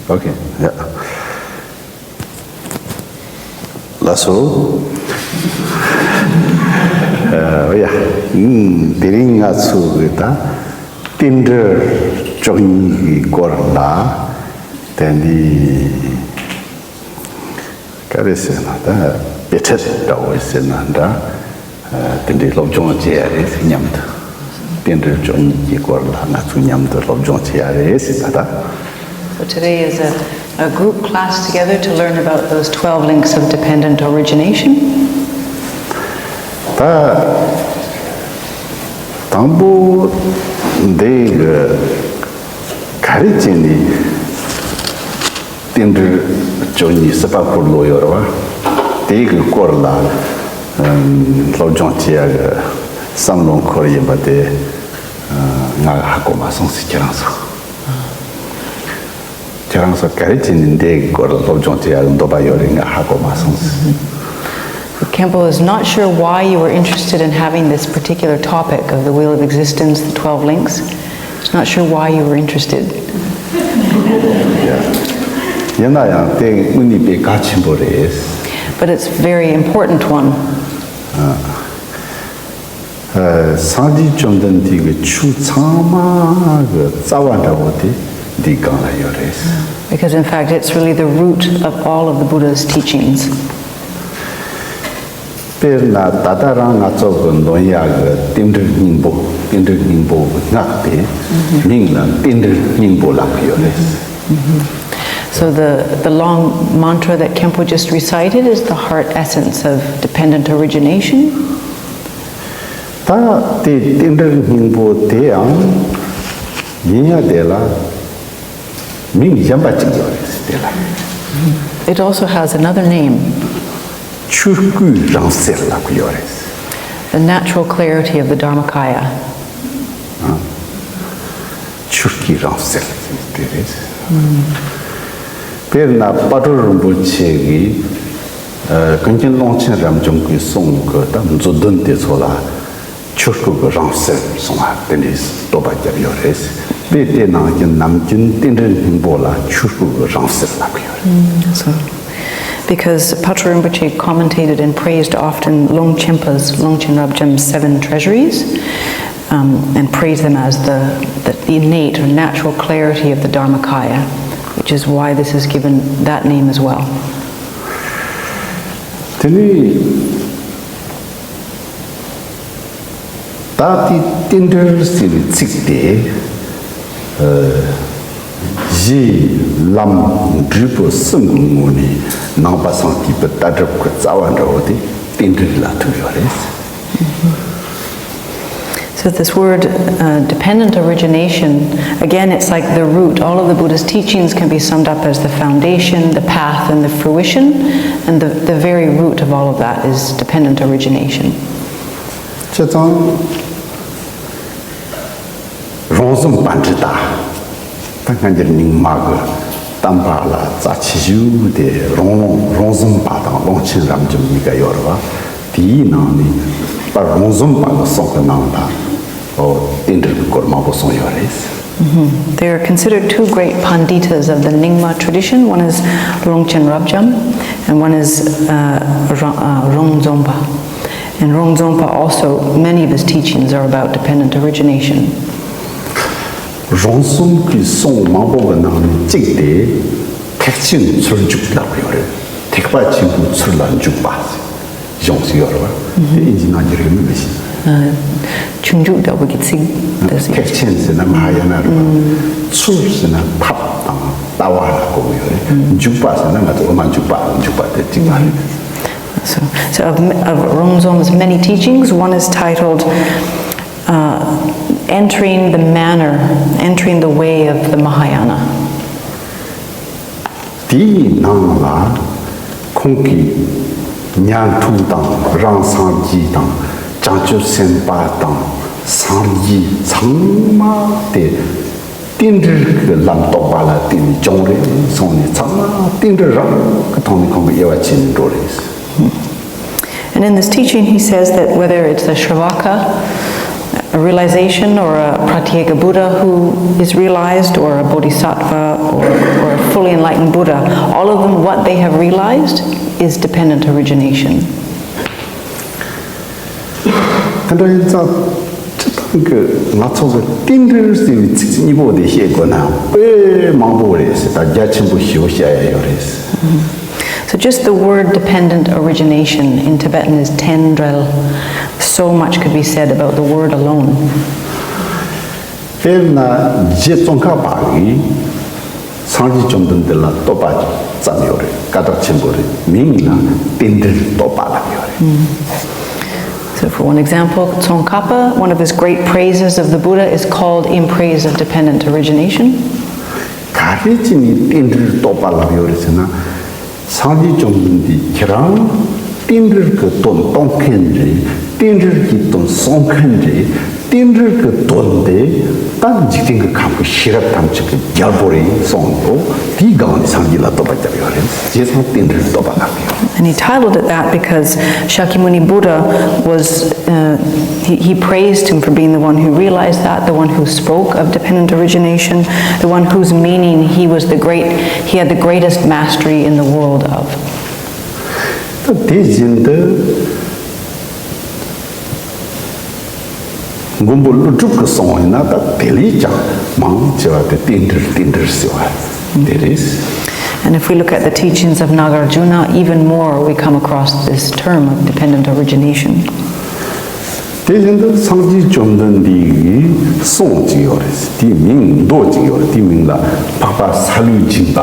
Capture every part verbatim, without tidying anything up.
Okay, yeah. ལགས་སོ། ཨ་ཡ། ཨུམ། དེ་རིང་ང་ཚོ་གི་ད་རྟེན་འབྲེལ་བཅུ་གཉིས་ཀྱི་སྐོར་ལ་དེ་ནི་ག་རེ་ཟེར་ན་ད་དཔེ་ཁྲིད་འདྲ་བོ་ཟེར་ན་འདྲ། དེ་འདྲའི་སློབ་སྦྱོང་བྱེད་ཡ་རེད་མཉམ་དུ། རྟེན་འབྲེལ་བཅུ་གཉིས་ཀྱི་སྐོར་ལ་ང་ཚོ་མཉམ་དུ་སློབ་སྦྱོང་བྱེད་ཡ་རེད་ཟེར་ད་ད། So today is a, a group class together to learn about those twelve links of dependent origination. ད་དང་པོ་འདི་ག་རེ་བྱས་ནས་རྟེན་འབྲེལ་བཅུ་གཉིས་སྲིད་པ་འཁོར་ལོ་ཡོད་རེད་བ། དེ་གི་སྐོར་ལ་ཨམ་སློབ་སྦྱོང་བྱེད་ཡ་གི་བསམ་བློ་འཁོར་ཡིན་པ་དེ་ང་ཧ་གོ་མ་སོང་ཟེར། ཁྱེད་རང་ཚོ། ཁྱེད་རང་ཚོ་ག་རེ་བྱས་ནས་འདི་གི་སྐོར་ལ་སློབ་སྦྱོང་བྱེད་ཡ་གི་འདོད་པ་ཡོད་རེད། ང་ཧ་གོ་མ་སོང་ཟེར། Khenpo is not sure why you were interested in having this particular topic of the wheel of existence, the twelve links. He's not sure why you were interested. ཡིན་ན་ཡང་དེ་དངོས་གནས་དཔེ་གལ་ཆེན་པོ་རེད། But it's very important one. ཨ། ཨ། སངས་རྒྱས་བཅོམ་ལྡན་འདས་ཀྱི་ཆོས་ཚང་མ་གི་རྩ་བ་འདྲ་བོ་དེ་འདིའི་སྒང་ལ་ཡོད་རེད། Because in fact, it's really the root of all of the Buddha's teachings. དཔེར་ན་ད་ལྟ་རང་ང་ཚོ་གི་འདོན་ཡག་གི་རྟེན་འབྲེལ་སྙིང་པོ། རྟེན་འབྲེལ་སྙིང་པོ་གི་སྔགས་དེ་མིང་ལ་རྟེན་འབྲེལ་སྙིང་པོ་ལབ་ཀྱི་ཡོད་རེད། So the, the long mantra that Khenpo just recited is the heart essence of dependent origination. ད་དེ་རྟེན་འབྲེལ་སྙིང་པོ་དེའང་ཡིན་ཡ་དེ་ལ་མིང་གཞན་པ་གཅིག་ཡོད་རེད་དེ་ལ། It also has another name. ཆོས་སྐུའི་རང་གསལ་ལབ་ཀྱི་ཡོད་རེད། The natural clarity of the Dharmakaya. ཨ། ཆོས་སྐུའི་རང་གསལ་དེ་རེད། དཔེར་ན་དཔལ་སྤྲུལ་རིན་པོ་ཆེ་གིས་ཨ། ཀུན་མཁྱེན་ཀློང་ཆེན་རབ་འབྱམས་ཀྱི་གསུང་གི་ད་མཛོད་བདུན་དེ་ཚོ་ལ་ཆོས་སྐུ་གི་རང་གསལ་གསུང་བ་དེ་འདྲའི་བསྟོད་པ་བརྒྱབ་ཡོད་རེད། དཔེ་དེ་ནང་བཞིན་ནམ་རྒྱུན་རྟེན་འབྲེལ་སྙིང་པོ་ལ་ཆོས་སྐུ་གི་རང་གསལ་ལབ་ཀྱི་ཡོད་རེད། Mm, so, because Patrul Rinpoche commentated and praised often Longchen Rabjam's seven treasuries, um, and praised them as the, the innate or natural clarity of the Dharmakaya, which is why this is given that name as well. དེ་ནས་ད་དེ་རྟེན་འབྲེལ་ཟེར་བའི་ཚིག་དེ། ཨ། གཞི་ལམ་འབྲས་བུ་གསུམ་གྱི་ངོས་ནས་ནང་པ་སངས་རྒྱས་པའི་ལྟ་གྲུབ་ཀྱི་རྩ་བ་འདྲ་བོ་དེ་རྟེན་འབྲེལ་ལ་ཐུག་ཡོད་རེད། So this word, uh, dependent origination, again, it's like the root. All of the Buddha's teachings can be summed up as the foundation, the path, and the fruition, and the, the very root of all of that is dependent origination. བྱས་ཙང་རོང་ཟོམ་པཎྜི་ཏ། ད་སྔ་འགྱུར་རྙིང་མ་གི་བསྟན་པ་ལ་རྩ་ཆེ་ཤོས་དེ་རོང་ལུང་རོང་ཟོམ་པ་དང་ཀློང་ཆེན་རབ་འབྱམས་གཉིས་ཀ་ཡོད་རེད་བ། དེའི་ནང་ནས་པ་རོང་ཟོམ་པ་གི་གསུང་གི་ནང་ལ་ཨོ་རྟེན་འབྲེལ་གྱི་སྐོར་མང་པོ་གསུངས་ཡོད་རེད། They are considered two great panditas of the Nyingma tradition. One is Longchen Rabjam and one is uh, Ra- uh, Rongzompa. And Rongzompa also, many of his teachings are about dependent origination. རོང་ཟོམ་གྱི་གསུང་མང་པོ་གི་ནང་ནས་གཅིག་དེ་ཐེག་ཆེན་ཚུལ་འཇུག་ལབ་ཡོད་རེད། ཐེག་པ་ཆེན་པོའི་ཚུལ་ལ་འཇུག་པ་གཞུང་ཞིག་ཡོད་རེད་བ། དེ་ཨིན་ཇི་ནང་གི་རེད་མིན་མི་ཤེས། ཨ། ཆུང་འཇུག་འདྲ་པོ་གི་ཚིག་འདི་ཟེར། ཐེག་ཆེན་ཟེར་ན་མ་ཧཱ་ཡ་ན་རེད་བ། ཚུལ་ཟེར་ན་ཐབས་དང་ལྟ་བ་ལ་གོ་གི་ཡོད་རེད། འཇུག་པ་ཟེར་ན་ང་ཚོ་འོ་མ་འཇུག་པ་འཇུག་པ་དེ་གཅིག་པ་རེད། So, so of, of Rongzom's many teachings, one is titled uh, Entering the Manner, Entering the Way of the Mahayana. དེའི་ནང་ལ་ཁོང་གིས་ཉན་ཐོས་དང་རང་སངས་རྒྱས་དང་བྱང་ཆུབ་སེམས་དཔའ་དང་སངས་རྒྱས་ཚང་མ་དེ་རྟེན་འབྲེལ་གྱི་ལམ་རྟོགས་པ་ལ་བརྟེན་ནས་བྱུང་རེད་གསུངས་ནས། ཚང་མ་རྟེན་འབྲེལ་རང་གི་ཐོག་ནས་ཁོང་གིས་དབྱེ་བ་ཕྱེ་ནས་འགྲོ་རེད། And in this teaching, he says that whether it's the Shravaka, A realization or a Pratyeka Buddha who is realized, or a Bodhisattva, or, or a fully enlightened Buddha, all of them, what they have realized is dependent origination. དེ་འདྲ་ཡིན་ཙང་། སྤྱིར་བཏང་གི་ང་ཚོ་གི་རྟེན་འབྲེལ་ཟེར་བའི་ཚིག་གཉིས་པོ་དེ་བཤད་དགོས་ན་དཔེ་མང་པོ་རེད་ཟེར། ད་རྒྱ་ཆེན་པོ་ཞེ་པོ་བཤད་ཡ་ཡོད་རེད། So just the word dependent origination in Tibetan is ten drel. So much could be said about the word alone. དཔེར་ན་རྗེ་ཙོང་ཁ་པ་གིས་སངས་རྒྱས་བཅོམ་ལྡན་འདས་ལ་བསྟོད་པ་བརྩམས་ཡོད་རེད། བཀའ་རྟགས་ཆེན་པོ་རེད། མིང་ལ་རྟེན་འབྲེལ་བསྟོད་པ་ལབ་ཡོད་རེད། So, for one example, Tsongkhapa, one of his great praises of the Buddha is called In Praise of Dependent Origination. ག་རེ་བྱས་ནས་རྟེན་འབྲེལ་བསྟོད་པ་ལབ་ཡོད་རེད་ཟེར་ན། སངས་རྒྱས་བཅོམ་ལྡན་འདས་ཁྱེད་རང་རྟེན་འབྲེལ་གྱི་དོན་གཏོང་མཁན་རེད། རྟེན་འབྲེལ་གྱི་དོན་གསུང་མཁན་རེད། རྟེན་འབྲེལ་གྱི་དོན་དེ་ད་འཇིག་རྟེན་གྱི་ཁམས་ཀྱི་ཤེས་རབ་ཐམས་ཅད་ཀྱི་རྒྱལ་པོ་རེད་གསུངས་འདུག་དེའི་སྒང་ནས་སངས་རྒྱས་ལ་བསྟོད་པ་བརྒྱབ་ཡོད་རེད། བྱས་ཙང་རྟེན་འབྲེལ་བསྟོད་པ་ལབ་ཡོད། And he titled it that because Shakyamuni Buddha was, uh, he, he praised him for being the one who realized that, the one who spoke of dependent origination, the one whose meaning he was the great, he had the greatest mastery in the world of. ད་དེ་བཞིན་དུ། མགོན་པོ་ཀླུ་སྒྲུབ་ཀྱིས་གསུངས་པ་ཡིན་ན་ད་དེ་ལས་ཀྱང་མང་ཆེ་བ་དེ་རྟེན་འབྲེལ་རྟེན་འབྲེལ་ཟེར་བ་དེ་རེད། And if we look at the teachings of Nagarjuna, even more we come across this term of dependent origination. དེ་བཞིན་དུ་སངས་རྒྱས་བཅོམ་ལྡན་འདས་ཀྱི་གསུང་ཅིག་ཡོད་རེད། དེའི་མིང་མདོ་ཅིག་ཡོད་རེད། དེའི་མིང་ལ་འཕགས་པ་སཱ་ལུ་སྦྱིན་པ་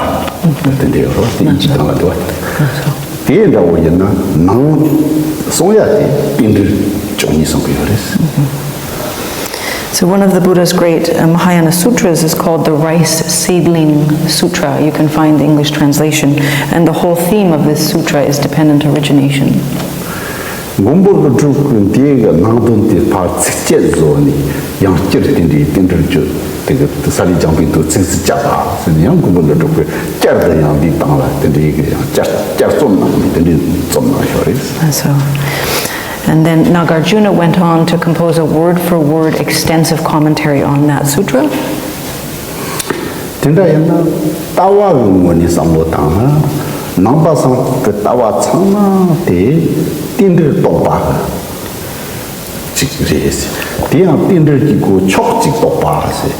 དེ་འདྲ་ཡོད་རེད། དེ་ཡིན་གྱི་དང་ལ་འདུག་བ། དེ་འདྲ་བོ་ཡིན་ན་ནང་གསུང་ཡ་དེ་རྟེན་འབྲེལ་བཅུ་གཉིས་གསུང་གི་ཡོད་རེད། So one of the Buddha's great uh, Mahayana sutras is called the Rice Seedling Sutra. You can find the English translation. And the whole theme of this sutra is dependent origination. མགོན་པོ་ཀླུ་སྒྲུབ་ཀྱིས་དེའི་ནང་དོན་དེ་ཕར་ཚིགས་བཅད་བཟོས་ནས་ཡང་བསྐྱར་དེ་འདྲའི་རྟེན་འབྲེལ་བཅུ་དེ་གི་ས་ལེ་ལྗང་པའི་མདོ་ཚིགས་སུ་བཅད་པ་ཟེར་ནས་ཡང་མགོན་པོ་ཀླུ་སྒྲུབ་ཀྱིས་བསྐྱར་དུ་ཡང་འདིའི་སྟེང་ལ་དེ་འདྲའི་གི་ཡང་བསྐྱར་བསྐྱར་རྩོམ་གནང་ནས་དེ་འདྲའི་རྩོམ་གནང་ཡོད་རེད། And then Nagarjuna went on to compose a word for word extensive commentary on that sutra. དེ་འདྲ་ཡིན་ན་ལྟ་བ་གི་ངོས་ནས་བསམ་བློ་བཏང་ན་ནང་པ་སངས་རྒྱས་ཀྱི་ལྟ་བ་ཚང་མ་དེ་རྟེན་འབྲེལ་རྟོགས་པ་གཅིག་རེད། དེ་ཡང་རྟེན་འབྲེལ་གྱི་སྒོ་ཕྱོགས་གཅིག་རྟོགས་པ་ཟེར།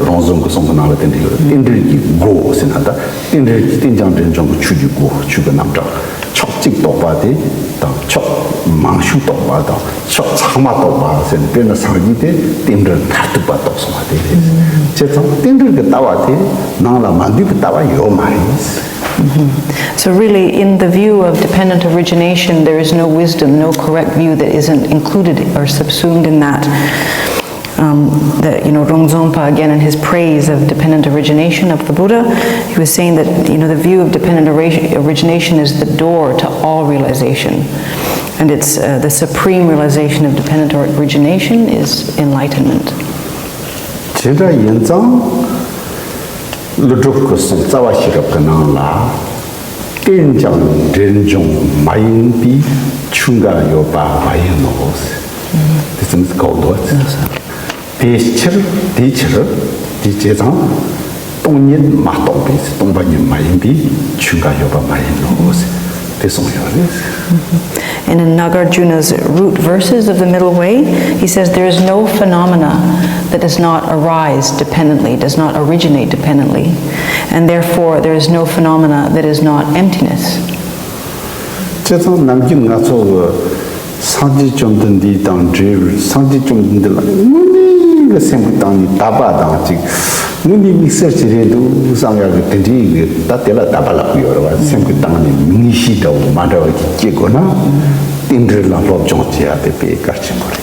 རོང་ཟོམ་གྱི་གསུང་གི་ནང་ལ་དེ་འདྲ་ཡོད། རྟེན་འབྲེལ་གྱི་སྒོ་ཟེར་ན་ད་རྟེན་འབྲེལ་གྱི་རྟེན་ཅིང་འབྲེལ་འབྱུང་གི་ཆོས་ཀྱི་སྒོ་ཆོས་ཀྱི་རྣམ་གྲངས་ཕྱོགས་གཅིག་རྟོགས་པ་དེ་དང་ཕྱོགས་མང་ཤོས་རྟོགས་པ་དང་ཕྱོགས་ཚང་མ་རྟོགས་པ་ཟེར་ནས་དཔེར་ན་སངས་རྒྱས་དེ་རྟེན་འབྲེལ་མཐར་ཐུག་པ་རྟོགས་སོང་བ་དེ་རེད། བྱས་ཙང་རྟེན་འབྲེལ་གྱི་ལྟ་བ་དེ་ནང་ལ་མ་འདུས་པའི་ལྟ་བ་ཡོད་མ་རེད། So really, in the view of dependent origination, there is no wisdom, no correct view that isn't included or subsumed in that. Um, that, you know, Rongzongpa, again, in his praise of dependent origination of the Buddha, he was saying that, you know, the view of dependent ori- origination is the door to all realization. And it's uh, the supreme realization of dependent origination is enlightenment. དེ་འདྲ་ཡིན་ཙང་། ཀླུ་སྒྲུབ་ཀྱི་གསུང་རྩ་བ་ཤེས་རབ་ཀྱི་ནང་ལ། རྟེན་ཅིང་འབྲེལ་འབྱུང་མ་ཡིན་པའི་ཆོས་འགའ་ཡོད་པ་མ་ཡིན་ནོ། དེ་ཙམ་གོ་འདུག་དེ་ཕྱིར་དེ་ཕྱིར་དེ་བྱས་ཙང་སྟོང་ཉིད་མ་རྟོགས་པའི་སྟོང་པ་ཉིད་མ་ཡིན་པའི་ཆོས་འགའ་ཡོད་པ་མ་ཡིན་ནོ། དེ་གསུངས་ཡོད་རེད། And in Nagarjuna's root verses of the middle way, he says there is no phenomena that does not arise dependently, does not originate dependently, and therefore there is no phenomena that is not emptiness. བྱས་ཙང་ནམ་རྒྱུན་ང་ཚོ་གི་སངས་རྒྱས་བཅོམ་ལྡན་འདས་དང་འབྲེལ་བའི་སངས་རྒྱས་བཅོམ་ལྡན་འདས་ལ་དངོས་གནས་ཀྱི་སེམས་ཀྱི་གཏིང་ནས་དད་པ་དང་ཅིག་དངོས་གནས་དམིགས་བསལ་ཅིག་རེད་འདུག་བསམ་ཡག་གི་དེ་འདྲའི་གི་ད་དེ་ལ་དད་པ་ལབ་ཀྱི་ཡོད་རེད་བ། སེམས་ཀྱི་གཏིང་ནས་ངེས་ཤེས་འདྲ་བོ་མ་འདྲ་བ་ཅིག་སྐྱེ་དགོས་ན་རྟེན་འབྲེལ་ལ་སློབ་སྦྱོང་བྱེད་ཡག་དེ་དཔེ་གལ་ཆེན་པོ་རེད།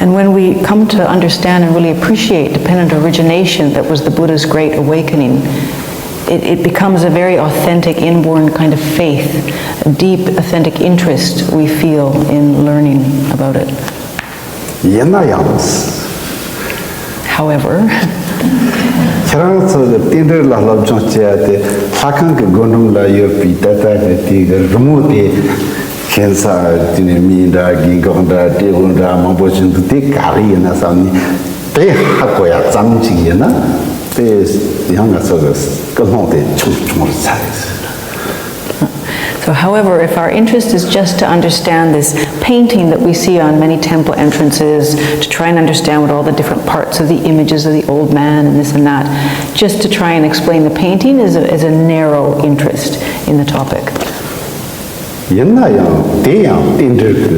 And when we come to understand and really appreciate dependent origination that was the Buddha's great awakening, it, it becomes a very authentic inborn kind of faith, a deep, authentic interest we feel in learning about it. ཡིན་ན་ཡང་། However, ཁྱེད་རང་ཚོ་གི་རྟེན་འབྲེལ་ལ་སློབ་སྦྱོང་བྱེད་ཡ་དེ་ལྷ་ཁང་གི་སྒོ་འགྲམ་ལ་ཡོད་པའི་ད་ལྟ་གི་དེ་གི་རི་མོ་དེ། གདན་ས་དེ་ནས་མི་འདྲ་རྒན་འཁོགས་འདྲ་སྤྲེའུ་འདྲ་མང་པོ་ཞིག་འདུག་དེ་ག་རེ་ཡིན་ན་བསམ་ནས་དེ་ཧ་གོ་ཡ་ཙམ་ཅིག་ཡིན་ན་དེ་ཡང་ང་ཚོ་གི་སྐུལ་སློང་དེ་ཆུང་ཆུང་རུ་ཚར་རེད། So, however, if our interest is just to understand this painting that we see on many temple entrances, to try and understand what all the different parts of the images of the old man and this and that, just to try and explain the painting is a, is a narrow interest in the topic. ཡིན་ན་ཡང་དེ་ཡང་རྟེན་འབྲེལ་གྱི་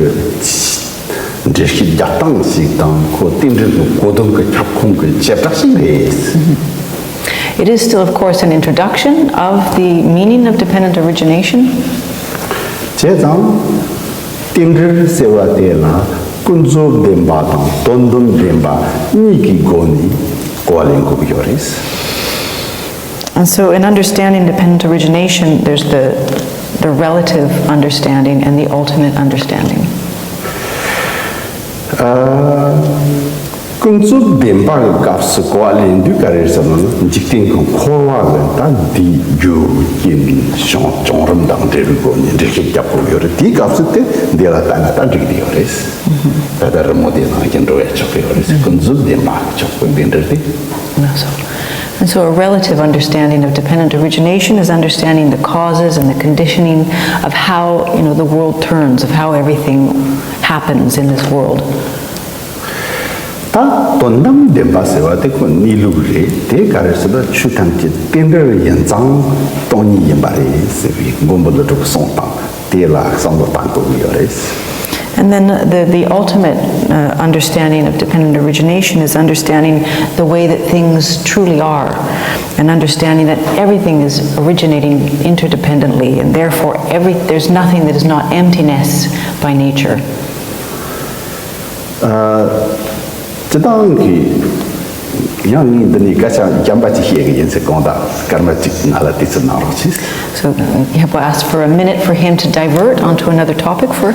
འགྲེལ་བཤད་རྒྱག་སྟངས་ཤིག་དང་ཁོ་རྟེན་འབྲེལ་གྱི་གོ་དོན་གྱི་ཁྱབ་ཁོངས་ཀྱི་བྱེ་བྲག་ཅིག་རེད། It is still, of course, an introduction of the meaning of dependent origination. བྱས་ཙང་རྟེན་འབྲེལ་ཟེར་བ་དེ་ལ་ཀུན་རྫོབ་བདེན་པ་དང་དོན་དམ་བདེན་པ་གཉིས་ཀྱི་སྒོ་ནས་གོ་བ་ལེན་དགོས་ཀྱི་ཡོད་རེད། And so, in understanding dependent origination, there's the, the relative understanding and the ultimate understanding. ཀུན་རྫོབ་བདེན་པ་གི་སྐབས་སུ་གོ་བ་ལེན་དུས་ག་རེ་ཟེར་ན་འཇིག་རྟེན་གྱི་འཁོར་བ་གི་ད་འདིའི་རྒྱུ་རྐྱེན་བྱུང་བྱུང་རིམ་དང་འབྲེལ་བའི་སྒོ་ནས་འགྲེལ་བཤད་རྒྱག་དགོས་ཡོད་རེད། དེའི་སྐབས་སུ་དེ་འདི་ལ་ལྟ་ན་ད་འགྲིག་གི་ཡོད་རེད། ད་ལྟ་རི་མོ་དེ་ནང་བཞིན་འགྲོ་ཡ་ཆོག་གི་ཡོད་རེད། ཀུན་རྫོབ་བདེན་པ་ཆོག་གི་འདི་འདྲ་དེ། And so a relative understanding of dependent origination is understanding the causes and the conditioning of how, you know, the world turns, of how everything happens in this world. ད་དོན་དམ་བདེན་པ་ཟེར་བ་དེ་ཁོ་གནས་ལུགས་རེད། དེ་ག་རེ་ཟེར་ན་ཆོས་ཐམས་ཅད་རྟེན་འབྲེལ་ཡིན་ཙང་སྟོང་ཉིད་ཡིན་པ་རེད་ཟེར་བའི་མགོན་པོ་ཀླུ་སྒྲུབ་གསུངས་སྟངས་དེ་ལ་བསམ་བློ་བཏང་དགོས་ཀྱི་ཡོད་རེད། And then the, the ultimate uh, understanding of dependent origination is understanding the way that things truly are, and understanding that everything is originating interdependently, and therefore every, there's nothing that is not emptiness by nature. སྤྱི་བཏང་གི་ཡང་ངས་འདི་ནས་སྐད་ཆ་རྒན་པ་ཅིག་བཤད་གི་ཡིན་ཟེར། དགོངས་དག་སྐར་མ་གཅིག་ང་ལ་དུས་ཚོད་གནང་རོགས་གྱིས། So Yapa asked for a minute for him to divert onto another topic for.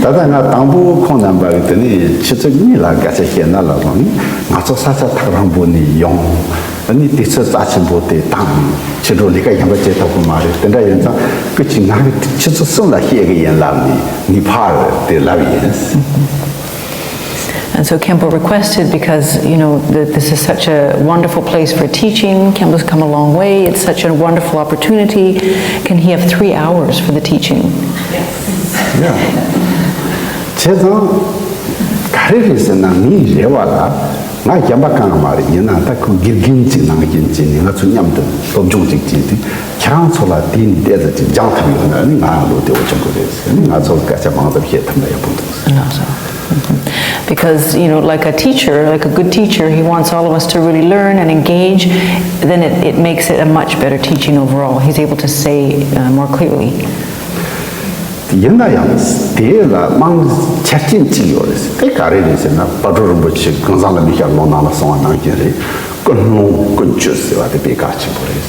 ད་ལྟ་ང་དང་པོ་ཁོང་རྣམ་པ་གི་དེ་ནས་ཆུ་ཚོད་གཉིས་ལ་སྐད་ཆ་བཤད་ན་ལབ་རུང་ང་ཚོ་ས་ཆ་ཐག་རིང་པོ་ནས་ཡོང་། ཨ་ནི་དུས་ཚོད་རྩ་ཆེན་པོ་དེ་དང་ཕྱི་དྲོ་ལས་ཀ་ཡག་པོ་བྱེད་ཐུབ་ཀྱི་མ་རེད། དེ་འདྲ་ཡིན་ཙང་སྐུ་མཁྱེན་ང་གི་ཆུ་ཚོད་གསུམ་ལ་བཤད་གི་ཡིན་ལབ་ནས་ངས་ཕར་དེ་ལབ་ཡིན། And so Khenpo requested, because, you know, that this is such a wonderful place for teaching, Khenpo's come a long way, it's such a wonderful opportunity, can he have three hours for the teaching? བྱས་ཙང་ག་རེ་རེད་ཟེར་ན་ངའི་རེ་བ་ལ་ང་གཞན་པ་གང་ཡང་མ་རེད། ཡིན་ན་ད་ཁོ་དགེ་རྒན་ཅིག་ནང་བཞིན་བྱས་ནས་ང་ཚོ་མཉམ་དུ་སློབ་སྦྱོང་ཅིག་བྱས་ཏེ་ཁྱེད་རང་ཚོ་ལ་དེ་ནས་ཏོག་ཙམ་ཅིག་སྦྱང་ཐུབ་ཡོད་ན་ནི་ང་ཡང་བློ་བདེ་བོ་བྱུང་གི་རེད་ཟེར་ནས་ང་ཚོ་སྐད་ཆ་མང་ཙམ་བཤད་ཐུབ་ན་ཡག་པོ་འདུག་ཟེར། Because, you know, like a teacher, like a good teacher, he wants all of us to really learn and engage. Then it, it makes it a much better teaching overall. He's able to say uh, more clearly. ཡིན་ན་ཡང་དེ་ལ་རྨང་ཆ་རྐྱེན་གཅིག་ཡོད་རེད། དེ་ག་རེ་རེད་ཟེར་ན་དཔལ་སྤྲུལ་རིན་པོ་ཆེ་གང་ཟག་ལ་མི་ཤར་ལོ་ནང་ལ་གསུངས་པ་ནང་བཞིན་རེད། ཀུན་སློང་ཀུན་སྤྱོད་ཟེར་བ་དེ་དཔེ་གལ་ཆེན་པོ་རེད།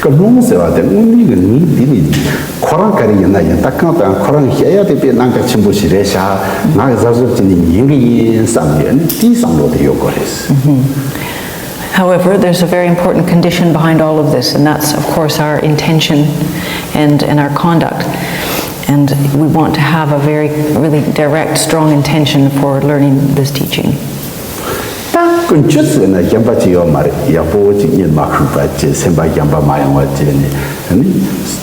ཀུན་སློང་ཟེར་བ་དེ་དངོས་གནས་ཀྱི་ངས་འདི་ནས་ཁོ་རང་ག་རེ་ཡིན་ན་ཡིན། ད་གང་ལྟར་ཁོ་རང་གི་བཤད་ཡ་དེ་དཔེ་གནད་འགག་ཆེན་པོ་ཞིག་རེད་ཤག་ང་གི་གཟབ་གཟབ་བྱས་ནས་ཉན་གི་ཡིན་བསམ་ཡོད་ནི་དེའི་བསམ་བློ་དེ་ཡོད་དགོས་རེད། However, there's a very important condition behind all of this, and that's, of course, our intention and, and our conduct. And we want to have a very, really direct, strong intention for learning this teaching. ད་ཀུན་སྤྱོད་ཟེར་ན་གཞན་པ་ཅིག་ཡོད་མ་རེད། ཡག་པོ་ཅིག་གཉིད་མ་ཁུག་པ་བྱས་སེམས་པ་གཞན་པ་མ་ཡོང་བ་བྱས་ནས་ནི་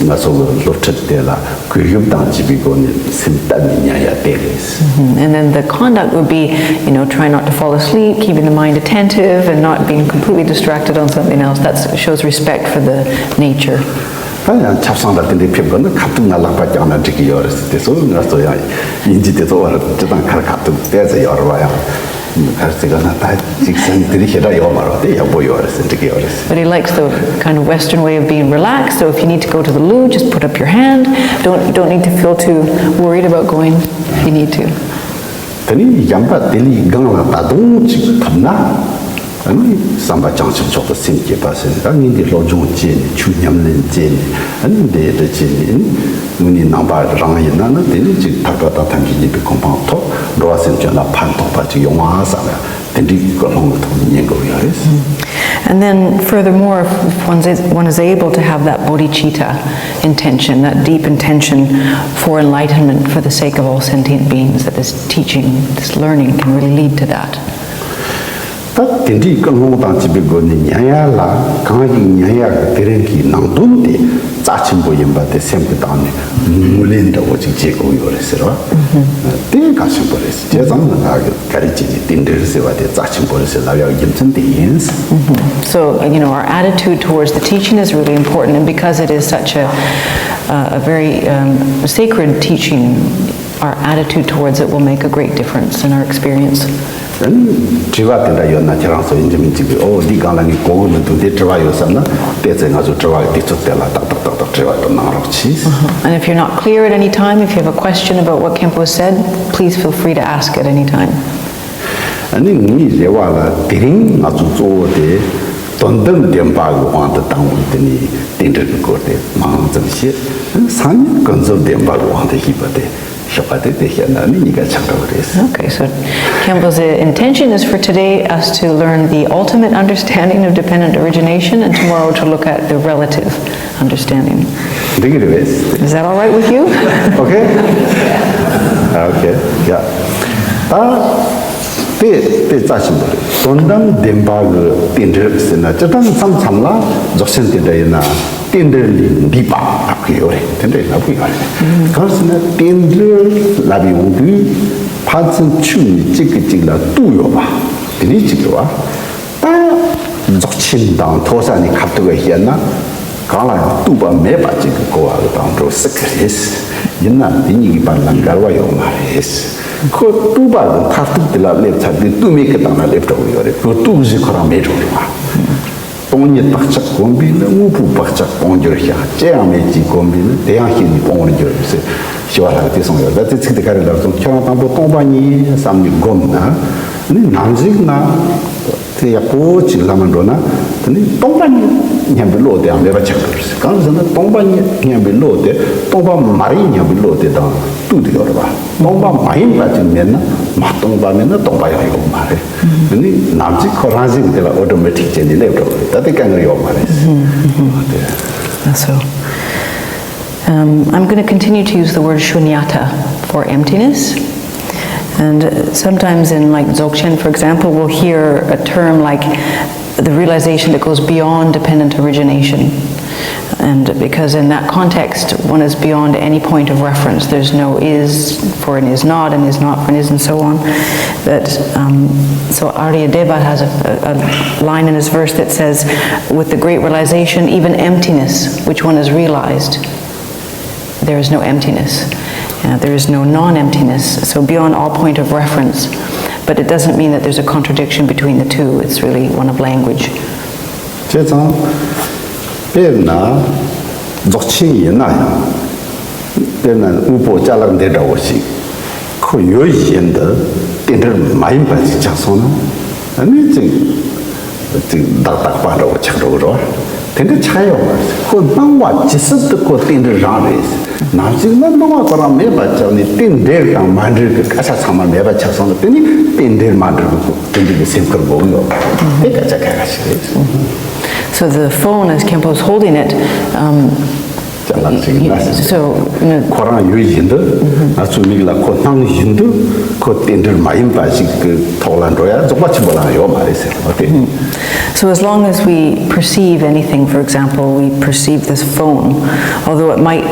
ང་ཚོ་གི་སློབ་ཁྲིད་དེ་ལ་གུས་ཞབས་དང་བཅས་པའི་སྒོ་ནས་སེམས་གཏད་ནས་ཉན་ཡ་དེ་རེད། And then the conduct would be, you know, try not to fall asleep, keeping the mind attentive, and not being completely distracted on something else. That shows respect for the nature. ད་ཡང་ཆབ་གསང་ལ་དེ་འདྲའི་ཕེབས་དགོས་ན་ཁ་ཐུག་ན་ལག་པ་བརྐྱངས་ན་འགྲིག་གི་ཡོད་རེད་ཟེར། དེ་ཚོ་ང་ཚོ་ཡང་དབྱིན་ཇི་དེ་ཚོ་བར་སྤྱི་བཏང་ཁར་ཁ་ཐུག་བལྟས་ཚེ་ཡོད་རེད་བ། ཡང་ཁར་ཚིག་ག་ན་ད་ཅིག་སེམས་དེ་རིགས་ཞེ་དྲག་ཡོད་མ་རེད། དེ་ཡག་པོ་ཡོད་རེད་ཟེར་འགྲིག་གི་ཡོད་རེད། But he likes the kind of Western way of being relaxed. So if you need to go to the loo, just put up your hand. Don't don't need to feel too worried about going if you need to. དེ་ནས་གཞན་པ་དེ་ལས་སྒང་ལ་ད་དུང་ཅིག་ཐུབ་ན། ཨ་ནི་བསམ་པ་བྱང་ཆུབ་མཆོག་ཏུ་སེམས་བསྐྱེད་པ་ཟེར་ནས་ད་ངས་འདི་སློབ་སྦྱོང་བྱས་ནས་ཆོས་ཉམས་ལེན་བྱས་ནས་ཨ་ནི་འདི་འདྲ་བྱས་ནས་ཨ་ནི་དངོས་གནས་ནང་པ་རང་ཡིན་ན་ནི་དེ་ནས་ཅིག་ཐར་པ་དང་ཐམས་ཅད་མཁྱེན་པའི་གོ་འཕང་ཐོབ། འགྲོ་བ་སེམས་ཅན་ལ་ཕན་ཐོགས་པ་ཅིག་ཡོང་བ་བསམ་ཡ་དེ་འདྲའི་ཀུན་སློང་གི་ཐོག་ནས་ཉན་དགོས་ཡོད་རེད། And then, furthermore, if one's, one is able to have that bodhicitta intention, that deep intention for enlightenment for the sake of all sentient beings, that this teaching, this learning can really lead to that. ད་དེ་འདྲའི་ཀུན་སློང་དང་བཅས་པའི་སྒོ་ནས་ཉན་ཡ་ལ་གང་ཞིག་ཉན་ཡ་གི་དེ་རིང་གི་ནང་དོན་དེ་རྩ་ཆེན་པོ་ཡིན་པ་དེ་སེམས་ཀྱི་སྟེང་ནས་ངོས་ལེན་འདྲ་བོ་ཅིག་བྱེད་དགོས་ཡོད་རེད་ཟེར་བ། དེ་གལ་ཆེན་པོ་རེད། བྱས་ཙང་ང་གི་ག་རེ་བྱས་ཀྱི་རྟེན་འབྲེལ་ཟེར་བ་དེ་རྩ་ཆེན་པོ་རེད་ཟེར་ལབ་ཡག་རྒྱུ་མཚན་དེ་ཡིན། So, you know, our attitude towards the teaching is really important, and because it is such a, a very um, sacred teaching, our attitude towards it will make a great difference in our experience. དྲི་བ་དེ་འདྲ་ཡོད་ན་ཁྱེད་རང་ཚོ་ཡིན་གཅིག་མིན་གཅིག་གིས་ཨོ་འདི་སྒང་ལ་ངས་གོ་གི་མི་འདུག་འདི་དྲི་བ་ཡོད་བསམ་ན་བལྟས་ཚེ་ང་ཚོ་དྲི་བ་དེ་ཚོ་དེ་ལ་ཏག་ཏག་ཏག་ཏག་དྲི་བ་དེ་གནང་རོགས་གྱིས། And if you're not clear at any time, if you have a question about what Khenpo said, please feel free to ask at any time. ཨ་ནི་ངའི་རེ་བ་ལ་དེ་རིང་ང་ཚོ་གཙོ་བོ་དེ་དོན་དམ་བདེན་པ་གི་དབང་དུ་བཏང་བའི་དེ་ནས་རྟེན་འབྲེལ་གྱི་སྐོར་དེ་མང་ཙམ་བཤད། སང་ཉིན་ཀུན་རྫོབ་བདེན་པ་གི་དབང་དུ་བྱས་པ་དེ་ཞོགས་པ་དེ་དེ་བཤད་ན་ནི་གཉིས་ཀ་ཆགས་འགྲོ་གི་རེད། Okay, so Khenpo's intention is for today us to learn the ultimate understanding of dependent origination and tomorrow to look at the relative understanding. འདི་གི་རེད་བས། Is that all right with you? Okay. Okay. Yeah. ད་དེ་དེ་རྩ་ཆེན་པོ་རེད། དོན་དམ་བདེན་པ་གི་རྟེན་འབྲེལ་ཟེར་ན་སྤྱིར་བཏང་མཚམས་མཚམས་ལ་རྫོགས་ཆེན་དེ་འདྲ་ཡིན་ན་རྟེན་འབྲེལ་ལས་འདས་པ་ལབ་གི་ཡོད་རེད། དེ་འདྲ་ཡིན་ལབ་གི་ཡོད་རེད། གང་ཟེར་ན་རྟེན་འབྲེལ་ལབ་ཡོང་དུས་ཕན་ཚུན་གཅིག་ནས་གཅིག་གིས་གཅིག་ལ་གཏུགས་ཡོད་པ་དེ་ནས་གཅིག་རེད་བ། ད་རྫོགས་ཆེན་དང་མཐོ་ས་ནས་ཁ་ཐུག་ག་བཤད་ན་གང་ལ་ཡང་གཏུགས་པ་མེད་པ་ཅིག་གི་གོ་བ་གི་དང་འགྲོ་སྲིད་གི་རེད། ཡིན་ན་དེ་གཉིས་ཀྱི་བར་ལ་འགལ་བ་ཡོད་མ་རེད། ཁོ་གཏུགས་པ་གི་མཐར་ཐུག་དེ་ལ་སླེབས་ཚར་དུས་གཏུགས་མེད་ཀྱི་སྟེང་ལ་སླེབས་འགྲོ་གི་ཡོད་རེད། ཁོ་གཏུགས་གཞི་ཁོ་རང་མེད་འགྲོ་གི་རེད་བ། སྟོང་ཉིད་བག་ཆགས་གོམས་པས་ནི། དངོས་པོའི་བག་ཆགས་སྤོང་འགྱུར་ཞིང་། ཅི་ཡང་མེད་ཅེས་གོམས་པས་ནི། དེ་ཡང་ཤེས་ནས་སྤོང་བར་འགྱུར་ཟེར་ཞི་བ་ལྷ་གིས་དེ་གསུངས་ཡོད། ད་དེ་ཚིག་དེ་ག་རེ་ལབ་སོང་། ཁྱོད་རང་དང་པོ་སྟོང་པ་ཉིད་བསམ་ནས་བསྒོམས་ན་ནི་ནམ་ཞིག་ན་དེ་ཡག་པོ་ཅིག་ལ་མ་འགྲོ་ན་དེ་ནི་སྟོང་པ་ཉིད་སྙམ་པའི་བློ་དེའང་མེད་པ་ཆགས་འགྲོ་ཟེར། གང་ཟེར་ན་སྟོང་པ་ཉིད་སྙམ་པའི་བློ་དེ་སྟོང་པ་མ་ཡིན་སྙམ་པའི་བློ་དེ་དང་གཏུགས་ཏེ་ཡོད་རེད་བ། སྟོང་པ་མ་ཡིན་པ་ཅིག་མེད་ན་མ་སྟོང་པ་མེད་ན་སྟོང་པ་ཡང་ཡོད་མ་རེད། དེ་ནི་ནམ་ཞིག་ཁོ་རང་བཞིན་དེ་ལ་ཨོ་ཏོ་མེ་ཊིག་བྱས་ནས་སླེབས་འགྲོ་གི་རེད། ད་དེ་དཀའ་ངལ་ཡོད་མ་རེད། དེ། So, um, I'm going to continue to use the word shunyata for emptiness. And sometimes in, like, Dzogchen, for example, we'll hear a term like the realization that goes beyond dependent origination. And because in that context, one is beyond any point of reference. There's no is for an is not, and is not for an is, and so on. That um, so Arya Deva has a, a, a line in his verse that says, "With the great realization, even emptiness, which one has realized, there is no emptiness. Uh, there is no non-emptiness. So beyond all point of reference." But it doesn't mean that there's a contradiction between the two. It's really one of language. བྱས་ཙང་དཔེར་ན་རྫོགས་ཆེན་ཡིན་ན་ཡང་དཔེར་ན་དངོས་པོ་ཅ་ལག་འདི་འདྲ་བོ་ཞིག་ཁོ་ཡོད་བཞིན་དུ་རྟེན་འབྲེལ་མ་ཡིན་པ་ཞིག་ཆགས་སོང་ན་ཨ་ནི་ཅིག་ཅིག་བདག་རྟག་པ་འདྲ་བོ་ཆགས་འགྲོ་གི་རེད། དེ་འདྲ་ཆགས་ཡོད་མ་རེད། ཁོ་སྣང་བ་ཇི་སྲིད་དུ་ཁོ་རྟེན་འབྲེལ་རང་རེད། ནམ་ཞིག་ན་སྣང་བ་ཁོ་རང་མེད་པ་ཆགས་ནས་རྟེན་འབྲེལ་དང་མ་འབྲེལ་གྱི་སྐད་ཆ་ཚང་མ་མེད་པ་ཆགས་སོང་ན་དེ་ནི་རྟེན་འབྲེལ་མ་འབྲེལ་གྱི་རྟེན་འབྲེལ་གྱི་སེམས་ཁུར་དགོས་ཀྱི་ཡོད་པ་དེ་སྐད་ཆ་ཁ་ཁ་ཞིག་རེད། So the phone, as Khenpo is holding it, um, ཅ་ལག་ཅིག་ཡིན་ན་ཟེར། so, you know, ཁོ་རང་ཡོད་བཞིན་དུ་ང་ཚོའི་མིག་ལ་ཁོ་སྣང་བཞིན་དུ་ཁོ་རྟེན་འབྲེལ་མ་ཡིན་པ་ཞིག་གི་ཐོག་ལ་འགྲོ་ཡ་རྫོགས་པ་ཆེན་པོ་ལའང་ཡོད་མ་རེད་ཟེར་བ་དེ། So as long as we perceive anything, for example, we perceive this phone, although it might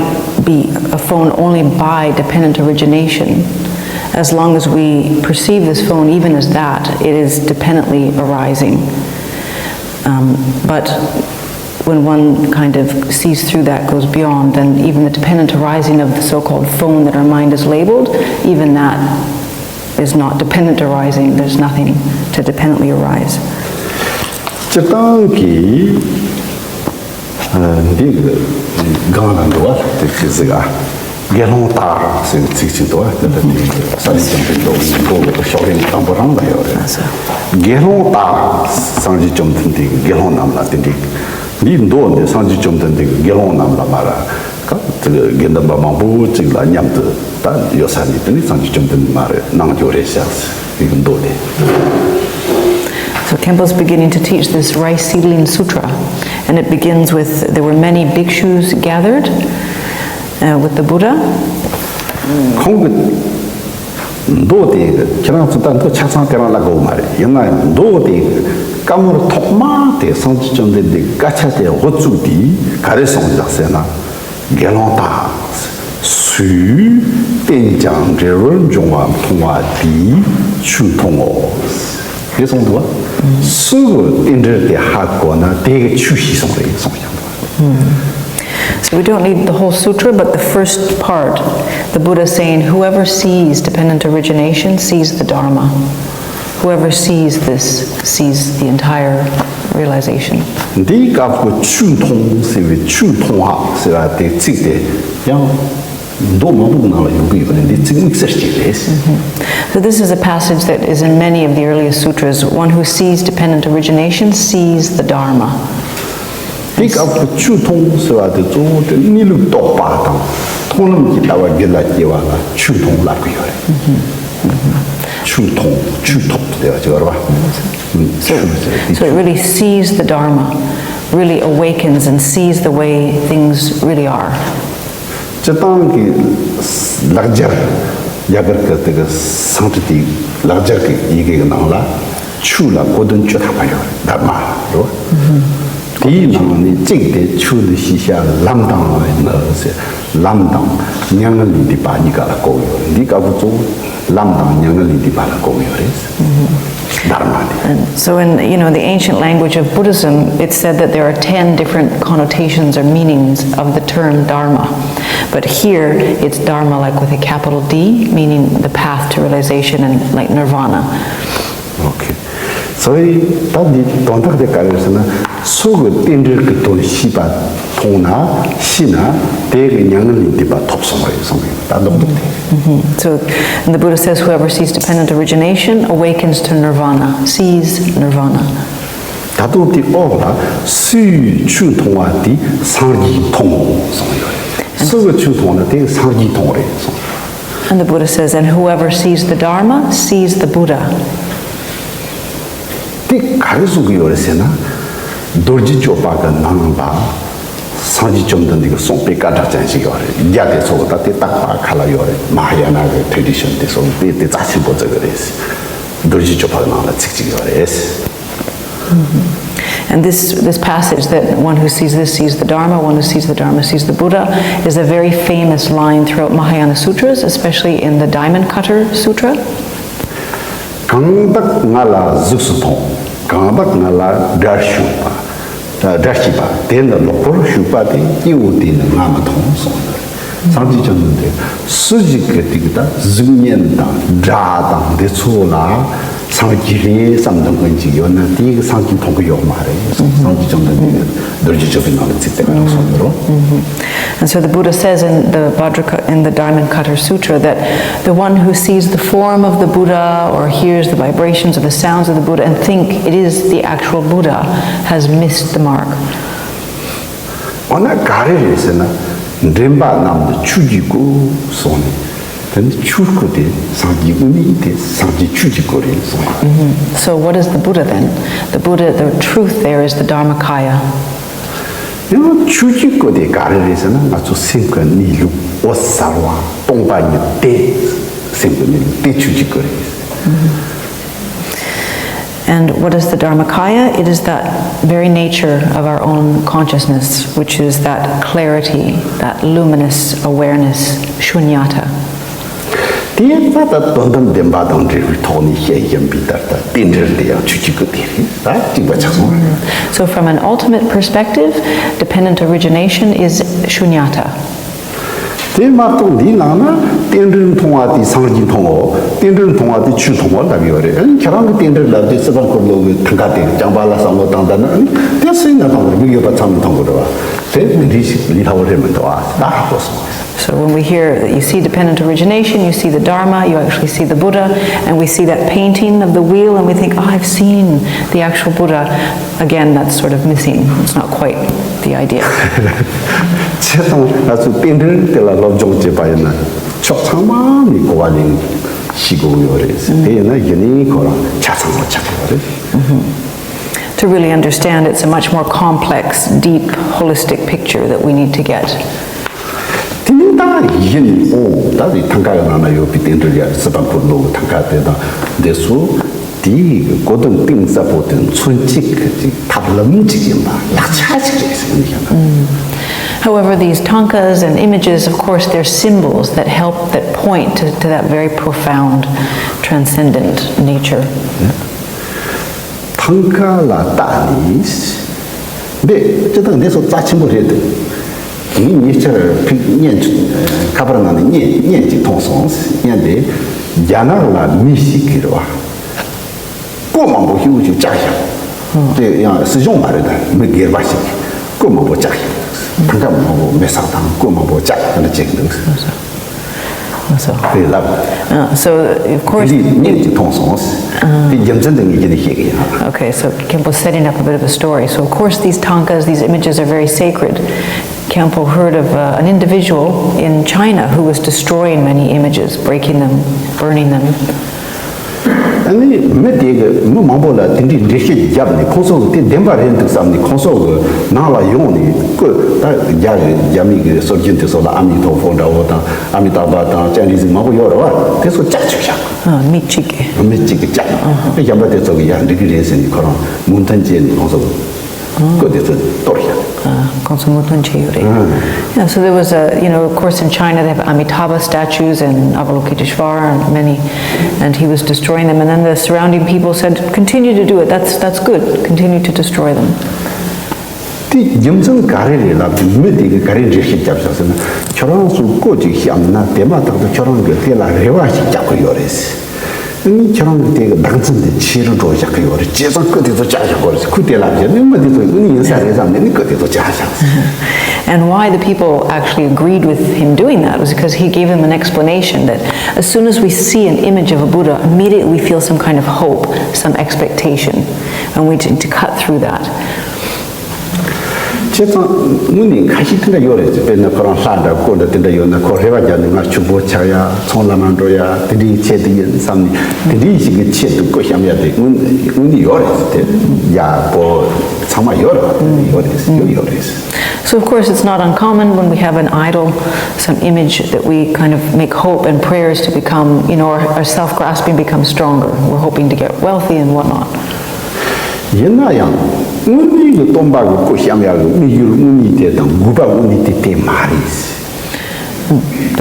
be a phone only by dependent origination, as long as we perceive this phone even as that, it is dependently arising. Um, but when one kind of sees through that, goes beyond, then even the dependent arising of the so-called phone that our mind is labeled, even that is not dependent arising. There's nothing to dependently arise. སྤྱིར་བཏང་གི་འདི་གི་སྒང་ལ་འདུག་བ་དེ་ཅི་ཟེར་ག་དགེ་སློང་དག་ཟེར་ཚིག་ཅིག་འདུག་བ། དེ་ལ་དེ་ས་ལི་ཅང་པའི་མདོ་མདོ་གི་ཤོག་རིང་དང་པོ་རང་ལ་ཡོད་རེད། དགེ་སློང་དག་སངས་རྒྱས་བཅོམ་ལྡན་འདས་ཀྱི་དགེ་སློང་རྣམས་ལ་དེ་འདྲའི་འདིའི་མདོ་འདི་སངས་རྒྱས་བཅོམ་ལྡན་འདས་ཀྱི་དགེ་སློང་རྣམས་ལ་མ་ར་ཀ་དགེ་འདུན་པ་མང་པོ་ཅིག་ལ་མཉམ་དུ་ད་ཡོད་ས་ནས་དེ་ནི་སངས་རྒྱས་བཅོམ་ལྡན་འདས་མ་རེད་གནང་རྒྱུ་རེད་ཤག་ཟེར་བའི་མདོ་དེ། So Khenpo's beginning to teach this rice seedling sutra, and it begins with, "There were many bhikshus gathered uh, with the Buddha." ཁོང་གི་མདོ་དེ་ཁྱེད་རང་ཚོ་ད་མདོ་ཆ་ཚང་དེ་རང་ལ་དགོས་མ་རེད། ཡིན་ན་ཡང་མདོ་དེ་བཀའ་མོལ་ཐོག་མ་དེ་སངས་རྒྱས་བཅོམ་ལྡན་འདས་ཀྱི་སྐད་ཆ་དེ་འགོ་བཙུགས་དེ་ག་རེ་གསུངས་ཀྱང་ཟེར་ན། དགེ་སློང་དག། སུས་རྟེན་ཅིང་འབྲེལ་བར་འབྱུང་བ་མཐོང་བ་དེས་ཆོས་མཐོང་ངོ་། དེ་གསུངས་འདུག་བ། སུ་གི་རྟེན་འབྲེལ་དེ་ཧ་གོ་ན་དེ་གི་ཆོས་ཤེས་སོང་རེད་གསུངས་ཀྱང་འདུག་བ། So we don't need the whole sutra, but the first part, the Buddha saying, "Whoever sees dependent origination sees the Dharma. Whoever sees this sees the entire realization." འདིའི་སྐབས་ཀྱི་ཆོས་མཐོང་ཟེར་བའི་ཆོས་མཐོང་བ་ཟེར་བ་དེ་ཚིག་དེ་ཡང་མདོ་མང་པོའི་ནང་ལ་ཡོང་གི་ཡོད་པ་རེད། འདི་ཚིག་དམིགས་བསལ་ཅིག་རེད། So this is a passage that is in many of the earliest sutras. One who sees dependent origination sees the Dharma. དེ་སྐབས་ཀྱི་ཆོས་མཐོང་ཟེར་བ་དེ་གཙོ་བོ་དེ་གནས་ལུགས་རྟོགས་པ་དང་མཐོང་ལམ་གྱི་ལྟ་བ་རྒྱུད་ལ་སྐྱེ་བ་ལ་ཆོས་མཐོང་ལབ་ཀྱི་ཡོད་རེད། ཆོས་མཐོང་ཆོས་ཐོབ་ཟེར་བ་ཅིག་ཡོད་རེད་བ། So, so it really sees the Dharma, really awakens and sees the way things really are. སྤྱིར་བཏང་གི་ལེགས་སྦྱར། རྒྱ་གར་གྱི་དེ་གི་སཾ་སྐྲྀ་ཏའི་ལེགས་སྦྱར་གྱི་ཡི་གེ་གི་ནང་ལ་ཆོས་ལ་གོ་དོན་བཅུ་ཐམ་པ་ཡོད་རེད། དྷརྨ་རེད་བ། དེའི་ནང་ནས་གཅིག་དེ་ཆོས་འདི་ཤེས་བྱ་ལམ་དང་ནི་ཟེར། ལམ་དང་མྱ་ངན་ལས་འདས་པ་གཉིས་ཀ་ལ་གོ་གི་ཡོད་རེད། འདིའི་སྐབས་ཀྱི་གཙོ་བོ་ལམ་དང་མྱ་ངན་ལས་འདས་པ་ལ་གོ་གི་ཡོད་རེད། དྷརྨ་དེ། And so in, you know, the ancient language of Buddhism, it said that there are ten different connotations or meanings of the term Dharma. But here, it's Dharma, like, with a capital D, meaning the path to realization and, like, nirvana. Okay. So ད་འདི་དོན་དག་དེ་ག་རེ་ཟེར་ན། སུ་གི་རྟེན་འབྲེལ་གྱི་དོན་ཤེས་པ་མཐོང་ན་ཤེས་ན་དེ་གི་མྱ་ངན་ལས་འདས་པ་ཐོབ་སོང་བ་རེད་གསུང་གི་ཡོད། ད་ལྡོག་ལྡོག་དེ། Mhm. So the Buddha says, "Whoever sees dependent origination awakens to nirvana, sees nirvana." ད་དུང་དེ་འོག་ལ་སུས་ཆོས་མཐོང་བ་དེས་སངས་རྒྱས་མཐོང་ངོ་གསུངས་ཡོད་རེད། སུ་གི་ཆོས་མཐོང་ན་དེ་སངས་རྒྱས་མཐོང་རེད་གསུངས། And the Buddha says, "And whoever sees the Dharma sees the Buddha." དེ་ག་རེ་གསུང་གི་ཡོད་རེད་ཟེར་ན། རྡོ་རྗེ་གཅོད་པ་གི་ནང་ལ་སངས་རྒྱས་བཅོམ་ལྡན་འདས་ཀྱིས་གསུངས་པའི་སྐད་གྲགས་ཅན་ཞིག་ཡོད་རེད། རྒྱ་དེ་ཚོ་ད་དེ་རྟག་པར་ཁ་ལ་ཡོད་རེད། མ་ཧཱ་ཡ་ན་གི་ཊེ་རེ་ཌི་ཤན་དེ་ཚོ་དེ་དེ་རྩ་ཆེན་པོ་བརྩི་གི་རེད། རྡོ་རྗེ་གཅོད་པ་གི་ནང་ལ་ཚིག་གཅིག་ཡོད་རེད། And this, this passage that one who sees this sees the Dharma, one who sees the Dharma sees the Buddha, is a very famous line throughout Mahayana Sutras, especially in the Diamond Cutter Sutra. གང་དག་ང་ལ་གཟུགས་སུ་མཐོང་། གང་དག་ང་ལ་དགྲར་ཞུགས་པ། དགྲར་སྐྱེས་པ། དེ་ནི་ལོག་པར་ཞུགས་པ་སྟེ། སྐྱེ་བོ་དེ་ནི་ང་མི་མཐོང་གསུངས་ཡོད། སངས་རྒྱས་བཅོམ་ལྡན་འདས་སུ་ཞིག་གིས་དེ་གི་ད་གཟུགས་བརྙན་དང་དགྲ་དང་འདི་ཚོ་ལ་སངས་རྒྱས་རེད་བསམ་འདུག་མཁན་ཅིག་ཡོད་ན་དེ་གི་སངས་རྒྱས་མཐོང་གི་ཡོད་མ་རེད། སངས་རྒྱས་བཅོམ་ལྡན་འདས་ཀྱིས་རྡོ་རྗེ་གཅོད་པའི་ནང་ལ་ཚིག་དེ་ག་རང་གསུངས་ཡོད་རེད། And so the Buddha says in the Bhadra, in the Diamond Cutter Sutra, that the one who sees the form of the Buddha or hears the vibrations or the sounds of the Buddha and think it is the actual Buddha has missed the mark. འོ་ན་ག་རེ་རེད་ཟེར་ན། འདྲེན་པ་རྣམས་ནི་ཆོས་ཀྱི་སྐུ་གསུངས་ནས། དེ་ནི་ཆོས་སྐུ་དེ་སངས་རྒྱས་དངོས་གནས་དེ་སངས་རྒྱས་ཆོས་ཀྱི་སྐུ་རེད་གསུངས། Mhm. So what is the Buddha then? The Buddha, the truth there is the Dharmakaya. ཡང་ཆོས་ཀྱི་སྐུ་དེ་ག་རེ་རེད་ཟེར་ན། ང་ཚོ་སེམས་ཀྱི་གནས་ལུགས་འོད་གསལ་བ་སྟོང་པ་ཉིད་དེ། སེམས་ཀྱི་གནས་ལུགས་དེ་ཆོས་ཀྱི་སྐུ་རེད། And what is the Dharmakaya? It is that very nature of our own consciousness, which is that clarity, that luminous awareness, shunyata. དེ་ད་ལྟ་དོན་དམ་བདེན་པ་དང་འབྲེལ་བའི་ཐོག་ནས་བཤད་བཞིན་པའི་ད་ལྟ་རྟེན་འབྲེལ་དེ་ཡང་ཆོས་ཀྱི་སྐུ་དེ་རེད། ད་གཅིག་པ་ཆགས་སོང་། So from an ultimate perspective, dependent origination is shunyata. དེ་མ་གཏོགས་འདིའི་ནང་ན་རྟེན་འབྲེལ་མཐོང་བ་དེ་སངས་རྒྱས་མཐོང་ངོ་། རྟེན་འབྲེལ་མཐོང་བ་དེ་ཆོས་མཐོང་ངོ་ལབ་ཡོད་རེད། ཨ་ནི་ཁྱེད་རང་གི་རྟེན་འབྲེལ་ལབ་དུས་སྲིད་པ་འཁོར་ལོ་གི་ཐང་ག་དེ་བྱམས་པ་ལ་བསམ་བློ་བཏང་ད་ན། ཨ་ནི་དེ་སུས་ན་མཐོང་གི་རེད། མིག་ཡོད་པ་ཚང་མས་མཐོང་གི་རེད་བ། དེ་མི་འདྲ་ཞིག་ལས་སླ་བོ་རེད་མི་འདུག་ཨ། ད་ཧ་གོ་སོང་། So when we hear that you see dependent origination, you see the Dharma, you actually see the Buddha, and we see that painting of the wheel and we think, "Oh, I've seen the actual Buddha." Again, that's sort of missing. It's not quite the idea. བྱས་ཙང་ང་ཚོས་རྟེན་འབྲེལ་དེ་ལ་སློབ་སྦྱོང་བྱེད་པ་ཡིན་ན་ཕྱོགས་ཚང་མ་ནས་གོ་བ་ལེན་ཤེས་དགོས་ཡོད་རེད། དེ་ཡིན་ན་གཞི་ནས་ཁོ་རང་ཆ་ཚང་བ་ཆགས་ཀྱི་ཡོད་རེད། To really understand, it's a much more complex, deep, holistic picture that we need to get. དེ་ནི་ད་ཡིན། ཨོ་ད་དེ་ཐང་ཀ་གི་ནང་ན་ཡོད་པའི་རྟེན་འབྲེལ་ཡ་སྲིད་པ་འཁོར་ལོ་གི་ཐང་ཀ་དེ་དང་དེ་ཚོ་དེའི་གོ་དོན་གཏིང་ཟབ་པོ་དེ་མཚོན་བྱེད་ཀྱི་ཅིག་ཐབས་ལམ་ཅིག་ཡིན་པ་ལག་ཆ་ཅིག་རེད་ཟེར་ནས་བཤད་ན། However, these tankas and images, of course, they're symbols that help, that point to, to that very profound, transcendent nature. ཐང་ཀ་ལ་བལྟས་ནས། འདི་སྤྱིར་བཏང་འདི་ཚོ་རྩ་ཆེན་པོ་རེད་འདུག་ངས་ཉེ་ཆར་ཕིག་བརྙན་ཁ་པར་ནང་ནས་བརྙན་བརྙན་ཅིག་མཐོང་སོང་། བརྙན་དེ་རྒྱ་ནག་ལ་མི་ཞིག་གིས་རེད་བ། བརྐོས་མང་པོ་ཞིག་ཅིག་བཅག་ཤག་དེ་ཡང་སྲིད་གཞུང་མ་རེད་ད། མི་སྒེར་པ་ཞིག་གིས་བརྐོས་མང་པོ་བཅག་ཤག་ཐང་ཀ་མང་པོ་མེ་སྲེག་དང་བརྐོས་མང་པོ་བཅག་དེ་འདྲ་བྱེད་ཀྱི་འདུག So, དེ་ལབ། Uh, so, of course, དེ་བརྙན་གྱི་མཐོང་སོང་། དེ་རྒྱུ་མཚན་དེ་ངས་ཁྱེད་ལ་བཤད་ཀྱི་ཡིན། Okay, so Khenpo setting up a bit of a story. So, of course, these tankas, these images are very sacred. Khenpo heard of uh, an individual in China who was destroying many images, breaking them, burning them. ཨ་ནི་མི་དེ་གི་མི་མང་པོ་ལ་དེ་འདྲའི་འགྲེལ་བཤད་བརྒྱབ་ནས། ཁོང་ཚོ་གི་དེ་བདེན་པ་རེད་འདུག་བསམ་ནས་ཁོང་ཚོ་གི་ནང་ལ་ཡོང་ནས། བརྐོས་ད་རྒྱ་གི་རྒྱ་མི་གི་སྲོལ་རྒྱུན་དེ་ཚོ་ལ་ཨ་མི་ཐོ་ཕོ་འདྲ་བོ་དང་ཨ་མི་ཏཱ་བྷ་དང་ཅན་རི་ཟིག་མང་པོ་ཡོད་རེད་བ། དེ་ཚོ་བཅག་བཅུག་བཞག་ཨ། མི་གཅིག་གིས། མི་གཅིག་གིས་བཅག་ཨ་ཧ། དེ་གཞན་པ་དེ་ཚོ་གི་ཡ་འགྲིག་གི་རེད་ཟེར་ནས་ཁོ་རང་མོས་མཐུན་བྱས་ནས་ཁོང་ཚོ་གི་བརྐོས་དེ་ཚོ་གཏོར་བཞག་ཨ། ཁོང་ཚོ་མོས་མཐུན་བྱས་ཡོད་རེད། ཨ། Yeah, so there was a, you know, of course, in China they have Amitabha statues and Avalokiteshvara and many, and he was destroying them. And then the surrounding people said, "Continue to do it. That's, that's good. Continue to destroy them." དེ་རྒྱུ་མཚན་ག་རེ་རེད་ལབ་དུས། མི་དེ་གིས་ག་རེ་འགྲེལ་བཤད་བརྒྱབ་བཞག་ཟེར་ན། ཁྱོད་རང་ཚོས་བརྐོས་ཅིག་བཤམས་ན་དེ་མ་ཐག་ཏུ་ཁྱོད་རང་གིས་དེ་ལ་རེ་བ་ཞིག་རྒྱག་གི་ཡོད་རེད། ཨ་ནི་ཁྱོད་རང་གི་དེ་གི་བདག་འཛིན་དེ་ཆེ་རུ་འགྲོ་བཞག་གི་ཡོད་རེད། བྱས་ཙང་བརྐོས་དེ་ཚོ་བཅག་བཞག་དགོས་རེད། ཁོས་དེ་ལབ་བྱས་ནས་མི་དེ་ཚོ་ཨ་ནི་ཡིན་ས་རེད་བསམ་ནས་ནི་བརྐོས་དེ་ཚོ་བཅག་བཞག And why the people actually agreed with him doing that was because he gave them an explanation that as soon as we see an image of a Buddha, immediately we feel some kind of hope, some expectation, and we need to cut through that. བྱས་ཙང་དངོས་གནས་ཁ་ཤས་དེ་འདྲ་ཡོད་རེད། དཔེར་ན་ཁོ་རང་ལྷ་འདྲ་བརྐོས་འདྲ་དེ་འདྲ་ཡོད་ན། ཁོ་རེ་བ་བརྒྱབ་ནས་ང་ཕྱུག་པོ་ཆགས་ཡ། ཚོང་ལམ་ལ་འགྲོ་ཡ། དེ་འདྲའི་ཆེད་དུ་ཡིན་བསམ་ནས་དེ་འདྲའི་ཞིག་གི་ཆེད་དུ་བརྐོས་བཤམས་ཡ་དེ་དངོས་དངོས་གནས་ཡོད་རེད། དེ་ཡག་པོ་ཚང་མ་ཡོད་རེད། ཡོད་རེད། ཡོད་ཡོད་རེད། So, of course, it's not uncommon when we have an idol, some image that we kind of make hope and prayers to become, you know, our, our self grasping becomes stronger. We're hoping to get wealthy and whatnot. ཡིན་ན་ཡང་དངོས་གནས་ཀྱི་སྟོན་པ་གི་བརྐོས་བཤམས་ཡག་གི་དམིགས་ཡུལ་དངོས་གནས་དེ་དང་དགོས་པ་དངོས་གནས་དེ་དེ་མ་རེད།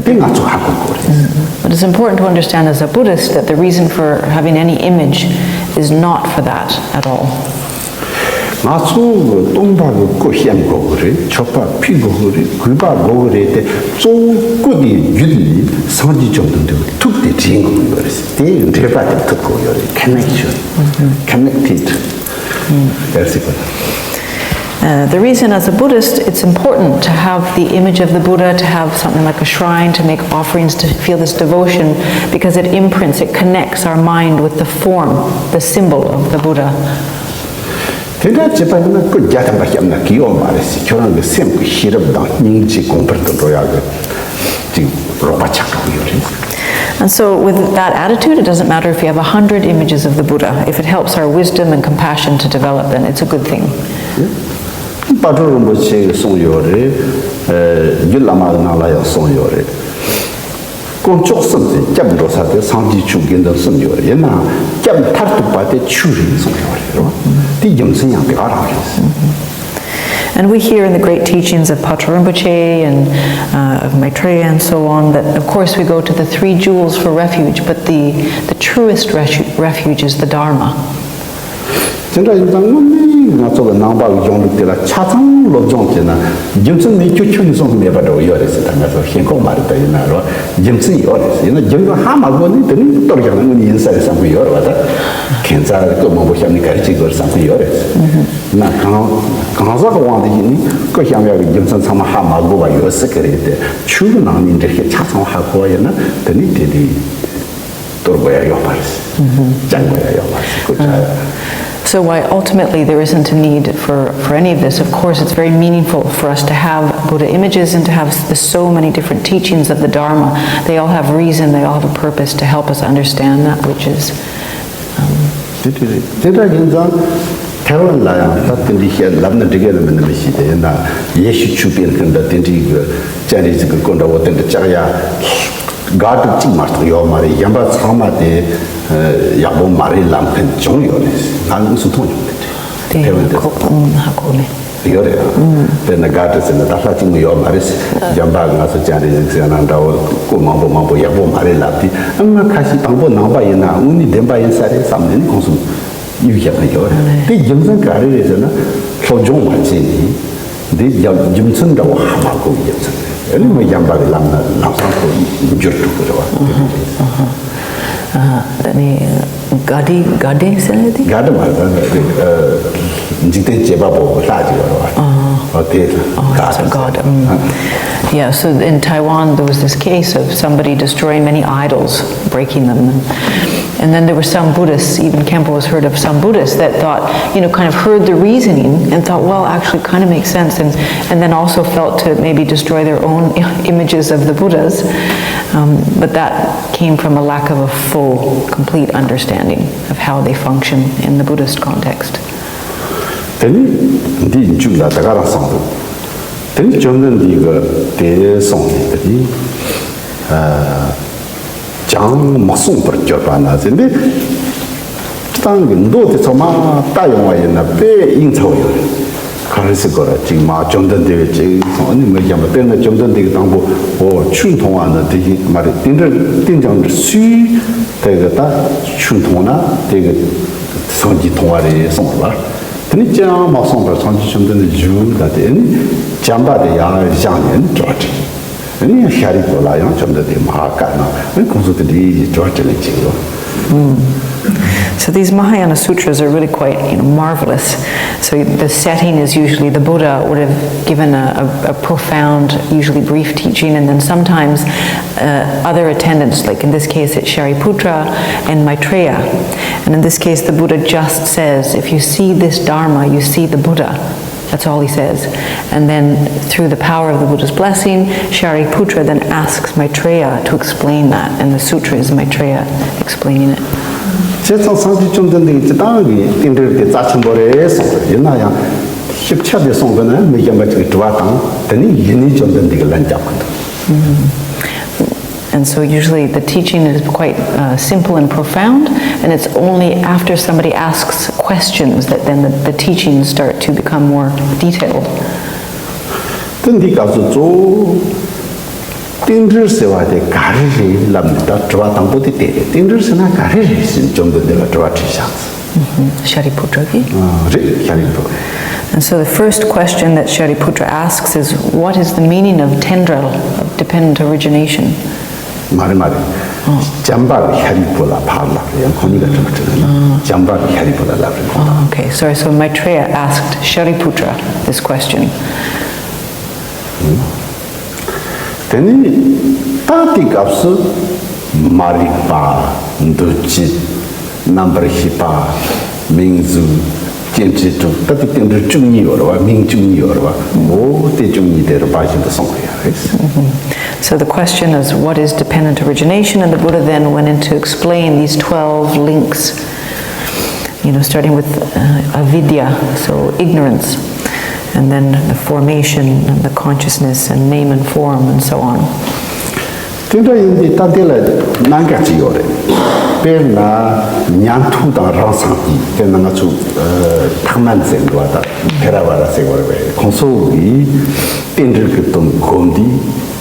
དེ་ང་ཚོ་ཧ་གོ་དགོས་རེད། But it's important to understand as a Buddhist that the reason for having any image is not for that at all. ང་ཚོ་གི་སྟོན་པ་གི་བརྐོས་བཤམས་དགོས་ཀྱི་རེད། མཆོད་པ་ཕུལ་དགོས་ཀྱི་རེད། གུས་པ་དགོས་ཀྱི་རེད་དེ། གཙོ་བོ་བརྐོས་དེ་བརྒྱུད་ནས་སངས་རྒྱས་བཅོམ་ལྡན་འདས་ཀྱི་ཐུགས་དེ་དྲན་དགོས་ཀྱི་ཡོད་རེད། དེ་འབྲེལ་བ་དེ་ཐུབ་དགོས་ཡོད་རེད། Connection. Connected. That's it. Uh, the reason, as a Buddhist, it's important to have the image of the Buddha, to have something like a shrine, to make offerings, to feel this devotion, because it imprints, it connects our mind with the form, the symbol of the Buddha. དེ་འདྲ་བྱས་པ་ཡིན་ན་བརྐོས་བརྒྱ་ཐམ་པ་བཤམས་ན་གི་ཡོད་མ་རེད་ཟེར། ཁྱོད་རང་གི་སེམས་ཀྱི་ཤེས་རབ་དང་སྙིང་རྗེ་གོང་འཕེལ་དུ་འགྲོ་ཡག་གི་ཅིག་རོགས་པ་ཆགས་འགྲོ་གི་ཡོད་རེད། And so, with that attitude, it doesn't matter if you have a hundred images of the Buddha. If it helps our wisdom and compassion to develop, then it's a good thing. པ་ཊོ་རིན་པོ་ཆེ་གིས་གསུངས་ཡོད་རེད། ཨ། རྒྱུད་བླ་མ་གི་ནང་ལ་ཡང་གསུངས་ཡོད་རེད། དཀོན་མཆོག་གསུམ་དེ་སྐྱབས་འགྲོ་ས་དེ་སངས་རྒྱས་ཆོས་དགེ་འདུན་གསུམ་ཡོད་རེད། ཡིན་ནའང་སྐྱབས་མཐར་ཐུག་པ་དེ་ཆོས་རེད་གསུངས་ཡོད་རེད། རེད་བ། དེའི་རྒྱུ་མཚན་ཡང་དེ་ག་རང་རེད། And we hear in the great teachings of Patrul Rinpoche and uh, of Maitreya and so on that, of course, we go to the three jewels for refuge, but the, the truest refu- refuge is the Dharma. དེ་འདྲ་ཡིན་ཙང་དངོས་གནས་ང་ཚོ་གི་ནང་པ་གི་གཞུང་ལུགས་དེ་ལ་ཆ་ཚང་སློབ་སྦྱོང་བྱས་ན་རྒྱུ་མཚན་མེད་རྒྱུ་ཁྱོན་ནས་གསུང་གི་མེད་པ་འདྲ་བོ་ཡོད་རེད་ཟེར། ད་ང་ཚོ་ཞེན་ཁོག་མ་རེད། ད་ཡིན་ན་རོ་རྒྱུ་མཚན་ཡོད་རེད་ཟེར། ཡིན་ན་རྒྱུ་མཚན་ཧ་མ་གོ་ནས་དེ་ནས་གཏོར་རྒྱག་ན་དངོས་གནས་ཡིན་ས་རེད་བསམ་གི་ཡོད་རེད་བ། ད་ཁྱད་མཚར་རེད། བརྐོས་མང་པོ་བཤམས་ནས་ག་རེ་བྱེད་དགོས་རེད་བསམ་གི་ཡོད་རེད་ཟེར། ན་གང་གང་ཟག་གི་དབང་དུ་ཡིན་ནས་བརྐོས་བཤམས་ཡག་གི་རྒྱུ་མཚན་ཚང་མ་ཧ་མ་གོ་བ་ཡོད་སྲིད་གི་རེད་དེ། ཆོས་གི་ནང་ནས་འགྲེལ་བཤད་ཆ་ཚང་ཧ་གོ་བ་ཡིན་ན་དེ་ནས་དེ་དེ། གཏོར་དགོས་ཡ་ཡོད་མ་རེད། བཅག་དགོས་ཡ་ཡོད་མ་རེད། བརྐོས་བཅག་ཡ། So while ultimately there isn't a need for, for any of this, of course it's very meaningful for us to have Buddha images and to have the, so many different teachings of the Dharma. They all have reason, they all have a purpose to help us understand that which is. Um, དེ་དེ་རེད། དེ་འདྲ་ཡིན་ཙང་ད་ ཐའེ་ཝན་ལ་ཡང་ད་དེ་འདྲའི་བཤད་ལབ་ན་འགྲིག་གི་རེད་མིན་ན་མི་ཤེས། དེ་ཡིན་ན་ཡེ་ཤུ་ཆོས་དཔོན་ཁྱོད་འདྲ་དེ་འདྲའི་གི་སྤྱན་རས་གཟིགས་ཀྱི་སྐུ་འདྲ་བོ་དེ་འདྲ་ལྕགས་ཡ་ག་དུ་གཅིག་མ་གཏོགས་ཡོད་མ་རེད། གཞན་པ་ཚང་མ་དེ་ཡག་པོ་མ་རེད་ལབ་མཁན་བྱུང་ཡོད་རེད། ང་དངོས་སུ་མཐོང་ཡོད་རེད། དེ་ཐའེ་ཝན་དེ་ཁོ་ཧ་གོ་མེད། ཡོད་རེད། དཔེར་ན་ག་དུ་ཟེར་ན་ད་ལྷ་གཅིག་མོ་ཡོད་མ་རེད། གཞན་པ་ང་ཚོ་སྤྱན་རས་གཟིགས་ཟེར་ན་འདྲ་བོ་སྐུ་མང་པོ་མང་པོ་ཡག་པོ་མ་རེད་ལབ་དུས། ཨ་ང་ཁ་ཤས་དང་པོ་ནང་པ་ཡིན་ན་དངོས་གནས་བདེན་པ་ཡིན་ས་རེད་བསམ་ནས་ནི་ཁོང་ཚོ་ཡིག་བཞག་གི་ཡོད་རེད། དེ་རྒྱུ་མཚན་ག་རེ་རེད་ཟེར་ན། སློབ་སྦྱོང་མ་བྱས་ནས་འདི་རྒྱ་རྒྱུ་མཚན་འདྲ་བོ་ཧ་མ་གོ་བའི་རྒྱུ་མཚན་རེད། ཨ་ནི་མི་གཞན་པ་གི་ལམ་ན་ལམ་སང་ཁོ་འགྱུར་ཐུབ་ཀྱི་རེད་བ། ཨ་ནི་ག་དེ་ག་དེ་ཟེར་ནས་དེ། ག་དེ་མ་རེད། ད་འཇིག་རྟེན་བྱེད་པ་པོ་ལྷ་ཅིག་ཡོད་རེད་བ། ཨ་དེ་Oh, it's a god. Mm. Yeah, so in Taiwan, there was this case of somebody destroying many idols, breaking them. And, and then there were some Buddhists, even Khenpo was heard of, some Buddhists that thought, you know, kind of heard the reasoning and thought, well, actually, kind of makes sense. And, and then also felt to maybe destroy their own images of the Buddhas. Um, but that came from a lack of a full, complete understanding of how they function in the Buddhist context. དེ་ནི་འདིའི་མཇུག་ལ་ད་ག་རང་གསུངས་འདུག་དེ་ནི་བཅོམ་ལྡན་འདས་ཀྱིས་དེ་གསུངས་ནས། དེ་ནི་ཨ་ཅང་མི་གསུང་བར་གྱུར་པ་ན་ཟེར་འདི། སྤྱིར་བཏང་གི་མདོ་དེ་ཚོ་མ་བལྟ་ཡོང་བ་ཡིན་ན་དཔེ་དབྱིངས་ཚ་བོ་ཡོད་རེད། ག་རེ་ཟེར་དགོས་ར། ཅིག་མ་བཅོམ་ལྡན་འདས་པས་ཅིག་གསུངས། ཨ་ནི་མི་གཞན་པ་དཔེར་ན་བཅོམ་ལྡན་འདས་ཀྱིས་དང་པོ་འོ་ཆོས་མཐོང་བ་ནི་དེ་བཞིན་མ་རེད། རྟེན་འབྲེལ་རྟེན་འབྲེལ་སུས་དེ་གི་ད་ཆོས་མཐོང་ན་དེ་གི་སངས་རྒྱས་མཐོང་བ་རེད་གསུངས་པ། དེ་ནི་ཅི་ཡང་མ་གསུངས་པར་སངས་རྒྱས་བཅོམ་ལྡན་འདས་བཞུགས་ད་དེ་ནི་བྱམས་པ་དེ་ཡར་བཞེངས་ནས་ནི་དྲི་བ་དྲིས། དེ་ནི་ཤཱ་རིའི་བུ་ལ་ཡང་བཅོམ་ལྡན་འདས་མ་ཧཱ་ཀ་ན་ཁོང་ཚོ་དེ་འདྲའི་དྲི་བ་དྲིས་ལན་བྱས་ཡོད། So these Mahayana sutras are really quite, you know, marvelous. So the setting is usually the Buddha would have given a, a, a profound, usually brief teaching, and then sometimes uh, other attendants, like in this case it's Shariputra and Maitreya. And in this case, the Buddha just says, if you see this Dharma, you see the Buddha. That's all he says. And then, through the power of the Buddha's blessing, Shariputra then asks Maitreya to explain that, and the sutra is Maitreya explaining it. བྱས་ཙང་སངས་རྒྱས་བཅོམ་ལྡན་འདས་ཀྱིས་སྤྱིར་བཏང་གི་རྟེན་འབྲེལ་དེ་རྩ་ཆེན་པོ་རེད་གསུངས་པ་ཡིན་ན་ཡང་། ཞིབ་ཆ་དེ་གསུངས་པ་ན་མི་གཞན་པ་ཅིག་གིས་དྲི་བ་བཏང་། དེ་ནས་ཡིན་ནའི་བཅོམ་ལྡན་འདས་ཀྱིས་ལན་རྒྱག་གི་འདུག And so usually the teaching is quite uh, simple and profound, and it's only after somebody asks questions that then the, the teachings start to become more detailed. དེ་འདི་སྐབས་སུ་གཙོ་བོ་རྟེན་འབྲེལ་ཟེར་བ་དེ་ག་རེ་རེད་ལབ་ནས་ད་དྲི་བ་དང་པོ་དེ་དེ་རེད། རྟེན་འབྲེལ་ཟེར་ན་ག་རེ་རེད་ཟེར་ནས་བཅོམ་ལྡན་འདས་ལ་དྲི་བ་དྲིས་བཞག Shariputra. And so the first question that Shariputra asks is, what is the meaning of tendril, of dependent origination? མ་རེད་མ་རེད། བྱམས་པ་གིས་ཤཱ་རིའི་བུ་ལ་ཕར་ལབ་རེད། ཡང་ཁོང་གཉིས་ཀ་དྲི་བ་དྲིས་ན་བྱམས་པ་གིས་ཤཱ་རིའི་བུ་ལ་ལབ་རེད་ཁོང་ལ། Oh, okay, sorry. So Maitreya asked Shariputra this question. དེ་ནས་ད་དེའི་སྐབས་སུ་མ་རིག་པ། འདུ་བྱེད། རྣམ་པར་ཤེས་པ། མིང་གཟུགས། སྐྱེ་མཆེད་དྲུག་ད་དེ་རྟེན་འབྲེལ་བཅུ་གཉིས་ཡོད་རེད་བ། མིང་བཅུ་གཉིས་ཡོད་རེད་བ། འོ་དེ་བཅུ་གཉིས་དེ་རིམ་པ་བཞིན་དུ་གསུང་གི་ཡོད་རེད། So the question is, what is dependent origination? And the Buddha then went into explain these twelve links. You know, starting with uh, avidya, so ignorance, and then the formation and the consciousness and name and form and so on. དེ་འདྲ་ཡིན་དུས་ད་དེ་ལ་གནད་འགག་ཅིག་ཡོད་རེད། དཔེར་ན་ཉན་ཐོས་དང་རང་སངས་རྒྱས། དཔེར་ན་ང་ཚོ་ཐེག་དམན་ཟེར་འདུག་བ། ད་ཐེ་ར་ཝ་ད་ཟེར་བ་རེད་པས། ཁོང་ཚོ་གིས་རྟེན་འབྲེལ་གྱི་དོན་སྒོམ་དུས།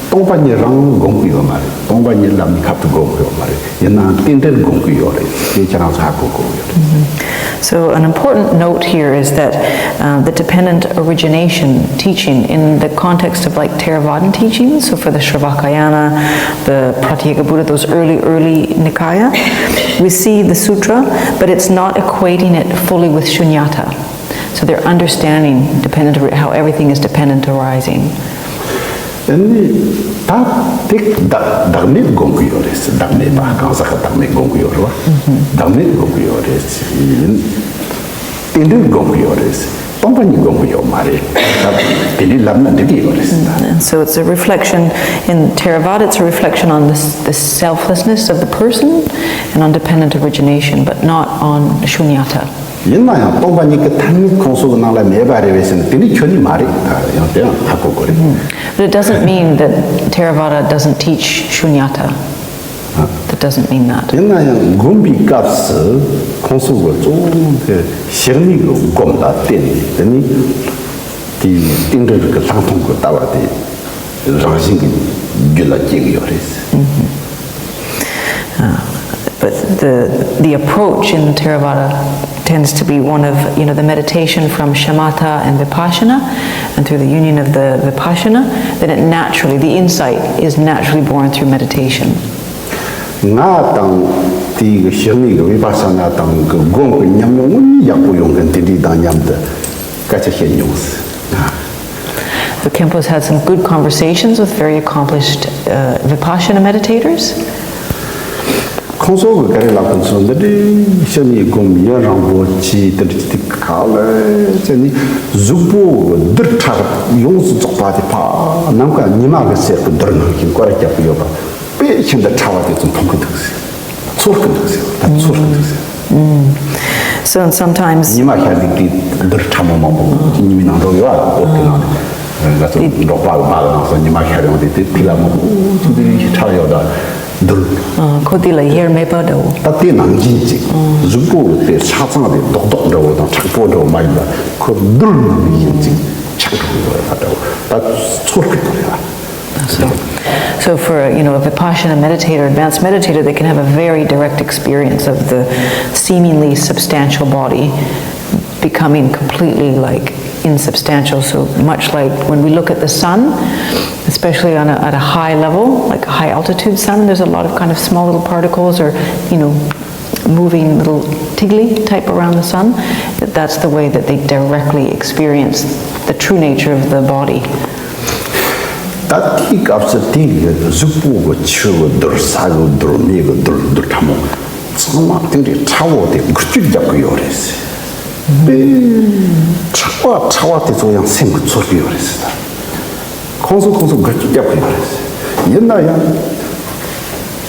སྟོང་པ་ཉིད་རང་སྒོམ་གྱི་ཡོད་མ་རེད། སྟོང་པ་ཉིད་ལམ་གྱི་ཁ་ཐུག་སྒོམ་གྱི་ཡོད་མ་རེད། ཡིན་ནའང་རྟེན་འབྲེལ་སྒོམ་གྱི་ཡོད་རེད། དེ་ཁྱེད་རང་ཚོ་ཧ་གོ་དགོས་ཡོད་རེད། So an important note here is that uh, the dependent origination teaching in the context of like Theravadan teaching, so for the Shravakayana, the Pratyeka Buddha, those early, early Nikaya, we see the sutra, but it's not equating it fully with shunyata. So their understanding dependent, how everything is dependent arising. ཨ་ནི་ད་དེ་བདག་བདག་མེད་སྒོམ་གྱི་ཡོད་རེད། བདག་མེད་པ་གང་ཟག་གི་བདག་མེད་སྒོམ་གྱི་ཡོད་རེད་བ། བདག་མེད་སྒོམ་གྱི་ཡོད་རེད། ཡིན། རྟེན་འབྲེལ་སྒོམ་གྱི་ཡོད་རེད། སྟོང་པ་ཉིད་སྒོམ་གྱི་ཡོད་མ་རེད། ད་དེ་འདྲའི་ལབ་ན་འགྲིག་གི་ཡོད་རེད། And so it's a reflection in Theravada, it's a reflection on the, the selflessness of the person and on dependent origination, but not on shunyata. ཡིན་ན་ཡང་སྟོང་པ་ཉིད་ཀྱི་ཐ་སྙད་ཁོང་ཚོ་གི་ནང་ལ་མེད་པ་རེད་པས་ཟེར་ན་དེ་ནི་ཁྱོན་ནས་མ་རེད། ད་ཡང་དེ་ཡང་ཧ་གོ་དགོས་རེད། But it doesn't mean that Theravada doesn't teach Shunyata. That doesn't mean that. ཡིན་ན་ཡང་སྒོམ་པའི་སྐབས་སུ་ཁོང་ཚོ་གི་གཙོ་བོ་དེ་ཞི་གནས་ཀྱི་སྒོམ་ལ་བརྟེན་ནས་དེ་ནི་དེའི་རྟེན་འབྲེལ་གྱི་ལྷག་མཐོང་གི་ལྟ་བ་དེ་རང་བཞིན་གྱི་རྒྱུད་ལ་སྐྱེ་གི་ཡོད་རེད། Uh, but the, the approach in Theravada tends to be one of, you know, the meditation from shamatha and vipassana, and through the union of the vipassana, then it naturally, the insight is naturally born through meditation. ང་དང་དེའི་གི་ཞི་གནས་ཀྱི་བི་པ་ས་ན་དང་གི་སྒོམ་གྱི་ཉམས་མྱོང་དངོས་གནས་ཡག་པོ་ཡོང་མཁན་དེ་འདྲའི་དང་མཉམ་དུ་སྐད་ཆ་བཤད་མྱོང་ཟེར། The Khenpo's had some good conversations with very accomplished uh, Vipassana meditators. ཁོང་ཚོ་གི་ག་རེ་ལབ་གི་འདུག་འདི་འདྲའི་ཞི་གནས་སྒོམ་ཡུན་རིང་པོ་བྱས་དེ་འདྲ་ཅིག་ག་ལ་བྱས་ནས་གཟུགས་པོ་གི་རྡུལ་ཕྲ་ཡོངས་སུ་རྫོགས་པ་དེ་ཕ་ནམ་མཁའ་ཉི་མ་གི་ཟེར་གི་རྡུལ་ནང་བཞིན་སྐོར་ར་རྒྱབ་གི་ཡོད་པ་དཔེ་ཤིན་ཏུ་ཕྲ་བ་དེ་ཚོ་མཐོང་གི་འདུག་ཟེར། ཚོར་གི་འདུག་ཟེར། ད་ཚོར་གི་འདུག་ཟེར། So and sometimes ཉི་མ་ཤར་དུས་དེ་རྡུལ་ཕྲ་མོ་མང་པོ་ཅིག་ཉི་མའི་ནང་འགྲོ་ཡོད་ཨ། འོད་ཀྱི་ནང་ནས་ང་ཚོ་འབྲོག་པ་གི་མ་གི་ནང་སོ་ཉི་མ་ཤར་ཡོང་དུས་དེ་ཐིག་ལ་མང་པོ་ཅིག་འདི་རིགས་ཤིག་ཁྲག་ཡོད་ད་རྡུལ། ཁོ་དེ་ལ་དབྱེར་མེད་པ་འདྲ་བོ། ད་དེ་ནང་བཞིན་ཅིག་གཟུགས་པོ་དེ་ཆ་ཚང་དེ་རྡོག་རྡོག་འདྲ་བོ་དང་མཁྲེགས་པོ་འདྲ་བོ་མ་ཡིན་པ་ཁོ་རྡུལ་ནང་བཞིན་ཅིག་ཆགས་འགྲོ་གི་ཡོད་རེད་ད་འདྲ་བོ་ད་ཚོར་གི་འདུག་རེད་ཨ། So, so for you know a Vipassana meditator, advanced meditator, they can have a very direct experience of the seemingly substantial body becoming completely like insubstantial. So much like when we look at the sun, especially on a, at a high level, like a high altitude sun, there's a lot of kind of small little particles or you know moving little tigli type around the sun. That's the way that they directly experience the true nature of the body. ད་དེའི་སྐབས་སུ་དེའི་གཟུགས་པོ་གི་ཆུ་གི་རྡུལ་ས་གི་རྡུལ་མེ་གི་རྡུལ་རྡུལ་ཕྲ་མོ་ཚང་མ་དེ་འདྲའི་ཕྲ་བོ་དེ་འགུལ་སྐྱོད་རྒྱབ་གི་ཡོད་རེད་ཟེར། དཔེ་ཕྲ་བ་ཕྲ་བ་དེ་ཚོ་ཡང་སེམས་ཀྱིས་ཚོར་གི་ཡོད་རེད་ཟེར། ད་ཁོང་ཚོ་ཁོང་ཚོ་འགུལ་སྐྱོད་རྒྱབ་གི་ཡོད་རེད་ཟེར། ཡིན་ན་ཡང་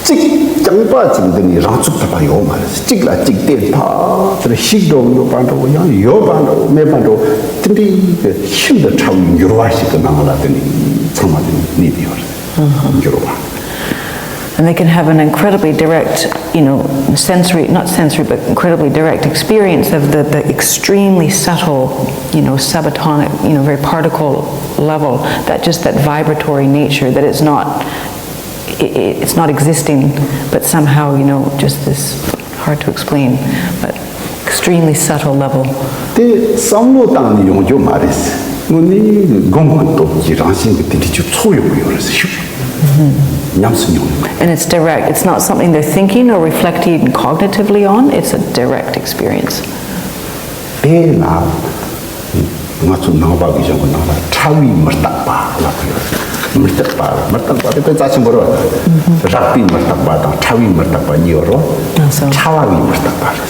གཅིག་རྐྱང་པ་གཅིག་འདི་ནས་རང་ཚུགས་ཐུབ་པ་ཡོད་མ་རེད། གཅིག་ལ་གཅིག་བརྟེན་ཕ་དེར་ཞིག་འགྲོ་ཡོད་པ་འགྲོ་ཡང་ཡོད་པ་འགྲོ་མེད་པ་འགྲོ་དེ་འདྲའི་ཤིན་ཏུ་ཕྲ་བའི་འགྱུར་བ་ཞིག་གི་ནང་ལ་དེ་ནས་ཚང་མ་དེ་གནས་ཏེ་ཡོད་རེད། འགྱུར་བ། And they can have an incredibly direct, you know, sensory, not sensory, but incredibly direct experience of the, the extremely subtle, you know, subatomic, you know, very particle level, that just that vibratory nature that is not, it, it's not existing, but somehow, you know, just this hard to explain, but extremely subtle level. དེ་བསམ་བློ་བཏང་ནས་ཡོང་རྒྱུ་མ་རེད། དངོས་གནས་སྒོམ་གྱི་སྟོབས་ཀྱིས་རང་བཞིན་གྱི་དེ་འདྲ་ཅིག་ཚོར་ཡོང་གི་ཡོད་རེད་ཟེར་ཞུ། ཉམས་སུ་མྱོང་ཡོད་མ་རེད། And it's direct. It's not something they're thinking or reflecting cognitively on. It's a direct experience. དེས་ན་ང་ཚོ་ནང་པ་གི་གཞུང་གི་ནང་ལ་ཕྲ་བའི་མི་རྟག་པ་ལབ་ཀྱི་ཡོད་རེད། མི་རྟག་པ་མི་རྟག་པ་དེ་དཔེ་རྩ་ཆེན་པོ་རེད་བ། རགས་པའི་མི་རྟག་པ་དང་ཕྲ་བའི་མི་རྟག་པ་གཉིས་ཡོད་རེད་བ། ལགས་སོ། ཕྲ་བ་གི་མི་རྟག་པ་རེད།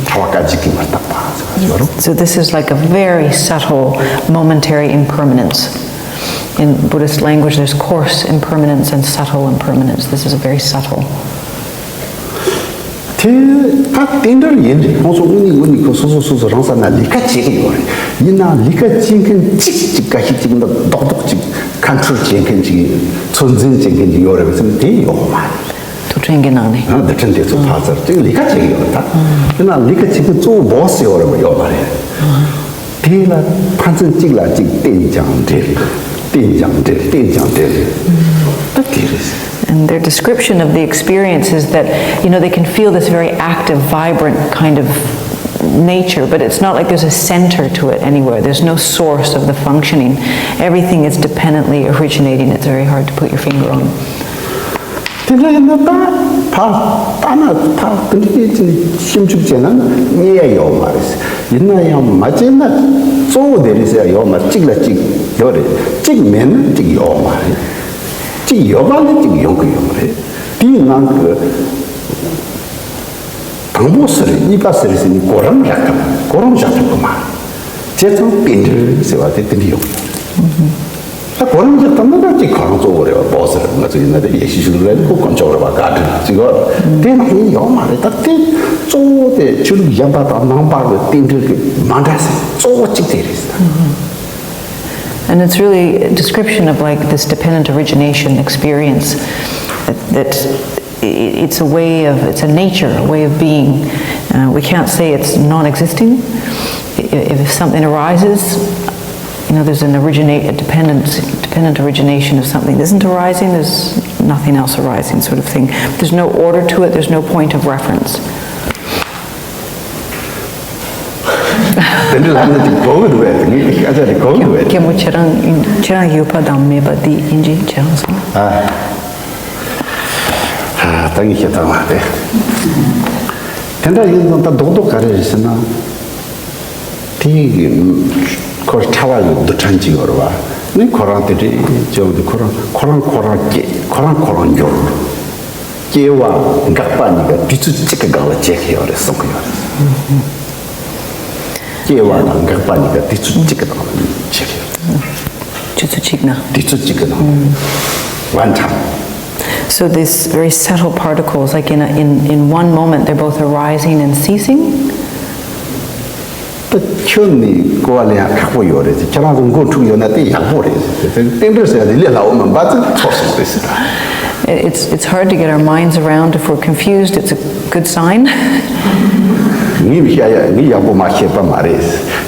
ཕྲ་བ་སྐད་ཅིག་གི་མི་རྟག་པ་ཟེར་བ་ཡོད་རེད། So this is like a very subtle momentary impermanence. In Buddhist language, there's coarse impermanence and subtle impermanence. This is a very subtle. དེ་ད་རྟེན་འབྲེལ་ཡིན་རེད། ཁོང་ཚོ་དངོས་གནས་དངོས་གནས་ཁོ་སོ་སོ་སོ་སོ་རང་ས་ན་ལས་ཀ་བྱེད་ཀྱི་ཡོད་རེད། ཡིན་ནའང་ལས་ཀ་བྱེད་མཁན་གཅིག་གཅིག་འགའ་ཤས་གཅིག་འདི་རྡོག་རྡོག་གཅིག་ཁོན་ཊྲོལ་བྱེད་མཁན་གཅིག་ཚོད་འཛིན་བྱེད་མཁན་གཅིག་ཡོད་རེད་བས་ཟེར་ན་དེ་ཡོད་མ་རེད། དུ་ཕྲན་གྱི་ནང་ནས། ཨ་དུ་ཕྲན་དེ་ཚོ་ཕར་ཚུར་གཅིག་ལས་ཀ་བྱེད་ཀྱི་ཡོད་རེད་ད། ཡིན་ནའང་ལས་ཀ་བྱེད་མཁན་གཙོ་བོ་བོ་སི་ཡོད་རེད་མ་ཡོད་མ་རེད། དེ་ལ་ཕན་ཚུན་གཅིག་ལ་གཅིག་བརྟེན་ཀྱང་འབྲེལ། བརྟེན་ཀྱང་འབྲེལ། བརྟེན་ཀྱང་འབྲེལ། ད་དེ་རེད། And their description of the experience is that, you know, they can feel this very active, vibrant kind of nature, but it's not like there's a center to it anywhere. There's no source of the functioning. Everything is dependently originating. It's very hard to put your finger on. དེ་འདྲ་ཡིན་ན་ད་ཕར་ལྟ་ན་ཕར་དེ་འདྲ་ཅིག་ཞིབ་འཇུག་བྱས་ན་རྙེད་ཡ་ཡོད་མ་རེད། ཡིན་ན་ཡང་མ་བྱས་ན་གཙོ་བོ་དེ་རེད་ཟེར་ཡ་ཡོད་མ་རེད། གཅིག་ལ་གཅིག་ཡོད་རེད། གཅིག་མེད་ན་གཅིག་ཡོད་མ་རེད། གཅིག་ཡོད་པ་ལ་གཅིག་ཡོང་གི་ཡོད་མ་རེད། དེའི་ནང་གི་དང་པོ་སུ་རེད་གཉིས་པ་སུ་རེད་ཟེར་ནས་གོ་རིམ་རག་གི་མ་རེད། གོ་རིམ་བཞག་ཐུབ་གི་མ་རེད། བྱས་ཙང་རྟེན་འབྲེལ་ཟེར་བ་དེ་དེ་འདྲ་ཡོང་གི་ཡོད་རེད། ད་གོ་རིམ་གྱི་སྟེང་ན་ད་ཅིག་ཁོ་རང་གཙོ་བོ་རེད་བ། བོད་ཟེར་ང་ཚོ་ཡིན་ན་དེ་ཡེ་ཤེས་ཆོས་ལུགས་རེད། ཁོ་དཀོན་མཆོག་རེད་བ། ག་འདྲ་ཅིག་ཡོད་རེད། དེ་ནང་བཞིན་ཡོད་མ་རེད། ད་དེ་གཙོ་བོ་དེ་ཆོས་ལུགས་གཞན་པ་དང་ནང་པ་གི་རྟེན་འབྲེལ་གྱི་མ་འདྲ་ས་གཙོ་བོ་གཅིག་དེ་རེད། And it's really a description of, like, this dependent origination experience that, that i- it's a way of, it's a nature, a way of being. Uh, we can't say it's non-existing. I- If something arises, you know, there's an originate, a dependent, dependent origination of something isn't arising. There's nothing else arising, sort of thing. There's no order to it. There's no point of reference. དེ་འདྲ་ལབ་ན་ཅིག་གོ་གི་འདུག་པས། ངས་སྐད་ཆ་དེ་གོ་གི་འདུག་པས། རྒན་པོ་ཁྱེད་རང་ཁྱེད་རང་ཡོད་པ་དང་མེད་པ་དེ་ཡིན་གཅིག་ཁྱེད་རང་སོང་། ཨ། ད་ངས་བཤད་ཐུབ་མ་རེད། དེ་འདྲ་ཡིན་ཙང་ད་རྡོག་རྡོག་ག་རེ་རེད་ཟེར་ན། དེ་ཁོ་ཕྲ་བ་གི་རྡུལ་ཕྲན་གཅིག་ཡོད་རེད་བ། ནི་ཁོ་རང་དེ་འདྲས་བྱུང་དུས་ཁོ་རང་ཁོ་རང་ཁོ་རང་སྐྱེ། ཁོ་རང་ཁོ་རང་འགྱུར། སྐྱེ་བ་འགག་པ་གཉིས་ཀ་དུས་ཚོད་གཅིག་གི་སྒང་ལ་བྱེད་ཀྱི་ཡོད་རེད་གསུང་གི་ཡོད་རེད། སྐྱེ་བ་དང་འགག་པ་གཉིས་ཀ་དུས་ཚོད་གཅིག་གི་ནང་ལ་བྱེད་ཀྱི་ཡོད་རེད། དུས་ཚོད་གཅིག་ན། དུས་ཚོད་གཅིག་གི་ནང་། One time. So these very subtle particles, like, in, a, in, in one moment, they're both arising and ceasing. ད་ཁྱོད་ནི་གོ་བ་ལེན་ཡག་ཁག་པོ་ཡོད་རེད། ཁྱེད་རང་ཚོ་མགོ་འཁྲུག་ཡོད་ན་དེ་ཡག་པོ་རེད། རྟེན་འབྲེལ་ཟེར་ཡ་དེ་ལས་སླ་བོ་མིན་པ་ཚོ་ཚོར་སོང་རེད་ཟེར། It's, it's hard to get our minds around. If we're confused, it's a good sign. ངས་མི་ཤེས་ཡ། ངས་ཡག་པོ་མ་ཤེས་པ་མ་རེད།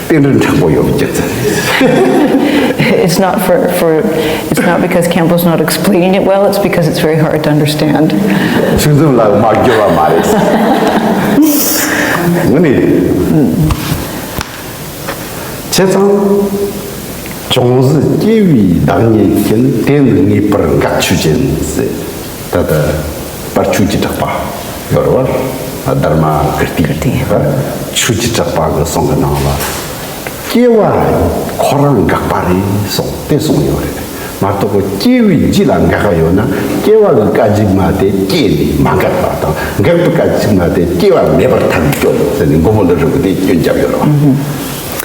རྟེན་འབྲེལ་མཁྲེགས་པོ་ཡོད་པའི་རྒྱུ་མཚན་རེད། It's not for, for, it's not because Khenpo's not explaining it well, it's because it's very hard to understand. ཚུལ་འཛིན་ལ་མ་འགྱུར་བ་མ་རེད། ངོ་ནས། བྱས་ཙང་། ཅུང་ཟད་སྐྱེ་བའི་བདག་ཉིད་ཀྱིས། དེ་ནི་ངེས་པར་འགག་ཆོས་ཅན་ཟེར། ད་ལྟ་བར་ཆོས་ཀྱི་གྲགས་པ་ཡོད་རེད་བ། དྷརྨ་ཀིརྟི། ཀིརྟི། ཆོས་ཀྱི་གྲགས་པ་གི་གསུང་གི་ནང་ལ། སྐྱེ་བ་ཁོ་རང་འགག་པ་རེད་གསུངས་དེ་གསུངས་ཡོད་རེད། མ་གཏོགས་སྐྱེ་བའི་རྗེས་ལ་འགག་པ་ཡོད་ན། སྐྱེ་བ་གི་སྐད་ཅིག་མ་དེ་སྐྱེས་ནས་མ་འགག་པ་དང་། འགག་པའི་སྐད་ཅིག་མ་དེ་སྐྱེ་བ་མེད་པར་ཐལ་སྐྱོན་ཟེར་ནས་མགོན་པོ་ཀླུ་སྒྲུབ་ཀྱིས་དེ་སྐྱོན་བརྒྱབ་ཡོད་རེད་བ།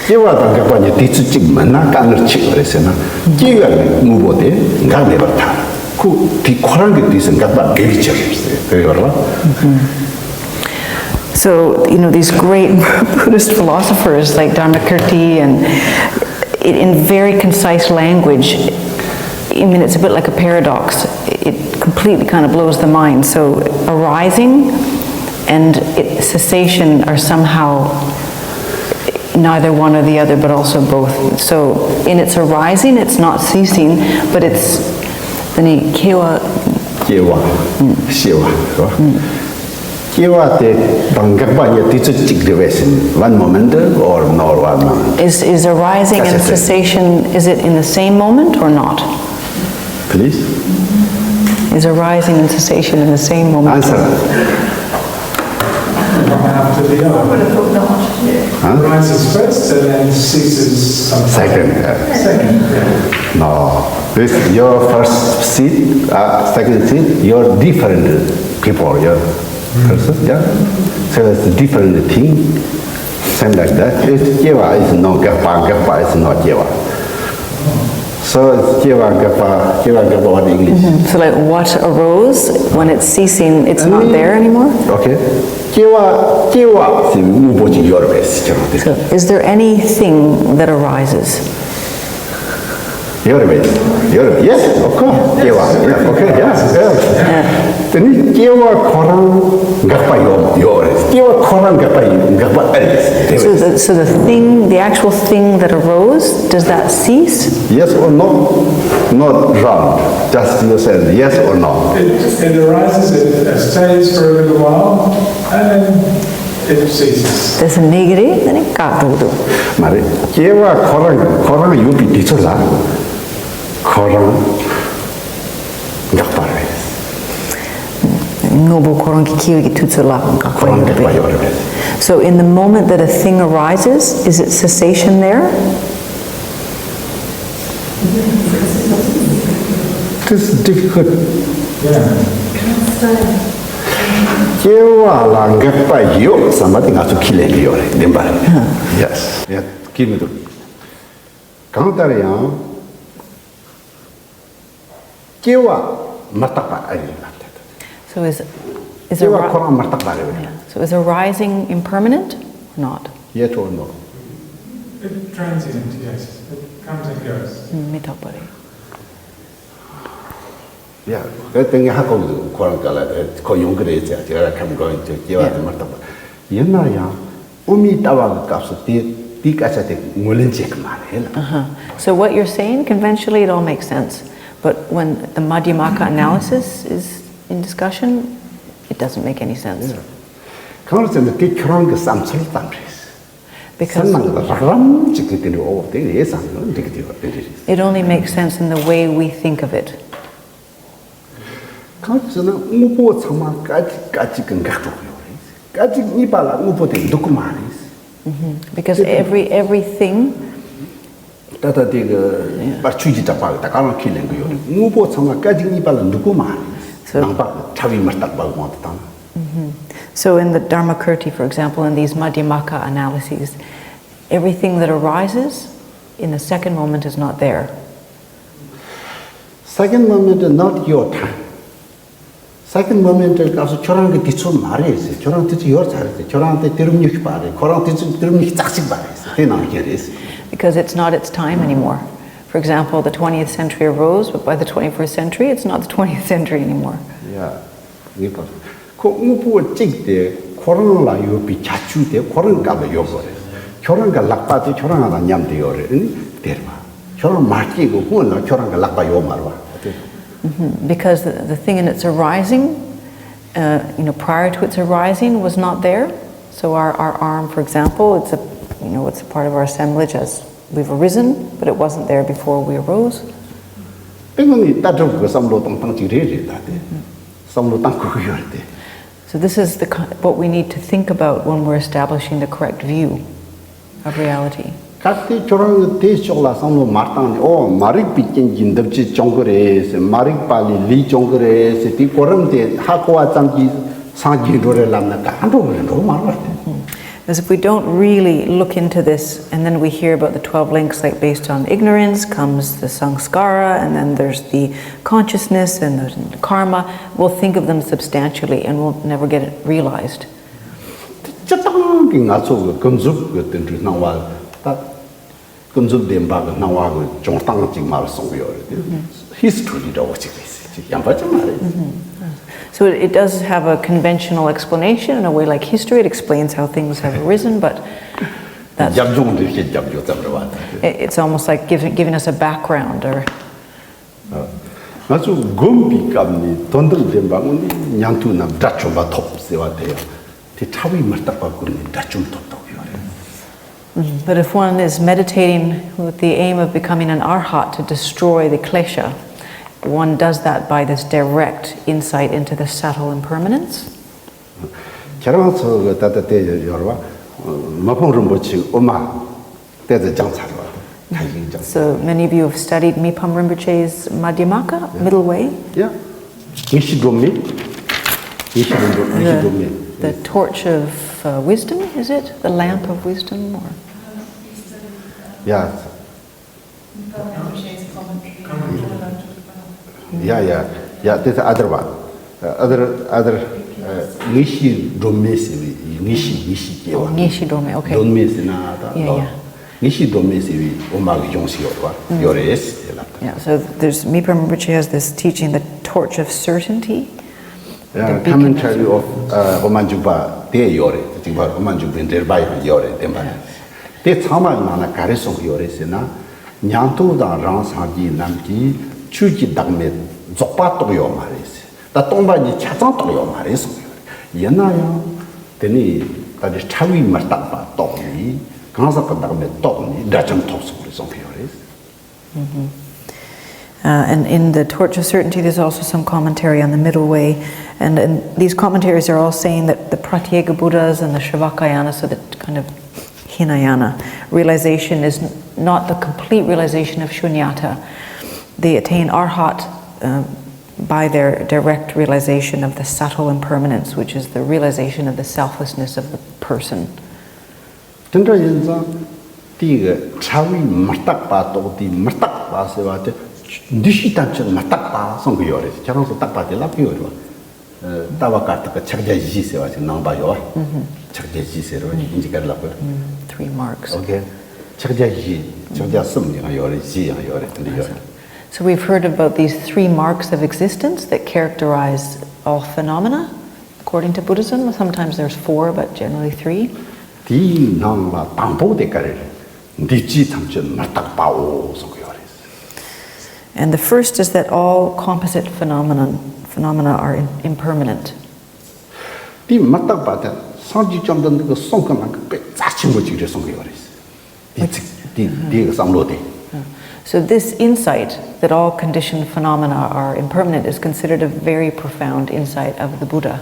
སྐྱེ་བ་དང་འགག་པ་གཉིས་དུས་ཚོད་གཅིག་མིན་ན་དཀའ་ངལ་ཆེ་བ་རེད་ཟེར་ན། སྐྱེ་བ་གི་དངོས་པོ་དེ་འགག་མེད་པར་ཐལ། ཁོ་དེ་ཁོ་རང་གི་དུས་སུ་འགག་པ་མེད་པའི་ཕྱིར་ཟེར་དེ་ཡོད་རེད་བ། So, you know, these great Buddhist philosophers like Dharmakirti and i- in very concise language, I mean, it's a bit like a paradox. It completely kind of blows the mind. So, arising and it, cessation are somehow neither one or the other, but also both. So, in its arising, it's not ceasing, but it's the 你给我 སྐྱེ་བ། སྐྱེ་བ་རེད་བ། སྐྱེ་བ་དེ་དང་འགག་པ་གཉིས་དུས་ཚོད་གཅིག་རེད་པས་ཟེར། One moment or not one moment? Is, is arising and cessation, is it in the same moment or not? Please? Is arising and cessation in the same moment? Answer. One after the other. Huh? Rises first and then ceases sometime. Second, yeah. Second, yeah. No, this your first seed, uh, second seed, you're different people, you're person, yeah. So it's a different thing. Same like that. It's སྐྱེ་བ is not འགག་པ། འགག་པ is not སྐྱེ་བ། So it's སྐྱེ་བ་འགག་པ། སྐྱེ་བ་འགག་པ། What English? So, like, what arose, when it's ceasing, it's not there anymore? Okay. སྐྱེ་བ། སྐྱེ་བ་ཟེར་བའི་དངོས་པོ་ཅིག་ཡོད་རེད་པས་ཟེར་གྱི་རེད། So, is there anything that arises? ཡོད་རེད་པས། ཡོད་རེད། Yes, of course. སྐྱེ་བ། Yeah, okay, yeah, yeah. དེ་ནི་སྐྱེ་བ་ཁོ་རང་འགག་པ་ཡོད། ཡོད་རེད། སྐྱེ་བ་ཁོ་རང་འགག་པ་ཡིན། འགག་པ་ཨེ་རེད། དེ་So རེད། the, so the thing, the actual thing that arose, does that cease? Yes or no? Not wrong. Just you said yes or no. It, it arises, it, it stays for a little while, and then it ceases. དེ་སུ་ནི་གི་རེད། དེ་ནི་བཀག་འགྲོ་གི་འདུག་མ་རེད། སྐྱེ་བ་ཁོ་རང་ཁོ་རང་ཡོད་པའི་དུས་ཚོད་ལ་ཁོ་རང་འགག་པ་རེད། དངོས་པོ་ཁོ་རང་གི་སྐྱེ་བའི་དུས་ཚོད་ལ་འགག་པ་ཡོད་པས། ཁོ་རང་འགག་པ་ཡོད་རེད། So in the moment that a thing arises, is it cessation there? This is difficult. སྐྱེ་བ་ལ་འགག་པ་ཡོད་བསམ་པ་དེ་ང་ཚོ་ཁས་ལེན་གྱི་ཡོད་རེད། བདེན་པ་རེད། Yes. Yeah. སྐྱེ་མི་འདུག་གང་ལྟར་ཡང་། སྐྱེ་བ་མི་རྟག་པ་ཨེ་རེད་ལབ་དེ། So is is a སྐྱེ་བ་ཁོ་རང་མི་རྟག་པ་རེད་པས། Yeah. So is arising impermanent or not? Yes or no? It's transient, yes. It comes and goes. ཨུམ། མི་རྟག་པ་རེད། ཡ། དེ་དེ་ངས་ཧ་གོ་གི་འདུག་ཁོ་རང་ག་ལ་དེ་ཁོ་ཡོང་གི་རེད་ཟེར་ཅིག་ར་ཁམ་གོ་ཡིན་ཅིག་སྐྱེ་བ་དེ་མི་རྟག་པ་ཡིན་ན་ཡང་དབུ་མའི་ལྟ་བ་གི་སྐབས་སུ་དེ་དེའི་སྐད་ཆ་དེ་ངོས་ལེན་བྱེད་གི་མ་རེད་ལ། Uh-huh. So what you're saying, conventionally it all makes sense. But when the Madhyamaka analysis is in discussion, it doesn't make any sense. གང་རེད་ཟེར་ན་དེ་ཁྱོད་རང་གི་བསམ་ཚུལ་ཙམ་རེད། Because སེམས་ནང་གི་རགས་རམ་ཅིག་གི་དེ་འདྲའི་འོ་དེ་ངའི་བསམ་ཚུལ་འགྲིག་གི་དེ་བ་དེ་འདྲ་རེད། It only makes sense in the way we think of it. གང་ཟེར་ན་དངོས་པོ་ཚང་མ་སྐད་ཅིག་སྐད་ཅིག་གི་འགག་འགྲོ་གི་ཡོད་རེད། སྐད་ཅིག་གཉིས་པ་ལ་དངོས་པོ་དེ་འདུག་གི་མ་རེད། Because every everything ད་ལྟ་དེ་གི་པར་ཆུ་གི་གྲགས་པ་གི་ད་ག་རང་ཁས་ལེན་གི་ཡོད་རེད། དངོས་པོ་ཚང་མ་སྐད་ཅིག་གཉིས་པ་ལ་འདུག་གི་མ་རེད། ནང་པ་གི་ཕྲ་བའི་མི་རྟག་པ་གི་དབང་དུ་བཏང་ན། So in the Dharmakirti, for example, in these Madhyamaka analyses, everything that arises in the second moment is not there. Second moment is not your time. Second moment གི་སྐབས་སུ་ཁྱོད་རང་གི་དུས་ཚོད་མ་རེད་ཟེར། ཁྱོད་རང་དུས་ཚོད་ཡོལ་ཚར་རེད་ཟེར། ཁྱོད་རང་དེ་དུས་རབས་ཉི་ཤུ་པ་རེད། ཁོ་རང་དུས་ཚོད་དུས་རབས་ཉི་ཤུ་རྩ་གཅིག་པ་རེད་ཟེར། དེ་ནང་བཞིན་རེད་ཟེར། Because it's not its time anymore. For example, the twentieth century arose, but by the twenty-first century, it's not the twentieth century anymore. ཡ། ངེས་པར་དུ་ཁོ་དངོས་པོ་གཅིག་དེ་ཁོ་རང་ལ་ཡོད་པའི་ཁྱད་ཆོས་དེ་ཁོ་རང་སྐབས་ལ་ཡོད་དགོས་རེད། ཁྱོད་རང་གི་ལག་པ་དེ་ཁྱོད་རང་དང་མཉམ་དུ་ཡོད་རེད། ཨ་ནི་དེ་རེད་པ། ཁྱོད་རང་མ་སྐྱེས་གི་སྔོན་ལ་ཁྱོད་རང་གི་ལག་པ་ཡོད་མ་རེད་པ། དེ། Because the, the thing in its arising, uh, you know, prior to its arising was not there. So our, our arm, for example, it's a, you know, it's a part of our assemblage as we've arisen, but it wasn't there before we arose. དེ་ངོ་ནས་ལྟ་གྲུབ་ཀྱི་བསམ་བློ་གཏོང་སྟངས་ཅིག་རེད་རེད་ད་དེ། བསམ་བློ་གཏོང་དགོས་ཀྱི་ཡོད་རེད་དེ། So this is the ki- what we need to think about when we're establishing the correct view of reality. གལ་ཏེ་ཁྱོད་རང་གིས་དེའི་ཕྱོགས་ལ་བསམ་བློ་མ་བཏང་ནས་ཨོ་མ་རིག་པའི་རྐྱེན་གྱིས་འདུ་བྱེད་བྱུང་གི་རེད་ཟེར། མ་རིག་པ་ལས་ལས་བྱུང་གི་རེད་ཟེར། དེའི་གོ་རིམ་དེ་ཧ་གོ་བ་ཙམ་གྱིས་སངས་རྒྱས་འགྲོ་རེད་ལབ་ན་ག་འགྲོ་གི་རེད། འགྲོ་མ་རེད་པ་དེ། Because if we don't really look into this and then we hear about the twelve links, like based on ignorance comes the sanskara, and then there's the consciousness and the karma, we'll think of them substantially and we'll never get it realized. སྤྱིར་བཏང་གི་ང་ཚོ་གི་ཀུན་རྫོབ་ཀྱི་དེ་འདྲའི་སྣང་བ་ད་ཀུན་རྫོབ་བདེན་པ་གི་སྣང་བ་གི་བྱུང་སྟངས་ཅིག་མར་གསུངས་ཡོད་རེད། དེ་ཧིས་ཊོ་རི་འདྲ་བོ་ཅིག་རེད་ཟེར་ཅིག་ཡང་པ་ཅིག་མ་རེད། So it does have a conventional explanation in a way like history. It explains how things have arisen, but that's, རྒྱབ་ལྗོངས་འདི་བཤད་རྒྱབ་ལྗོངས་ཙམ་རེད་བ། it- it's almost like giving, giving us a background or ང་ཚོ་སྒོམ་པའི་སྐབས་ནས་དོན་དམ་བདེན་པ་དངོས་གནས་ཉན་ཐོས་རྣམས་དགྲ་བཅོམ་པ་ཐོབ་ཟེར་བ་དེ་ཡང་དེ་ཕྲ་བའི་མི་རྟག་པ་བཀོལ་ནས་དགྲ་བཅོམ་ཐོབ་ཐུབ་ཡོད་རེད། But if one is meditating with the aim of becoming an arhat to destroy the klesha, one does that by this direct insight into the subtle impermanence. ཁྱེད་རང་ཚོ་གི་ད་ལྟ་དེ་ཡོད་རེད་བ། མི་ཕམ་རིན་པོ་ཆེའི་དབུ་མ་དེ་ཚོ་སྦྱངས་ཚར་བ་དང་། ཐད་ཀར་སྦྱངས་ཚར། So many of you have studied Mipham Rinpoche's Madhyamaka, middle way. ཡ། ངེས་ཤེས་སྒྲོན་མེ། ངེས་ཤེས་སྒྲོན་མེ། ངེས་ཤེས་སྒྲོན་མེ། The torch of uh, wisdom, is it? The lamp of wisdom? Or? ཡ། ཡ་ཡ་ཡ། དེ་ཚོ་ཨ་དར་བ། ཨ་དར་ཨ་དར། ངེས་ཤེས་སྒྲོན་མེ་ཟེར་བའི་ངེས་ཤེས་ངེས་ཤེས་སྐྱེ་བ། ངེས་ཤེས་སྒྲོན་མེ། Okay. སྒྲོན་མེ་ཟེར་ན་ད་ཡ་ལོ། ཡ། ངེས་ཤེས་སྒྲོན་མེ་ཟེར་བའི་དབུ་མ་གི་གཞུང་ཞིག་ཡོད་རེད་བ། ཡོད་རེད་ཟེར་ལབ་ད། Yeah, so there's Mipham Rinpoche has this teaching, the torch of certainty. Commentary of དབུ་མ་འཇུག་པ་དེ་ཡོད་རེད། གཅིག་པ་དབུ་མ་འཇུག་པའི་འགྲེལ་པ་ཡང་ཡོད་རེད། བདེན་པ་རེད། དེ་ཚང་མ་ཡང་ནང་ན་ག་རེ་གསུངས་ཡོད་རེད་ཟེར་ན། ཉན་ཐོས་དང་རང་སངས་རྒྱས་རྣམས་ཀྱིས་ཆོས་ཀྱི་བདག་མེད་རྫོགས་པ་རྟོགས་ཡོད་མ་རེད་ཟེར། ད་སྟོང་པ་ཉིད་ཆ་ཚང་རྟོགས་ཡོད་མ་རེད་གསུངས་ཡོད་རེད། ཡིན་ན་ཡང་དེ་ནི་ད་དེ་ཕྲ་བའི་མི་རྟག་པ་རྟོགས་ནས་གང་ཟག་གི་བདག་མེད་རྟོགས་ནས་དགྲ་བཅོམ་ཐོབ་སོང་རེད་གསུངས་ཡོད་རེད། Uh, and in the Torch of Certainty, there's also some commentary on the middle way. And, and these commentaries are all saying that the Pratyeka Buddhas and the Shravakyana, so the kind of Hinayana realization, is not the complete realization of Shunyata. They attain Arhat uh, by their direct realization of the subtle impermanence, which is the realization of the selflessness of the person. དེ་འདྲ་ཡིན་ཙང་དེའི་གི་ཕྲ་བའི་མི་རྟག་པ་རྟོགས་དུས་མི་རྟག་པ་ཟེར་བ་དེ་ འདུ་ཤེས་ཐམས་ཅད་མི་རྟག་པ་གསུང་གི་ཡོད་རེད། ཁྱེད་རང་ཚོ་རྟག་པ་དེ་ལབ་ཀྱི་ཡོད་རེད་བ། ལྟ་བ་བཀའ་རྟགས་ཀྱི་ཕྱག་རྒྱ་བཞི་ཟེར་བ་ཞིག་ནང་པ་ཡོད་བ། ཕྱག་རྒྱ་བཞི་ཟེར་བ་ཞིག་ཨིན་ཇི་སྐད་ལབ་དགོས། Three marks. Okay. ཕྱག་རྒྱ་བཞི། ཕྱག་རྒྱ་གསུམ་ཡང་ཡོད་རེད། བཞི་ཡང་ཡོད་རེད། དེ་འདྲ་ཡོད་རེད། So we've heard about these three marks of existence that characterize all phenomena. According to Buddhism, sometimes there's four, but generally three. དེའི་ནང་ལ་དང་པོ་དེ་ག་རེ་རེད། འདུས་བྱས་ཐམས་ཅད་མི་རྟག་པའོ་གསུང་གི་ཡོད་རེད། And the first is that all composite phenomenon, phenomena are im- impermanent. དེ་མི་རྟག་པ་དེ་སངས་རྒྱས་བཅོམ་ལྡན་འདས་ཀྱི་གསུང་གི་ནང་གི་དཔེ་རྩ་ཆེན་པོ་གཅིག་རེད་གསུང་གི་ཡོད་རེད། དེ་ཚིག་དེ་དེའི་བསམ་བློ་དེ། So this insight that all conditioned phenomena are impermanent is considered a very profound insight of the Buddha.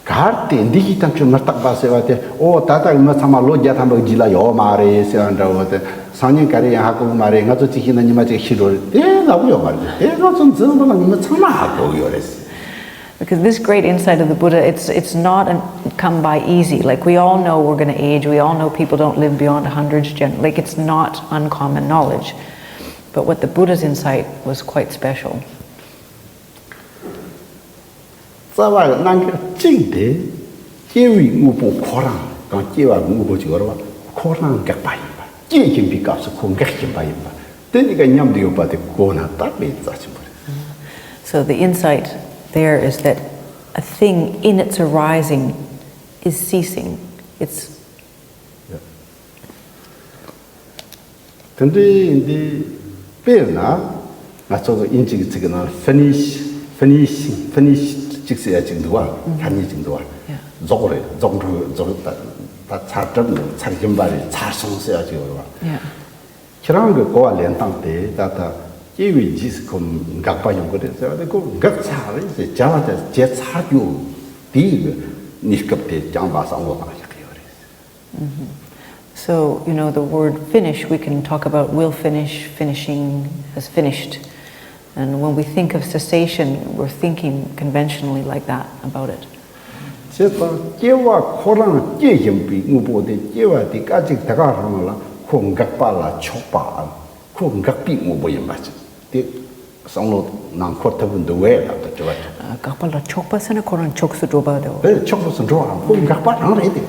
གལ་ཏེ་འདུ་ཤེས་ཐམས་ཅད་མི་རྟག་པ་ཟེར་བ་དེ། ཨོ་ད་ལྟ་གི་མི་ཚང་མ་ལོ་བརྒྱ་ཐམ་པ་གི་རྗེས་ལ་ཡོད་མ་རེད་ཟེར་བ་འདྲ་བོ་དེ། སང་ཉིན་ག་རེ་ཡང་ཧ་གོ་གི་མ་རེད། ང་ཚོ་གཅིག་ཤི་ན་ཉི་མ་གཅིག་ཤི་འགྲོ་རེད། དེ་ལབ་ཡོད་མ་རེད། དེ་ང་ཚོ་འཛིན་པ་ལ་མི་ཚང་མ་ཧ་གོ་གི་ཡོད་རེད། Because this great insight of the Buddha, it's it's not an, come by easy. Like, we all know we're going to age. We all know people don't live beyond a hundred. Gen- like, it's not uncommon knowledge. But what the Buddha's insight was quite special. རྩ་བ་གི་རྣམ་གཞག་གཅིག་དེ། སྐྱེ་བའི་དངོས་པོ་ཁོ་རང་དང་སྐྱེ་བ་གི་དངོས་པོ་གཅིག་ཡོད་རེད་བ། ཁོ་རང་འགག་པ་ཡིན་པ། སྐྱེ་བཞིན་པའི་སྐབས་སུ་ཁོ་འགག་བཞིན་པ་ཡིན་པ། དེ་གཉིས་ཀ་མཉམ་དུ་ཡོད་པ་དེ་གོ་ན་ད་དཔེ་རྩ་ཆེན་པོ་རེད། So the insight there is that a thing in its arising is ceasing. It's དེ་འདྲའི་ཡིན་དུས། དཔེར་ན། ང་ཚོ་གི་ཨིན་ཇི་གི་ཚིག་གི་ནང་ལ་finish, finishing, finish གཅིག་ཟེར་ཡ་གཅིག་འདུག་བ། ཐ་སྙད་གཅིག་འདུག་བ། Yeah. རྫོགས་རེད། རྫོགས་འགྲོ། རྫོགས་ད་ད་ཚར་གྲབས་ནས་ཚར་བཞིན་པ་རེད། ཚར་སོང་ཟེར་ཡ་གཅིག་ཡོད་རེད་བ། Yeah. ཁྱེད་རང་གི་གོ་བ་ལེན་སྟངས་དེ་ད་ལྟ་སྐྱེ་བའི་རྗེས་སུ་ཁོ་འགག་པ་ཡོང་གི་རེད་ཟེར་བ་དེ། ཁོ་འགག་ཚར་རེད་ཟེར། བྱ་བ་དེ་བྱས་ཚར་རྒྱུ་དེའི་གནས་སྐབས་དེ་རྐྱང་པ་བསམ་བློ་བཏང་བཞག་གི་ཡོད་རེད། So, you know, the word finish, we can talk about will finish, finishing, has finished. And when we think of cessation, we're thinking conventionally like that about it. བྱས་ཙང་སྐྱེ་བ་ཁོ་རང་སྐྱེ་བཞིན་པའི་དངོས་པོ་དེ། སྐྱེ་བ་དེ་སྐད་ཅིག་དེ་ག་རང་ལ་ཁོ་འགག་པ་ལ་ཕྱོགས་པའམ་ཁོ་འགག་པའི་དངོས་པོ་ཡིན་པ་ཅིག་དེ་བསམ་བློ་ནང་འཁོར་ཐུབ་ཀྱི་འདུག་བས་ལབ་ཏུ་དྲི་བ་དྲིས། ཨ། འགག་པ་ལ་ཕྱོགས་པ་ཟེར་ན་ཁོ་རང་ཕྱོགས་སུ་འགྲོ་བ་དེ། དེ་ཕྱོགས་སུ་འགྲོ་བའམ་ཁོ་འགག་པ་རང་རེད་དེ།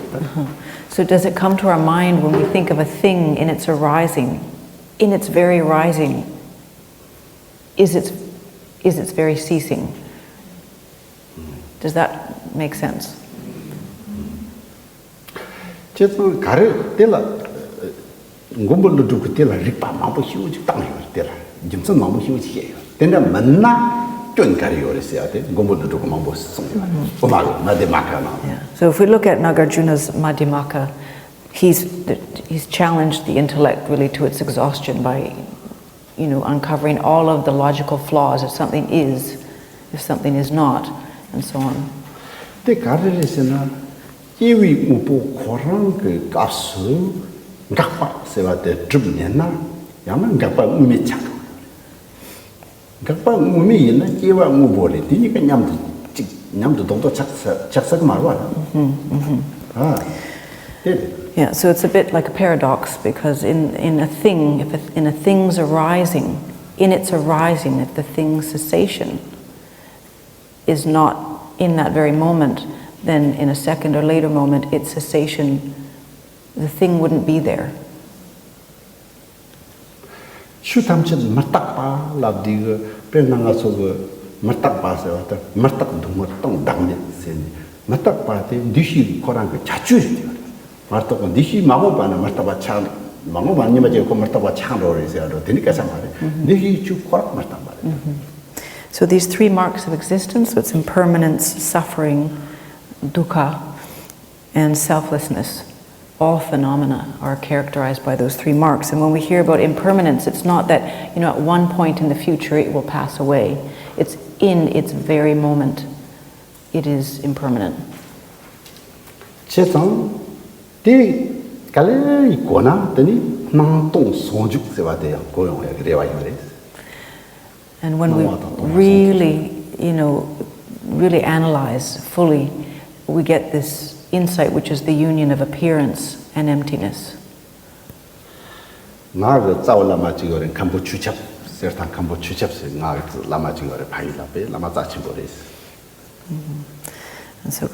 So does it come to our mind when we think of a thing in its arising, in its very rising, is its, is its very ceasing? Does that make sense? བྱས་ཙང་ག་རེ་དེ་ལ། མགོན་པོ་ཀླུ་སྒྲུབ་ཀྱིས་དེ་ལ་རིགས་པ་མང་པོ་ཞེ་པོ་ཅིག་བཏང་ཡོད་རེད། དེ་ལ་རྒྱུ་མཚན་མང་པོ་ཞེ་པོ་ཅིག་བཤད་ཡོད་རེད། དེ་འདྲ་མིན་ན་སྐྱོན་ག་རེ་ཡོད་རེད་ཟེར་ཡ་དེ་མགོན་པོ་ཀླུ་སྒྲུབ་ཀྱིས་མང་པོ་གསུངས་ཡོད་རེད། དབུ་མ་གི་མ་དྷི་མ་ག་ནང་། Yeah. So if we look at Nagarjuna's Madhyamaka, he's he's challenged the intellect really to its exhaustion by, you know, uncovering all of the logical flaws if something is, if something is not, and so on. དེ་ག་རེ་རེད་ཟེར་ན། སྐྱེ་བའི་དངོས་པོ་ཁོ་རང་གི་སྐབས་སུ་འགག་པ་ཟེར་བ་དེ་གྲུབ་མེད་ན། ཡང་ན་འགག་པ་དངོས་མེད་ཆགས་འགྲོ། འགག་པ་དངོས་མེད་ཡིན་ན་སྐྱེ་བ་དངོས་པོ་རེད། དེ་གཉིས་ཀ་མཉམ་དུ་གཅིག་མཉམ་དུ་རྡོག་རྡོག་ཆགས་ས་ཆགས་ས་གི་མ་རེད་བ། ཨ། དེ་རེད། Yeah, so it's a bit like a paradox, because in, in a thing, if a, in a thing's arising, in its arising, if the thing's cessation is not in that very moment, then in a second or later moment, its cessation, the thing wouldn't be there. ཆོས་ཐམས་ཅད་མི་རྟག་པ་ལབ་དུས་ཀྱི། དཔེར་ན་ང་ཚོ་གི་མི་རྟག་པ་ཟེར་བ་ལྟར། མི་རྟག་སྡུག་བསྔལ་སྟོང་བདག་མེད་ཟེར་ནས། མི་རྟག་པ་དེ་འདུ་ཤེས་ཁོ་རང་གི་ཁྱད་ཆོས་རེད་དེ། མི་རྟག་པ་འདུ་ཤེས་མ་འོངས་པ་ན་མི་རྟག་པ་ཆགས། མ་འོངས་པ་ན་ཉི་མ་གཅིག་ཁོ་མི་རྟག་པ་ཆགས་འགྲོ་རེད་ཟེར་བ་འདྲ། དེ་འདྲའི་སྐད་ཆ་མ་རེད། འདུ་ཤེས་ཆོས་ཁོ་རང་མི་རྟག་པ་རེད། So these three marks of existence, so it's impermanence, suffering, dukkha, and selflessness. All phenomena are characterized by those three marks. And when we hear about impermanence, it's not that, you know, at one point in the future it will pass away. It's in its very moment, it is impermanent. བྱས་ཙང་དེ་ག་ལེར་གོ་ན། དེ་ནི་སྣང་སྟོང་ཟུང་འཇུག་ཟེར་བ་དེ་ཡང་གོ་ཡོང་ཡག་གི་རེ་བ་ཡོད་རེད། And when we really, you know, really analyze fully, we get this insight, which is the union of appearance and emptiness. ང་གི་རྩ་བ་བླ་མ་གཅིག་ཡོད་རེད། མཁན་པོ་ཆོས་ཁྱབ་ སེར་ཐང་མཁན་པོ་ཆོས་ཁྱབ་ཟེར་ང་གི་བླ་མ་ཅིག་ཡོད་རེད། ཕ་ཡུལ་ལ་པའི་བླ་མ་རྩ་ཆེན་པོ་རེད། And so,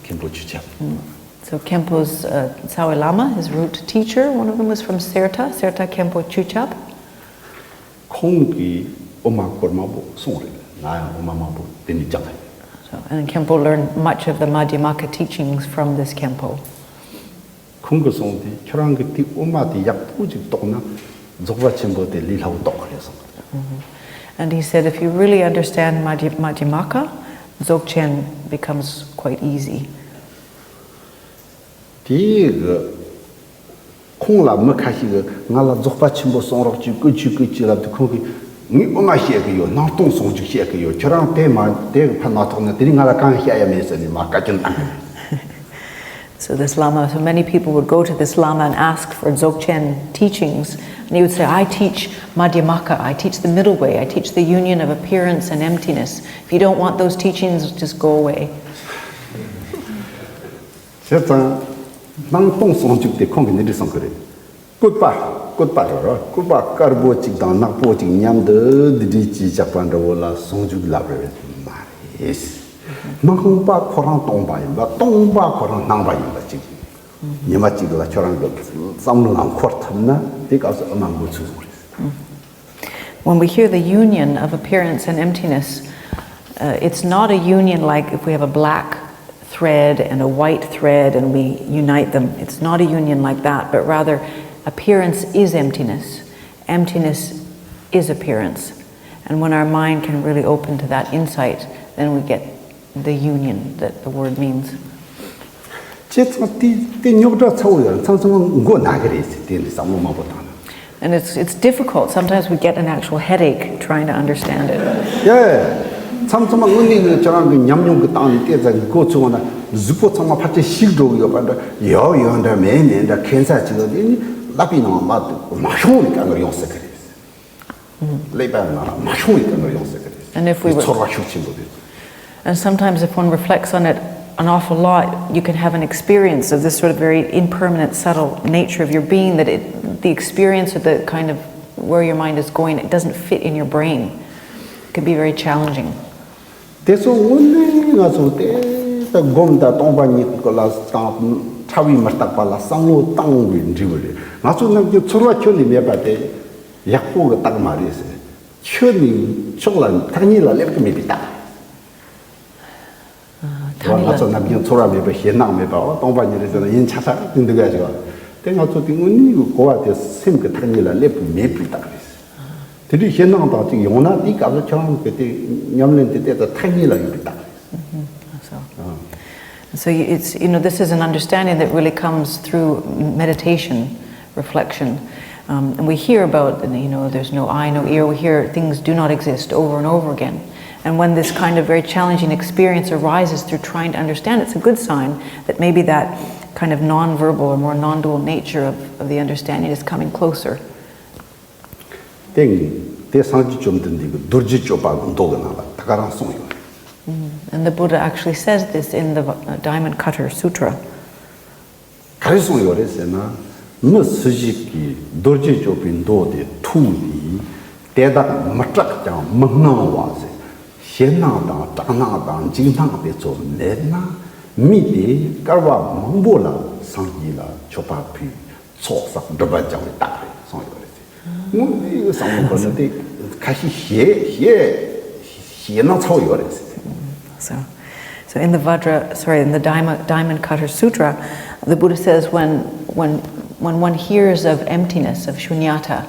མཁན་པོ་ཆོས་ཁྱབ། so Khenpo's, uh, Tsawe Lama, his root teacher, one of them was from Serta, Serta Khenpo Chuchab. ཁོང་གིས་དབུ་མ་སྐོར་མང་པོ་གསུངས་རེད། ང་ཡང་དབུ་མ་མང་པོ་དེ་ནས་སྦྱངས་རེད། So, and Khenpo learned much of the Madhyamaka teachings from this Khenpo. ཁོང་གིས་གསུངས་ཏེ་ཁྱོད་རང་གིས་དེའི་དབུ་མ་དེ་ཡག་པོ་ཅིག་རྟོགས་ན་རྫོགས་པ་ཆེན་པོ་དེ་ལས་སླ་བོ་རྟོགས་རེད་གསུངས། And he said, if you really understand Madhya- Madhyamaka, Dzogchen becomes quite easy. དེའི་གི་ཁོང་ལ་མི་ཁ་ཤས་ཀྱིས་ང་ལ་རྫོགས་པ་ཆེན་པོ་གསུང་རོགས་གྱིས་བཀོད་ཅིག་བཀོད་ཅིག་ལབ་དུས་ཁོང་གིས་ངས་དབུ་མ་བཤད་གི་ཡོད། སྣང་སྟོང་ཟུང་འཇུག་བཤད་གི་ཡོད། ཁྱོད་རང་དེ་མ་དེ་གི་ཕན་མ་ཐོགས་ན་དེ་རིང་ང་ལ་གང་བཤད་ཡ་མེད་ཟེར་ནས་མ་བཀའ་བཀྱོན་བཏང་གི། So this Lama, so many people would go to this Lama and ask for Dzogchen teachings, and he would say, I teach Madhyamaka, I teach the middle way, I teach the union of appearance and emptiness. If you don't want those teachings, just go away. བྱས་ཙང་སྣང་སྟོང་ཟུང་འཇུག་དེ་ཁོང་གིས་འདི་འདྲ་གསུང་གི་རེད། སྐུད་པ་སྐུད་པ་རེད་རོ། སྐུད་པ་དཀར་པོ་གཅིག་དང་ནག་པོ་གཅིག་མཉམ་དུ་འདི་འདྲ་བྱས་བཞག་པ་འདྲ་བོ་ལ་ཟུང་འཇུག་ལབ་རེད་མ་རེད། སྣང་བ་ཁོ་རང་སྟོང་པ་ཡིན་པ། སྟོང་པ་ཁོ་རང་སྣང་བ་ཡིན་པ་གཅིག་ཉི་མ་གཅིག་ལ་ཁྱོད་རང་གི་བསམ་བློ་ལ་འཁོར་ཐུབ་ན་དེ་སྐབས་སུ་ཨ་མ་འགོ་ཚུགས་སོང་རེད། When we hear the union of appearance and emptiness, uh, it's not a union like if we have a black thread and a white thread and we unite them. It's not a union like that, but rather appearance is emptiness, emptiness is appearance. And when our mind can really open to that insight, then we get the union that the word means. བྱས་ཙང་དེ་དེ་རྙོག་དྲ་ཚ་བོ་ཡོད་རེད། མཚམས་མཚམས་མགོ་ན་གི་རེད་ཟེར། དེ་འདྲ་བསམ་བློ་མང་པོ་བཏང་ན། And it's, it's difficult. Sometimes we get an actual headache trying to understand it. ཡ། མཚམས་མཚམས་དངོས་གནས་ངས་ཁྱེད་རང་གི་ཉམས་མྱོང་གི་སྟེང་ནས་བལྟས་ཙང་མགོ་ཚོས་ན་གཟུགས་པོ་ཚང་མ་ཕལ་ཆེར་ཞིག་འགྲོ་གི་ཡོད་པ་འདྲ། ཡོད་ཡོད་འདྲ་མེད་མེད་འདྲ། ཁེ་ས་ཅིག་ལ་དེ་ནི་ཀླད་པའི་ནང་མ་མ་ཤོང་བའི་དཀའ་ངལ་ཡོང་སྲིད་གི་རེད། ཀླད་པའི་ནང་ལ་མ་ཤོང་བའི་དཀའ་ངལ་ཡོང་སྲིད་གི་རེད། And if we were- ཚོར་བ་ཤུགས་ཆེན་པོ་དེ། And sometimes, if one reflects on it an awful lot, you can have an experience of this sort of very impermanent, subtle nature of your being, that it, the experience of the kind of where your mind is going, it doesn't fit in your brain. It can be very challenging. དེ་ཚོ་དངོས་གནས་ང་ཚོ་དེ་ལྟ་སྒོམ་དང་སྟོང་པ་ཉིད་ཀྱི་ལ་དང་ཕྲ་བའི་མི་རྟག་པ་ལ་བསམ་བློ་བཏང་བའི་འབྲས་བུ་རེད། ང་ཚོ་ནམ་རྒྱུན་ཚོར་བ་ཁྱོན་ནས་མེད་པ་དེ་ཡག་པོ་གི་རྟགས་མ་རེད་ཟེར། ཁྱོད་ནི་ཕྱོགས་ལ་ཐག་ཉེ་ལ་སླེབས་ཀྱི་མེད་པའི་རྟགས། ཐག་ཉེ་ལ། ང་ཚོ་ནམ་རྒྱུན་ཚོར་བ་མེད་པ་ཞེད་སྣང་མེད་པ་འོ་སྟོང་པ་ཉིད་རེད་ཟེར་ན་ཡིན་ཆ་ཚ་དེ་འདུག་ཡ་ཞིག་བ། དེ་ང་ཚོ་དེ་དངོས་གནས་ཀྱི་གོ་བ་དེ་སེམས་ཀྱི་ཐག་ཉེ་ལ་སླེབས་ཀྱི་མེད་པའི་རྟགས་རེད། དེ་འདྲའི་ཞེད་སྣང་དང་ཅིག་ཡོང་ན་དེའི་སྐབས་སུ་ཁྱོད་རང་གི་དེ་ཉམས་ལེན་དེ་དེ་ད་ཐག་ཉེ་ལ་ཡོད་པའི་རྟགས་རེད། So, so you- it's, you know, this is an understanding that really comes through meditation, reflection. Um, and we hear about, you know, there's no eye, no ear. We hear things do not exist over and over again. And when this kind of very challenging experience arises through trying to understand, it's a good sign that maybe that kind of non-verbal or more non-dual nature of, of the understanding is coming closer. དེ་དེ་སངས་རྒྱས་བཅོམ་ལྡན་འདས་ཀྱི་རྡོ་རྗེ་གཅོད་པ་གི་མདོ་གི་ནང་ལ་ད་ག་རང་གསུངས་ཡོད། And the Buddha actually says this in the uh, Diamond Cutter Sutra. ག་རེ་གསུངས་ཡོད་རེད་ཟེར་ན། མི་སུ་ཞིག་གིས་རྡོ་རྗེ་གཅོད་པའི་མདོ་དེ་ཐོས་ནས་དེ་དག་མི་སྐྲག་ཀྱང་མི་སྣང་བ་ཟེར། ཞེད་སྣང་དང་སྐྲག་སྣང་དང་འཇིགས་སྣང་དེ་ཚོ་མེད་ན་མི་དེ་བསྐལ་པ་མང་པོ་ལ་སངས་རྒྱས་ལ་མཆོད་པ་ཕུལ། ཚོགས་བསགས་སྒྲིབ་པ་སྦྱང་བའི་རྟགས་རེད་གསུངས་ཡོད་རེད། དངོས་གནས་བསམ་བློ་འཁོར་ན་དེ་ཁ་ཤས་ཞེད་ཞེད་ཞེད་སྣང་ཚ་བོ་ཡོད་རེད་ཟེར། So, so in the Vajra, sorry, in the Diamond, Diamond Cutter Sutra, the Buddha says when, when, when one hears of emptiness, of shunyata,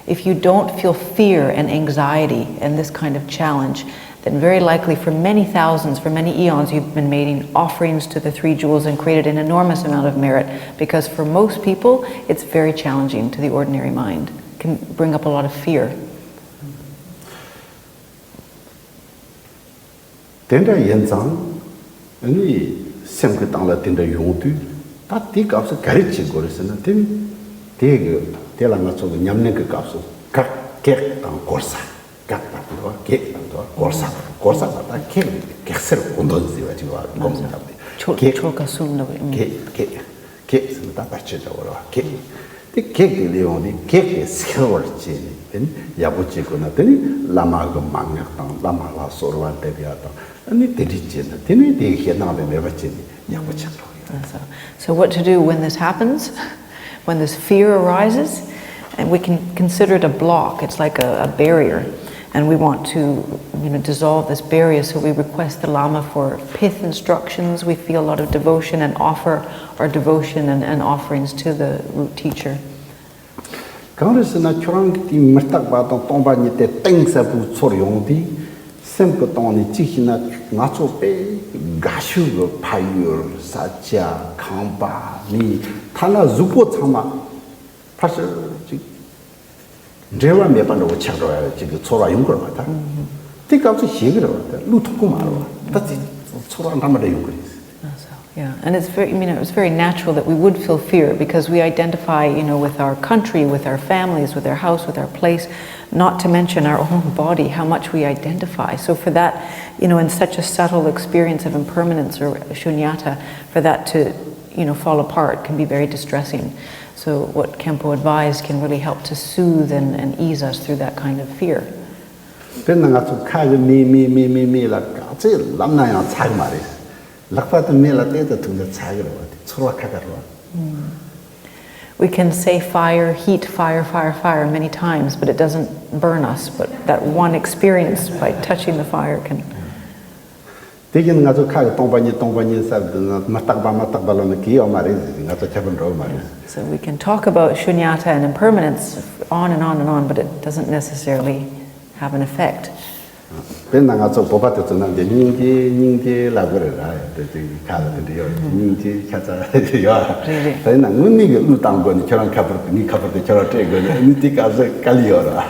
if you don't feel fear and anxiety and this kind of challenge, then very likely for many thousands, for many eons, you've been making offerings to the three jewels and created an enormous amount of merit, because for most people, it's very challenging to the ordinary mind. It can bring up a lot of fear. དེ་འདྲ་ཡིན་ཙང་ནི་སེམས་ཀྱི་སྟེང་ལ་དེ་འདྲ་ཡོང་དུས་ད་དེའི་སྐབས་སུ་ག་རེ་བྱེད་དགོས་རེད་ཟེར་ན། དེ་ནི་དེ་གི་དེ་ལ་ང་ཚོ་གི་ཉམས་ལེན་གྱི་སྐབས་སུ་གེགས་གེགས་དང་བསྐོར་ས། གེགས་དང་འདུ་བ་གེགས་དང་འདུ་བ་བསྐོར་ས་དང་བསྐོར་ས་དང་ད་གེགས་གེགས་སེལ་གོ་འདོན་ཟེར་བ་ཅིག་བ་སྒོམ་བརྒྱབ་སྟེ་ཆོ་གེགས་ཆོ་ག་གསུམ་ལ་བའི་ཨུམ། གེགས་གེགས་གེགས་ཟེར་ན་ད་བར་ཆད་འདྲ་བོ་རེད་བ། གེགས། དེ་གེགས་དེ་སླེབས་ཡོང་དུས་གེགས་དེ་སེལ་བར་བྱས་ནས། དེ་ནི་ཡག་པོ་བྱེད་དགོས་ན། དེ་ནི་བླ་མ་གི་མན་ངག་དང་བླ་མ་ལ་གསོལ་བ་འདེབས་ཡ་དང་། ཨ་ནི་དེ་འདྲ་བྱས་ན་དེ་ནི་དེའི་ཞེད་སྣང་དེ་མེད་པ་བྱས་ནས་ཡག་པོ་ཆགས་འགྲོ་གི་ཡོད། So, so what to do when this happens? When this fear arises, and we can consider it a block, it's like a, a barrier, and we want to, you know, dissolve this barrier, so we request the Lama for pith instructions, we feel a lot of devotion and offer our devotion and, and offerings to the root teacher. གང་རེད་ཟེར་ན། ཁྱོད་རང་གི་དེའི་མི་རྟག་པ་དང་སྟོང་པ་ཉིད་དེ་གཏིང་ཟབ་པོ་ཚོར་ཡོང་དུས། སེམས་ཀྱི་སྟེང་ནས་གཅིག་བྱས་ན་ང་ཚོ་དཔེ་དགའ་ཤོས་ཀྱི་ཕ་ཡུལ། ས་ཆ། ཁང་པ། མི། ཐ་ན་གཟུགས་པོ་ཚང་མ་ཕར་ཕྱིར་ཅིག་འབྲེལ་བ་མེད་པ་འདྲ་བོ་ཆགས་འགྲོ་ཡ་ཅིག་གི་ཚོར་བ་ཡོང་གི་རེད་བ། ད་དེ་སྐབས་སུ་ཞེད་ཀྱི་རེད་བ། ད་བློས་ཐོངས་ཀྱི་མ་རེད་བ། ད་དེ་ཚོར་བ་འདྲ་མི་འདྲ་ཡོང་གི་རེད། Yeah, and it's very, you know, it's very natural that we would feel fear because we identify, you know, with our country, with our families, with our house, with our place, not to mention our own body, how much we identify. So for that, you know, in such a subtle experience of impermanence or shunyata, for that to, you know, fall apart can be very distressing. So what Khenpo advised can really help to soothe and, and ease us through that kind of fear. དཔེར་ན་ང་ཚོ་ཁ་གི་མེ་མེ་མེ་མེ་མེ་ལ་ག་ཚོད་ལབ་ན་ཡང་ཚ་གི་མ་རེད། ལག་པ་དེ་མེ་ལ་གཏད་དུ་ཐུག་ན་ཚ་གི་རེད་བ། དེ་ཚོར་བ་ཁ་ཁ་རེད་བ། We can say fire, heat, fire, fire, fire many times, but it doesn't burn us. But that one experience by touching the fire can. དེ་བཞིན་ང་ཚོ་ཁ་གི་སྟོང་པ་ཉིད་སྟོང་པ་ཉིད་ཟེར་དུས་ན། མི་རྟག་པ་མི་རྟག་པ་ལབ་ན་གི་ཡོད་མ་རེད་ཟེར། ང་ཚོ་ཁྱད་པར་འགྲོ་གི་མ་རེད། So we can talk about shunyata and impermanence on and on and on, but it doesn't necessarily have an effect. དཔེར་ན་ང་ཚོ་བོད་པ་དེ་ཚོ་ནང་གི་སྙིང་རྗེ་སྙིང་རྗེ་ལབ་གི་རེད་ར། དེ་དེ་ཁ་ལ་དེ་འདྲ་ཡོད། སྙིང་རྗེ་ཁ་ཚ་ཡོད། དེ་ན་དངོས་གནས་ཀྱི་གླུ་བཏང་དགོས་ནི། ཁྱོད་རང་ཁ་པར་དེ། ངའི་ཁ་པར་དེ་ཁྱོད་རང་སྤྲད་དགོས་ནི། ཨ་ནི་དེ་སྐབས་སུ་དཀའ་ལས་ཡོད་ར།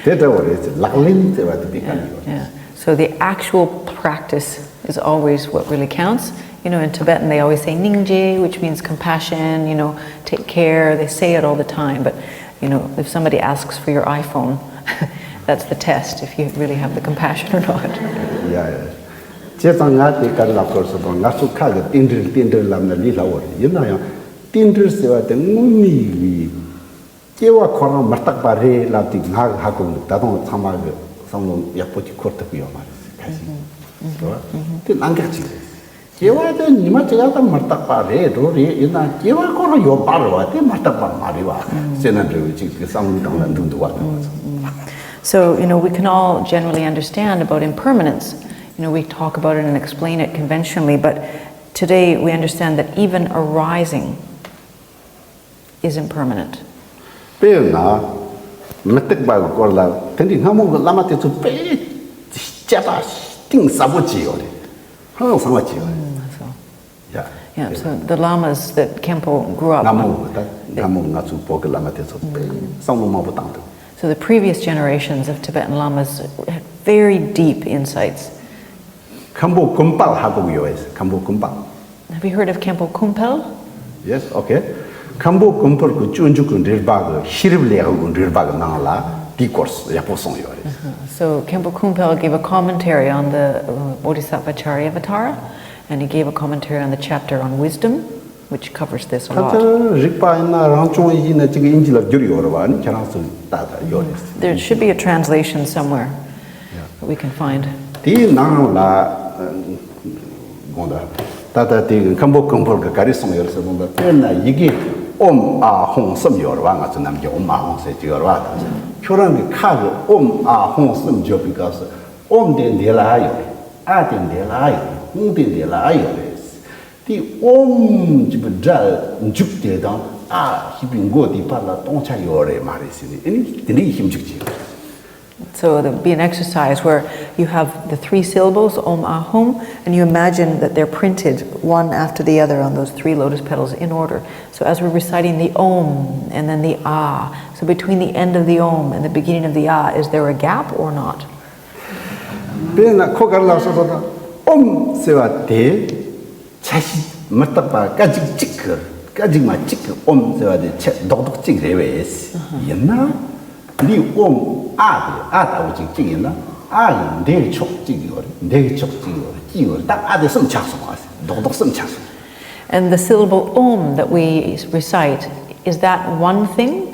དེ་འདྲ་བོ་རེད་ཟེར། ལག་ལེན་ཟེར་བ་དེ་དེ་དཀའ་ལས་ཡོད་རེད། Yeah. So the actual practice is always what really counts. You know, in Tibetan, they always say nyingje, which means compassion, you know, take care. They say it all the time. But, you know, if somebody asks for your iPhone, that's the test, if you really have the compassion or not. ཡ་ཡ། བྱས་ཙང་ང་དེ་ག་རེ་ལབ་དགོས་ཟེར་དུས། ང་ཚོ་ཁ་གི་རྟེན་འབྲེལ་རྟེན་འབྲེལ་ལབ་ན་ལས་སླ་བོ་རེད། ཡིན་ན་ཡང་རྟེན་འབྲེལ་ཟེར་བ་དེ་དངོས་གནས་ཀྱི་སྐྱེ་བ་ཁོ་རང་མི་རྟག་པ་རེད་ལབ་དུས། ང་གི་ཧ་གོ་གི། ད་དུང་ཚང་མ་གི་བསམ་བློ་ཡག་པོ་ཅིག་འཁོར་ཐུབ་ཀྱི་ཡོད་མ་རེད། ཁ་ཤས་རེད་བ། དེ་གནད་འགག་ཅིག་རེད། སྐྱེ་བ་དེ་ཉི་མ་གཅིག་ལ་ད་མི་རྟག་པ་རེད་འགྲོ་རེད། ཡིན་ན་སྐྱེ་བ་ཁོ་རང་ཡོད་པ་རེད་བ། དེ་མི་རྟག་པ་མ་རེད་བ་ཟེར་ན་འདྲ་བོ་ཅིག་གི་བསམ་བློའི་སྟེང་ལ་འདུག་འདུག་བ། དེ་མ་ཚོ། So, you know, we can all generally understand about impermanence. You know, we talk about it and explain it conventionally, but today we understand that even arising is impermanent. དཔེར་ན་མི་རྟག་པ་གི་སྐོར་ལ་དེ་འདྲའི་སྔ་མོ་གི་བླ་མ་དེ་ཚོ་དཔེ་དཔྱད་པ་གཏིང་ཟབ་པོ་བྱས་ཡོད་རེད། ཧང་སང་བ་བྱས་ཡོད་རེད། ཡ། Yeah, so the lamas that Khenpo grew up. སྔ་མོ་ད་སྔ་མོ་ང་ཚོའི་བོད་ཀྱི་བླ་མ་དེ་ཚོ་དཔེ་བསམ་བློ་མང་པོ་བཏང་འདུག So the previous generations of Tibetan lamas had very deep insights. མཁན་པོ་ཀུན་དཔལ་ཧ་གོ་གི་ཡོད་པས། མཁན་པོ་ཀུན་དཔལ། Have you heard of Khenpo Kumpel? Yes, okay. མཁན་པོ་ཀུན་དཔལ་གྱི་སྤྱོད་འཇུག་གི་འགྲེལ་པ་གི། ཤེས་རབ་ལེའུ་གི་འགྲེལ་པ་གི་ནང་ལ་དེའི་སྐོར་ཡག་པོ་གསུངས་ཡོད་རེད། So Khenpo Kumpel gave a commentary on the uh, Bodhisattva Charyavatara, and he gave a commentary on the chapter on wisdom, which covers this a lot. ད་ལྟ་རིག་པ་ཡིན་ན་རང་སྐྱོང་ཡིན་ན་ཅིག་དབྱིན་ཇི་ལ་བསྒྱུར་ཡོད་རེད་བ། ཨ་ནི་ཁྱེད་རང་ཚོ་ལྟ་ད་ཡོད་རེད། There should be a translation somewhere that we can find. དེའི་ནང་ལ། དགོངས་དག་ད་ལྟ་དེ་མཁན་པོ་ཀུན་དཔལ་གྱིས་ག་རེ་གསུངས་ཡོད་ཟེར་ན། དཔེར་ན་ཡི་གེ་ཨོཾ་ཨཱཿ་ཧཱུྃ་གསུམ་ཡོད་རེད་བ། ང་ཚོ་ནམ་རྒྱུན་ཨོཾ་ཨཱཿ་ཧཱུྃ་ཟེར་གྱི་ཡོད་རེད་བ། ཁྱོད་རང་གི་ཁ་གི་ཨོཾ་ཨཱཿ་ཧཱུྃ་གསུམ་བརྗོད་པའི་སྐབས་སུ་ཨོཾ་དེ་འདི་ལ་ཡོད་རེད། ཨཱཿ་དེ་འདི་ལ་ཡོད་རེད། ཧཱུྃ་དེ་འདི་ལ་ཡོད་རེད། དེ་ཨོཾ་ཞེས་པའི་སྒྲ་མཇུག་དེ་དང་ཨཱཿ་ཞེས་པའི་མགོ་དེའི་བར་ལ་སྟོང་ཆ་ཡོད་རེད་མ་རེད་ཟེར་ནས། ཨ་ནི་དེ་འདྲའི་ཞིབ་འཇུག་བྱས་ཡོད་རེད། So there'll be an exercise where you have the three syllables, Om Ah Hum, and you imagine that they're printed one after the other on those three lotus petals in order. So as we're reciting the Om and then the Ah, so between the end of the Om and the beginning of the Ah, is there a gap or not? དཔེར་ན་ཁོ་ག་རེ་ལབ་སོང་ཟེར་ན། ཨོཾ་ཟེར་བ་དེ། ཆ་ཤས་མི་རྟག་པ་སྐད་ཅིག་གཅིག་གི། སྐད་ཅིག་མ་གཅིག་གི་ཨོཾ་ཟེར་བ་དེ་ཆ་རྡོག་རྡོག་གཅིག་རེད་པས། ཡིན་ན་འདི་ཨོཾ་ཨཱཿ་དེ། ཨཱཿ་ལྟ་བུ་ཅིག་གཅིག་ཡིན་ན། ཨཱཿ་གི་འདི་གི་ཕྱོགས་གཅིག་ཡོད་རེད། འདི་གི་ཕྱོགས་གཅིག་ཡོད་རེད། གཅིག་ཡོད་རེད། ད་ཨཱཿ་དེ་གསུམ་ཆགས་སོང་བ། རྡོག་རྡོག་གསུམ་ཆགས་སོང་། And the syllable Om that we recite Is that one thing?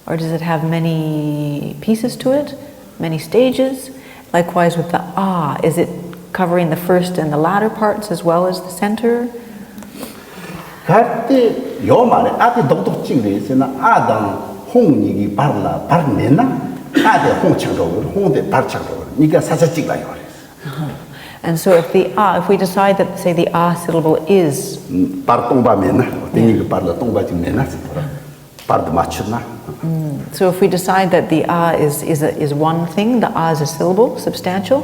Or does it have many pieces to it? Many stages? Likewise with the a, is it covering the first and the latter parts as well as the center? གལ་ཏེ་ཡོད་མ་རེད། ཨ་དེ་རྡོག་རྡོག་གཅིག་རེད་ཟེར་ན། ཨ་དང་ཧོང་གཉིས་ཀྱི་བར་ལ་བར་མེད་ན། ཨ་དེ་ཧོང་ཆགས་འགྲོ་གི་རེད། ཧོང་དེ་བར་ཆགས་འགྲོ་གི་རེད། གཉིས་ཀ་ས་ཆ་གཅིག་ལ་ཡོད་རེད། And so if the a, if we decide that, say, the a syllable is བར་སྟོང་པ་མེད་ན། དེ་གཉིས་ཀྱི་བར་ལ་སྟོང་པ་གཅིག་མེད་ན་ཟེར་བ་རེད། བར་དུ་མ་ཆུད་ན། So if we decide that the a is, is, a, is one thing, the a is a syllable, substantial,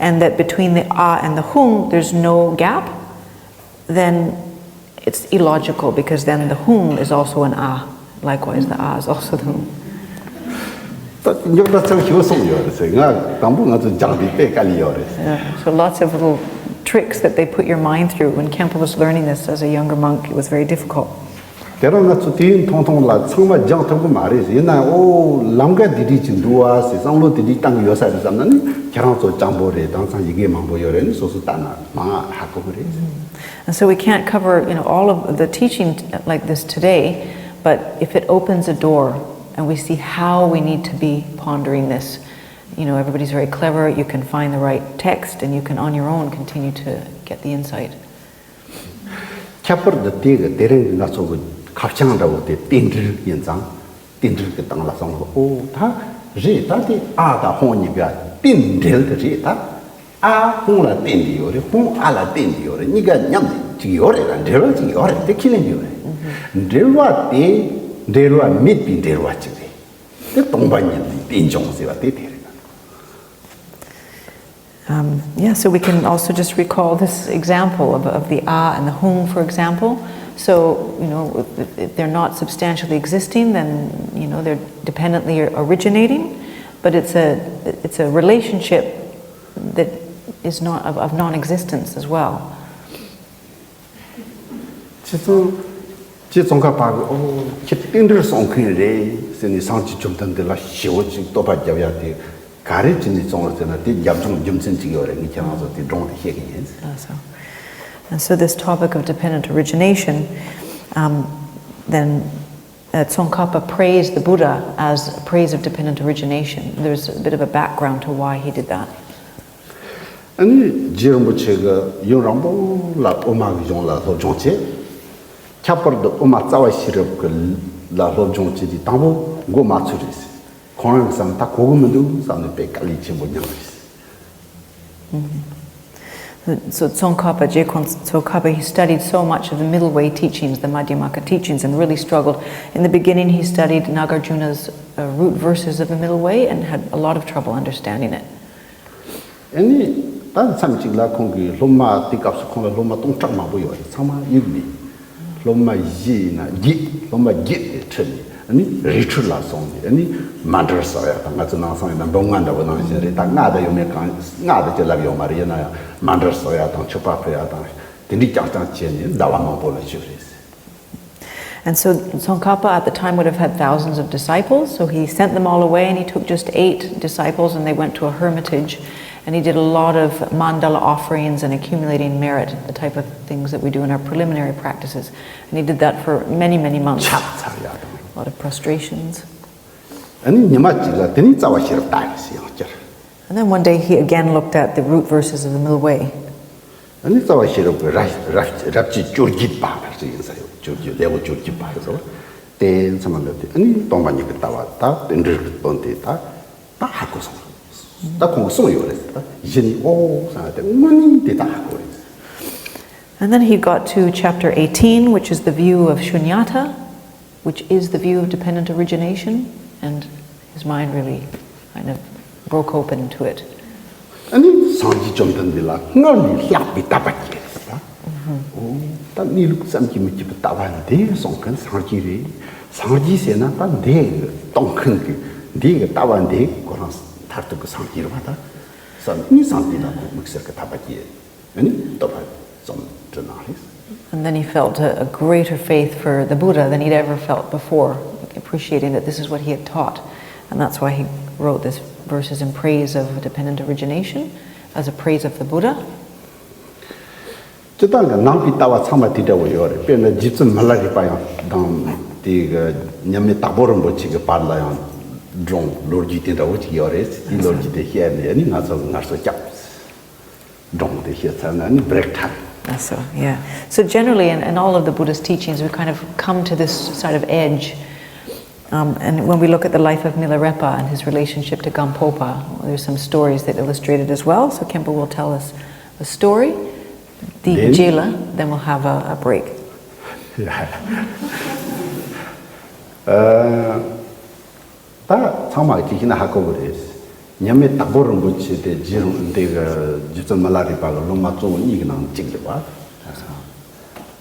and that between the a and the hung there's no gap, then it's illogical, because then the hung is also an a. Likewise, the a is also the hung. ད་རྙོག་དྲ་ཚང་ཞིག་སོང་ཡོད་རེད་ཟེར། ང་དང་པོ་ང་ཚོ་སྦྱངས་དེ་དཔེ་དཀའ་ལས་ཡོད་རེད། Yeah, so lots of little tricks that they put your mind through. When Khenpo was learning this as a younger monk, it was very difficult. དེ་རིང་ང་ཚོ་དུས་ཡུན་ཐུང་ཐུང་ལ་ཚང་མ་སྦྱངས་ཐུབ་ཀྱི་མ་རེད། ཡིན་ནའང་ཨོ་ལམ་ཀ་འདི་འདྲ་ཅིག་འདུག་ཨ་ཟེར། བསམ་བློ་འདི་འདྲ་བཏང་གི་ཡོད་ས་རེད་བསམ་ན་ནི། ཁྱེད་རང་ཚོ་སྤྱང་པོ་རེད། དེང་སང་ཡི་གེ་མང་པོ་ཡོད་རེད། ནི་སོ་སོ་ལྟ་ན་མང་ཧ་གོ་གི་རེད། And so we can't cover, you know, all of the teaching like this today, but if it opens a door and we see how we need to be pondering this, you know, everybody's very clever, you can find the right text and you can on your own continue to get the insight. ཁྱད་པར་དུ་དེ་གི་དེ་རིང་གི་ང་ཚོ་གི་ཁ་བྱང་འདྲ་བོ་དེ་རྟེན་འབྲེལ་ཡིན་ཙང་། རྟེན་འབྲེལ་གྱི་སྟེང་ལ་བསམ་བློ། ཨོ་ད་རེད། ད་དེ་ཨ་དང་ཧོང་གཉིས་ཀ་རྟེན་འབྲེལ་དེ་རེད། ད་ཨ་ཧོང་ལ་བརྟེན་ཏེ་ཡོད་རེད། ཧོང་ཨ་ལ་བརྟེན་ཏེ་ཡོད་རེད། གཉིས་ཀ་མཉམ་དུ་ཅིག་ཡོད་རེད། ད་འབྲེལ་བ་ཅིག་ཡོད་རེད། དེ་ཁས་ལེན་ཡོད་རེད། འབྲེལ་བ་དེ་འབྲེལ་བ་མེད་པའི་འབྲེལ་བ་ཅིག་རེད། དེ་སྟོང་པ་ཉིད་ནས་རྟེན་འབྱུང་ཟེར་བ་དེ་དེ་རེད། Um, yeah, so we can also just recall this example of, of the a and the hung, for example. So, you know, if they're not substantially existing, then, you know, they're dependently originating, but it's a, it's a relationship that is not of, of non-existence as well. ཅི་ཙང་ཅི་ཙོང་ཁ་པ་གིས་ཨོ་ཁྱེད་རྟེན་འབྲེལ་གསུང་མཁན་རེད་ཟེར་ནས་སངས་རྒྱས་བཅོམ་ལྡན་འདས་ལ་ཞེ་བོ་ཅིག་བསྟོད་པ་རྒྱབ་ཡ་དེ་ག་རེ་བྱས་ནས་བཙོང་བ་ཟེར་ན། དེ་རྒྱབ་ལྗོངས་རྒྱུ་མཚན་ཅིག་ཡོད་རེད། ངས་ཁྱེད་རང་ཚོ་དེ་སྒྲུང་དེ་བཤད་གི་ཡིན། Uh, so, and so this topic of dependent origination, um, then uh, Tsongkhapa praised the Buddha as a praise of dependent origination. There's a bit of a background to why he did that. ཨ་ནི་རྗེ་རིན་པོ་ཆེ་གིས་ཡུན་རིང་པོ་ལ་དབུ་མ་གི་གཞུང་ལ་སློབ་སྦྱོང་བྱས། ཁྱད་པར་དུ་དབུ་མ་རྩ་བ་ཤེས་རབ་ཀྱི་ལ་སློབ་སྦྱོང་བྱས་དུས་དང་པོ་མགོ་མ་ཚོས་རེད། ཁོང་རང་གི་བསམ་ད་གོ་གི་མི་འདུག་བསམ་ནས་དཔེ་དཀའ་ལས་ཆེན་པོ་མྱངས་རེད། So Tsongkhapa, J. Kon- Tsongkhapa, he studied so much of the middle way teachings, the Madhyamaka teachings, and really struggled. In the beginning, he studied Nagarjuna's uh, root verses of the middle way and had a lot of trouble understanding it. ཨ་ནི་ད་མཚམས་གཅིག་ལ་ཁོང་གིས་སློབ་མ་དེ་སྐབས་སུ་ཁོང་ལ་སློབ་མ་སྟོང་ཕྲག་མང་པོ་ཡོད་རེད། ཚང་མ་དབྱུག་ནས། སློབ་མ་བཞི་ཡིན་ན་བརྒྱད། སློབ་མ་བརྒྱད་དེ་ཁྲིད་ནས། ཨ་ནི་རི་ཁྲོད་ལ་སོང་ནས། ཨ་ནི་མཎྜལ་གསོག་ཡ་དང་། ང་ཚོ་ནང་སང་ཡིན་ན་འབུམ་ལྔ་འདྲ་བོ་ནང་བཞིན་རེད། ད་ལྔ་དེ་ཡོད་མེད་གང་། ལྔ་དེ་ཅི་ལབ་ཡོད་མ་རེད། ཡིན་ན་ཡང་མཎྜལ་གསོག་ཡ་དང་། མཆོད་པ་ཕུལ་ཡ་དང་། དེ་འདྲའི་རྐྱང་རྐྱང་བྱས་ནས་ཟླ་བ་མང་པོ་ལ་བཞུགས་རེད། And so Tsongkhapa at the time would have had thousands of disciples, so he sent them all away and he took just eight disciples and they went to a hermitage and he did a lot of mandala offerings and accumulating merit, the type of things that we do in our preliminary practices. And he did that for many, many months. ཕྱག་འཚལ་ཡ་དང་། A lot of prostrations. ཨ་ནི་ཉི་མ་གཅིག་ལ་དེ་ནས་རྩ་བ་ཤེས་རབ་ལྟ་ཡིན་ཟེར་ཡང་བསྐྱར། And then one day he again looked at the root verses of the Middle Way. ཨ་ནི་རྩ་བ་ཤེས་རབ་ཀྱི་རབ་རབ་རབ་བྱེད་བཅོ་བརྒྱད་པ་ལ་ཟེར་ཡིན་ས་ཡོད། བཅོ་བརྒྱད། ལེའུ་བཅོ་བརྒྱད་པ་ཟེར་བ། དེ་མཚམས་ལ་དེ་ཨ་ནི་སྟོང་པ་ཉིད་ཀྱི་ལྟ་བ་དང་རྟེན་འབྲེལ་གྱི་དོན་དེ་ད་ད་ཧ་གོ་སོང་། ད་ཁོང་གིས་གསུངས་ཡོད་རེད། ད་གཞི་ནས་ཨོ་ཟེར་ན་དེ་དངོས་གནས་དེ་ད་ཧ་གོ་རེད། And then he got to chapter eighteen, which is the view of Shunyata, which is the view of dependent origination, and his mind really kind of broke open to it. ཨ་ནི་སངས་རྒྱས་བཅོམ་ལྡན་འདས་ལ་སྔར་ལས་ལྷག་པའི་དད་པ་སྐྱེས་རེད་ད། ཨོ་ད་གནས་ལུགས་བསམ་གྱིས་མི་ཁྱབ་པའི་ལྟ་བ་འདི་གསུང་མཁན་སངས་རྒྱས་རེད། སངས་རྒྱས་ཟེར་ན་ད་འདི་གཏོང་མཁན་གྱི་འདི་གི་ལྟ་བ་འདི་ཁོ་རང་མཐར་ཐུག་གི་སངས་རྒྱས་རེད་པ། ད་བསམ་ནས་སངས་རྒྱས་ལ་ཁོ་དམིགས་བསལ་གྱི་དད་པ་སྐྱེས། ཨ་ནི་བསྟོད་པ་རྩོམ་འབྲི་གནང་རེད། And then he felt a, a greater faith for the Buddha than he'd ever felt before, appreciating that this is what he had taught. And that's why he wrote this verses in praise of dependent origination, as a praise of the Buddha. སྤྱིར་བཏང་གི་ནང་པའི་ལྟ་བ་ཚང་མ་དེ་འདྲ་བོ་ཡོད་རེད། དཔེར་ན་རྗེ་བཙུན་མི་ལ་རས་པ་ཡང་དང་ དེ་གི་མཉམ་མེད་དྭགས་པོ་རིན་པོ་ཆེ་གི་བར་ལ་ཡང་སྒྲུང་ལོ་རྒྱུས་དེ་འདྲ་བོ་ཅིག་ཡོད་རེད། དེ་ལོ་རྒྱུས་དེ་བཤད་ནས་ནི་ང་ཚོ་ངལ་གསོ་རྒྱབ། སྒྲུང་དེ་བཤད་ཚར་ན་ནི་བྷི་རེག་འཐེན། So, yeah. So generally, in, in all of the Buddhist teachings, we kind of come to this sort of edge. Um, and when we look at the life of Milarepa and his relationship to Gampopa, there's some stories that illustrate it as well. So Khenpo will tell us a story. The Then? Jela, then we'll have a, a break. ད་ཚང་མ་གཅིག་ཤེས་ན་ཧ་གོ་གི་རེད། མཉམ་མེད་དྭགས་པོ་རིན་པོ་ཆེ་དེ་རྗེ་རིན་འདི་གི་རྗེ་བཙུན་མི་ལ་རས་པ་གི་སློབ་མ་གཙོ་བོ་གཉིས་ཀྱི་ནང་གཅིག་རེད་བ།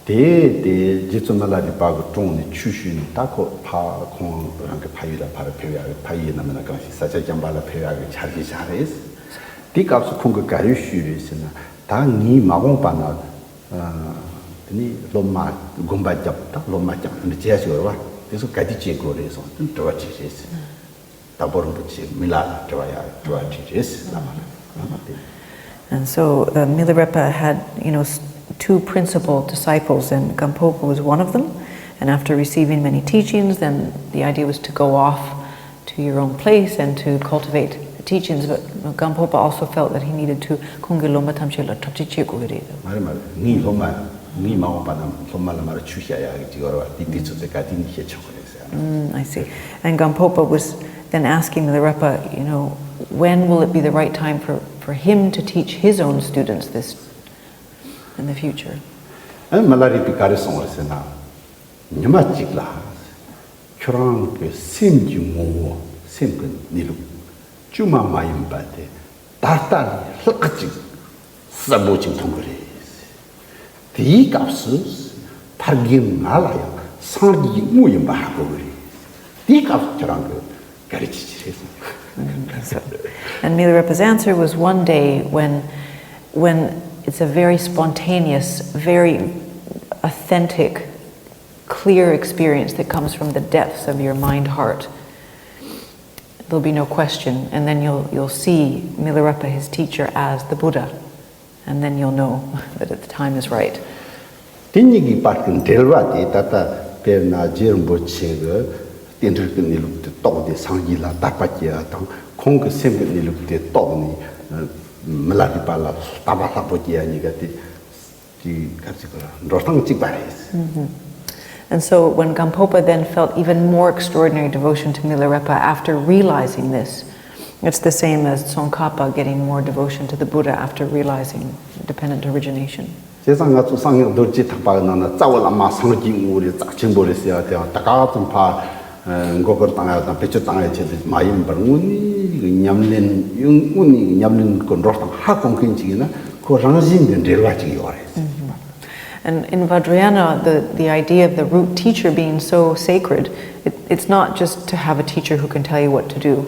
དེ་དེ་རྗེ་བཙུན་མི་ལ་རས་པ་གི་དྲུང་ནས་ཆོས་ཞུས་ནས། ད་ཁོ་ཕ་ཁོང་རང་གི་ཕ་ཡུལ་ལ་ཕར་ཕེབས་ཡག་གི། ཕ་ཡུལ་ན་མིན་ན་གང་ཞིག་ས་ཆ་གཞན་པ་ལ་ཕེབས་ཡག་གི་འཆར་གཞི་བཞག་རེད། དེའི་སྐབས་སུ་ཁོང་གིས་ག་རེ་ཞུས་རེད་ཟེར་ན། ད་ངའི་མ་འོངས་པ་ན། དེ་ནས་སློབ་མ་དགོན་པ་རྒྱབ། ད་སློབ་མ་རྒྱབ་འདི་བྱས་ཞོར་བ་དེ་ཚོ་ག་དུས་བྱེད་དགོས་རེད་སོང་དེ་དྲི་བ་དྲིས་རེད། དྭགས་པོ་རིན་པོ་ཆེ་མི་ལ་ལ་དྲི་བ་ཡ་དྲི་བ་དྲིས་རེད་ལབ་པ་རེད། དེ། And so uh, Milarepa had, you know, s- two principal disciples, and Gampopa was one of them. And after receiving many teachings, then the idea was to go off to your own place and to cultivate the teachings. But Gampopa also felt that he needed to ཁོང་གི་སློབ་མ་ཐམས་ཅད་ལ་ཐབས་ཤེས་བྱེད་དགོས་ཀྱི་རེད། མ་རེད་མ་རེད། ངའི་སློབ་མ་ངའི་མ་འོངས་པ་རྣམས་སློབ་མ་ལ་མ་རེད་ཆོས་བཤད་ཡག་གི་ཅིག་ཡོད་རེད་བ། དེ་དུས་ཚོད་དེ་ག་དུས་ནས་བཤད་ཆོག་གི་རེད་ཟེར། Mm, I see. And Gampopa was then asking Milarepa, you know, when will it be the right time for, for him to teach his own students this in the future? ཨ་མི་ལ་རས་པས་ག་རེ་གསུངས་པ་རེད་ཟེར་ན། ཉི་མ་གཅིག་ལ་ཁྱོད་རང་གི་སེམས་ཀྱི་ངོ་བོ། སེམས་ཀྱི་གནས་ལུགས་བཅོས་མ་མ་ཡིན་པ་དེ་ད་ལྟ་ལས་ལྷག་ཅིག་གསལ་པོ་ཅིག་མཐོང་གི་རེད། དེའི་སྐབས་སུ་ཕ་རྒན་ང་ལ་ཡང་སངས་རྒྱས་དངོས་ཡིན་པ་ཧ་གོ་གི་རེད། དེའི་སྐབས་སུ་ཁྱོད་རང་གི་ག་རེ་བྱེད་ཀྱི་རེད་ཟེར། So, and Milarepa's answer was one day when, when it's a very spontaneous, very authentic, clear experience that comes from the depths of your mind heart. There'll be no question, and then you'll, you'll see Milarepa, his teacher, as the Buddha, and then you'll know that the time is right. དེ་གཉིས་ཀྱི་བར་གྱི་འབྲེལ་བ་དེ་ད་ལྟ་དཔེར་ན་རྗེ་རིན་པོ་ཆེ་གི་རྟེན་འབྲེལ་གྱི་གནས་ལུགས་དེ་རྟོགས་ཏེ་སངས་རྒྱས་ལ་དད་པ་སྐྱེ་བ་དང་། ཁོང་གི་སེམས་ཀྱི་གནས་ལུགས་དེ་རྟོགས་ནས་མི་ལ་རས་པ་ལ་དད་པ་ལྷག་པོ་སྐྱེ་བ་གཉིས་ཀ་དེ། དེ་ག་ཚོད་ཀྱི་འགྲོ་སྟངས་གཅིག་པ་རེད། And so when Gampopa then felt even more extraordinary devotion to Milarepa after realizing this, it's the same as Tsongkhapa getting more devotion to the Buddha after realizing dependent origination. བྱས་ཙང་ང་ཚོ་གསང་སྔགས་རྡོ་རྗེ་ཐེག་པ་གི་ནང་ན་རྩ་བ་བླ་མ་སངས་རྒྱས་ངོ་བོ་རེད། རྩ་ཆེན་པོ་རེད་ཟེར་བ་དེའང་ད་ག་ཙམ་ཕར་མགོ་སྐོར་བཏང་ཡ་དང་བེད་སྤྱོད་བཏང་ཡ་ཆེད་དུ་མ་ཡིན་པར་དངོས་གནས་ཀྱི་ཉམས་ལེན། དངོས་གནས་ཀྱི་ཉམས་ལེན་གྱི་འགྲོ་སྟངས་ཧ་གོ་མཁན་ཅིག་ཡིན་ན་ཁོ་རང་བཞིན་གྱི་འབྲེལ་བ་ཅིག་ཡོད་རེད། And in Vajrayana, the, the idea of the root teacher being so sacred, it, it's not just to have a teacher who can tell you what to do.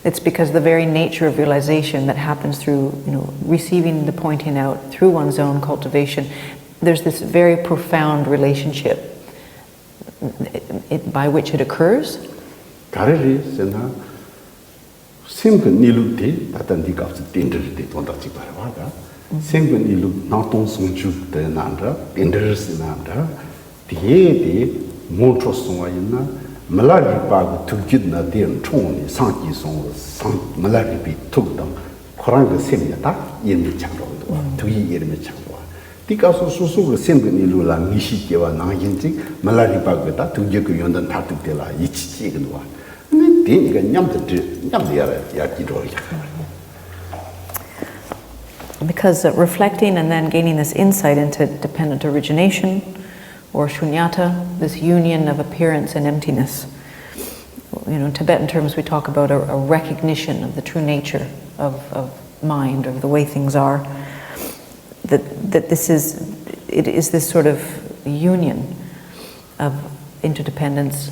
It's because the very nature of realization that happens through, you know, receiving the pointing out through one's own cultivation, there's this very profound relationship it, by which it occurs. ག་རེ་རེད་ཟེར་ན། སེམས་ཀྱི་གནས་ལུགས་དེ་ད་ལྟ་འདི་སྐབས་སུ་རྟེན་འབྲེལ་དེ་དོན་དག་གཅིག་པ་རེད་བ་ད། སེམས་ཀྱི་གནས་ལུགས་སྣང་སྟོང་ཟུང་འཇུག་དེ་ན་འདྲ། རྟེན་འབྲེལ་ཟེར་ན་འདྲ། དེ་དེ་ངོ་འཕྲོད་སོང་བ་ཡིན་ན། མི་ལ་རས་པ་གི་ཐུགས་རྒྱུད་ན་དེ་འཁྲུངས་ནས་སངས་རྒྱས་སོང་བ། སངས་མི་ལ་རས་པའི་ཐུགས་དང་ཁོ་རང་གི་སེམས་ཡང་ད་དབྱེར་མེད་ཆགས་འགྲོ་གི་འདུག་བ། ཐུགས་ཡིད་དབྱེར་མེད་ཆགས་འདུག་བ། དེ་སྐབས་སུ་སོ་སོ་གི་སེམས་ཀྱི་གནས་ལུགས་ལ་ངེས་ཤེས་སྐྱེ་བ་ནང་བཞིན་ཅིག་མི་ལ་རས་པ་གི་ད་ཐུགས་རྒྱུད་ཀྱི་ཡོན་ཏན་མཐར་ཐུག་དེ་ལ་ཡིད་ཆེས་སྐྱེ་གི་འདུག་བ། ནི་དེ་གཉིས་ཀ་མཉམ་དུ་འདྲེས། མཉམ་དུ་ཡར་ཡར་གྱི་འགྲོ་ཡག་གི་རེད། Because uh, reflecting and then gaining this insight into dependent origination or shunyata, this union of appearance and emptiness. You know, in Tibetan terms, we talk about a, a recognition of the true nature of, of mind, of the way things are. That, that this is, it is this sort of union of interdependence,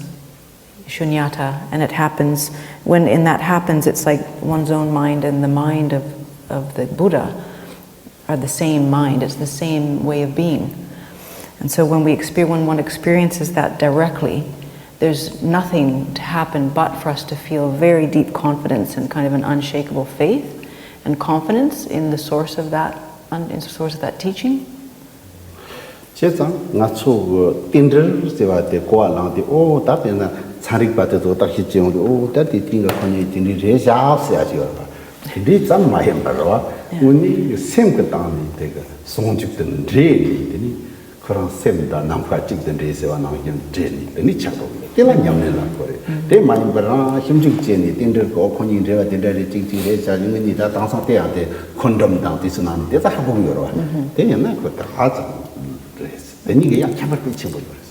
shunyata, and it happens when, in that happens, it's like one's own mind and the mind of, of the Buddha are the same mind, it's the same way of being. And so when we experience, when one experiences that directly, there's nothing to happen but for us to feel very deep confidence and kind of an unshakable faith and confidence in the source of that, in the source of that teaching. བྱས་ཙང་ང་ཚོ་གི་རྟེན་འབྲེལ་ཟེར་བ་དེ་གོ་བ་བླངས་ཏེ། ཨོ་ད་དཔེར་ན་ཚན་རིག་པ་དེ་ཚོ་བརྟག་དཔྱད་བྱས་ཡོང་དུས། ཨོ་ད་དེ་རྟེན་འབྲེལ་ཁོ་གཉིས་རྟེན་འབྲེལ་རེད་བཞག་ཟེར་ཡ་ཞིག་ཡོད་རེད་པ། དེ་འདྲའི་ཙམ་མ་ཡིན་པར་རེད་བ། དངོས་གནས་ཀྱི་སེམས་ཀྱི་སྟེང་ནས་དེ་གི་ཟུང་འཇུག་ཏུ་འདྲེས་ནས། དེ་ནི་ཁོ་རང་སེམས་དང་ནམ་མཁའ་གཅིག་ཏུ་འདྲེས་ཟེར་བ་ནང་བཞིན་འདྲེས་ནས་དེ་ནི་ཆགས་འགྲོ་གི་ཡོད། དེ་ལ་ཉམས་ལེན་ལ་གོ་རེད། དེ་མ་ཡིན་པར་རང་ཞིབ་འཇུག་བྱས་ནས་རྟེན་འབྲེལ་གོ་ཁོ་གཉིས་འབྲེལ་བ་དེ་འདྲ་རེད། གཅིག་གཅིག་རེད་བྱ་ཞིང་ངེད་གཉིས་ད་དེང་སང་དེ་ཡང་དེ་ཁོན་ཌོམ་དང་དེ་ཚོ་ནང་ནས་དེ་ཚོ་ཧ་གོ་གི་ཡོད་རེད་བ། དེ་ཡིན་ན་ཁོ་ད་ཧ་ཙམ་རེད། དེ་གཉིས་ཀྱི་ཡང་ཁྱད་པར་དཔེ་ཆེན་པོ་ཡོད་རེད།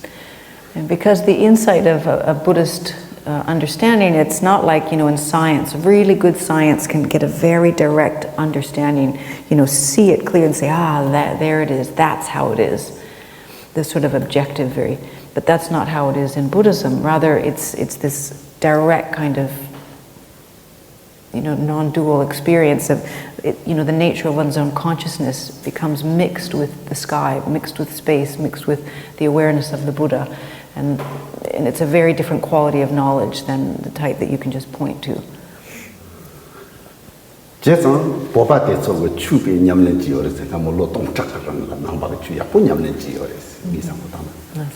And because the insight of a, a Buddhist uh, understanding, it's not like, you know, in science, really good science can get a very direct understanding, you know, see it clear and say, ah, that, there it is, that's how it is. This sort of objective, very, but that's not how it is in Buddhism. Rather, it's, it's this direct kind of you know, non-dual experience of, it, you know, the nature of one's own consciousness becomes mixed with the sky, mixed with space, mixed with the awareness of the Buddha. And, and it's a very different quality of knowledge than the type that you can just point to. བྱས་ཙང་བོད་པ་དེ་ཚོ་གི་ཆོས་པའི་ཉམས་ལེན་ཅིག་ཡོད་རེད་ཟེར། སྔ་མོ་ལོ་སྟོང་ཕྲག་གི་རིང་ལ་ནང་པ་གི་ཆོས་ཡག་པོ་ཉམས་ལེན་ཅིག་ཡོད་རེད་ཟེར་ངས་བསམ་བློ་བཏང་ན།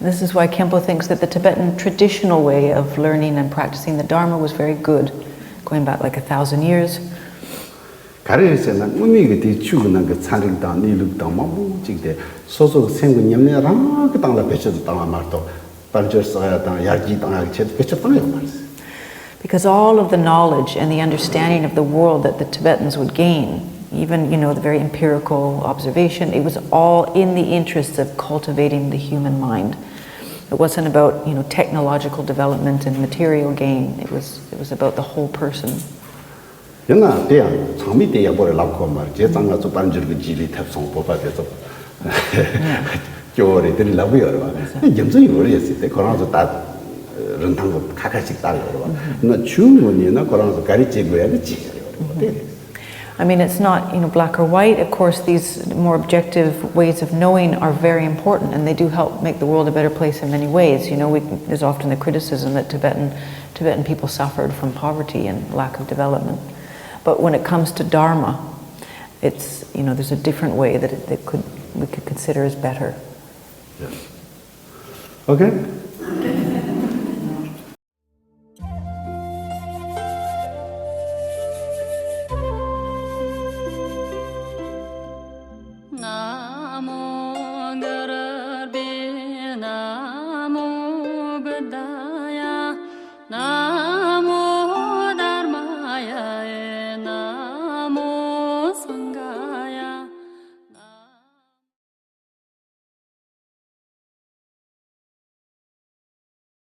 This is why Khenpo thinks that the Tibetan traditional way of learning and practicing the Dharma was very good, going back like a thousand years. ག་རེ་རེད་ཟེར་ན། དངོས་གནས་ཀྱི་དེ་ཆོས་ཀྱི་ནང་གི་ཚན་རིག་དང་གནས་ལུགས་དང་མང་པོ་ཅིག་དེ་སོ་སོ་གི་སེམས་ཀྱི་ཉམས་ལེན་རང་གི་སྟེང་ལ་བེད་སྤྱོད་དུ་བཏང་བ་མ་གཏོགས། དཔལ་འབྱོར་བསགས་ཡ་དང་ཡར་རྒྱས་བཏང་ཡ་གི་ཆེད་དུ་བེད་སྤྱོད་བཏང་ཡོད་མ་རེད། Because all of the knowledge and the understanding of the world that the Tibetans would gain, even, you know, the very empirical observation, it was all in the interests of cultivating the human mind. It wasn't about, you know, technological development and material gain. It was, it was about the whole person. ཡིན་ན་དེ་ཡང་ཚང་མས་དེ་ཡག་པོ་རེད་ལབ་ཁོམ་མ་རེད། བྱས་ཙང་ང་ཚོ་དཔལ་འབྱོར་གྱི་རྗེས་ལུས་ཐེབས་སོང་། བོད་པ་དེ་ཚོ་སྐྱོ་བོ་རེད་དེ་ལབ་གི་ཡོད་རེད་བ། རྒྱུ་མཚན་ཡོད་རེད་ཟེར་ཏེ་ཁོ་རང་ཚོ་ད་རིན་ཐང་གི་ཁ་ཁ་ཞིག་བཏགས་ཡོད་རེད་བ། ཡིན་ན་ཆོས་ངོས་ནས་ན་ཁོ་རང་ཚོ་ག་རེ་བྱེད་དགོས་ཡ་ནི་བྱེད་ཡ་རེད་བ། དེ་རེད། I mean, it's not, you know, black or white. Of course, these more objective ways of knowing are very important, and they do help make the world a better place in many ways. You know, we, there's often the criticism that Tibetan Tibetan people suffered from poverty and lack of development. But when it comes to Dharma, it's, you know, there's a different way that it, that could we could consider as better. Okay.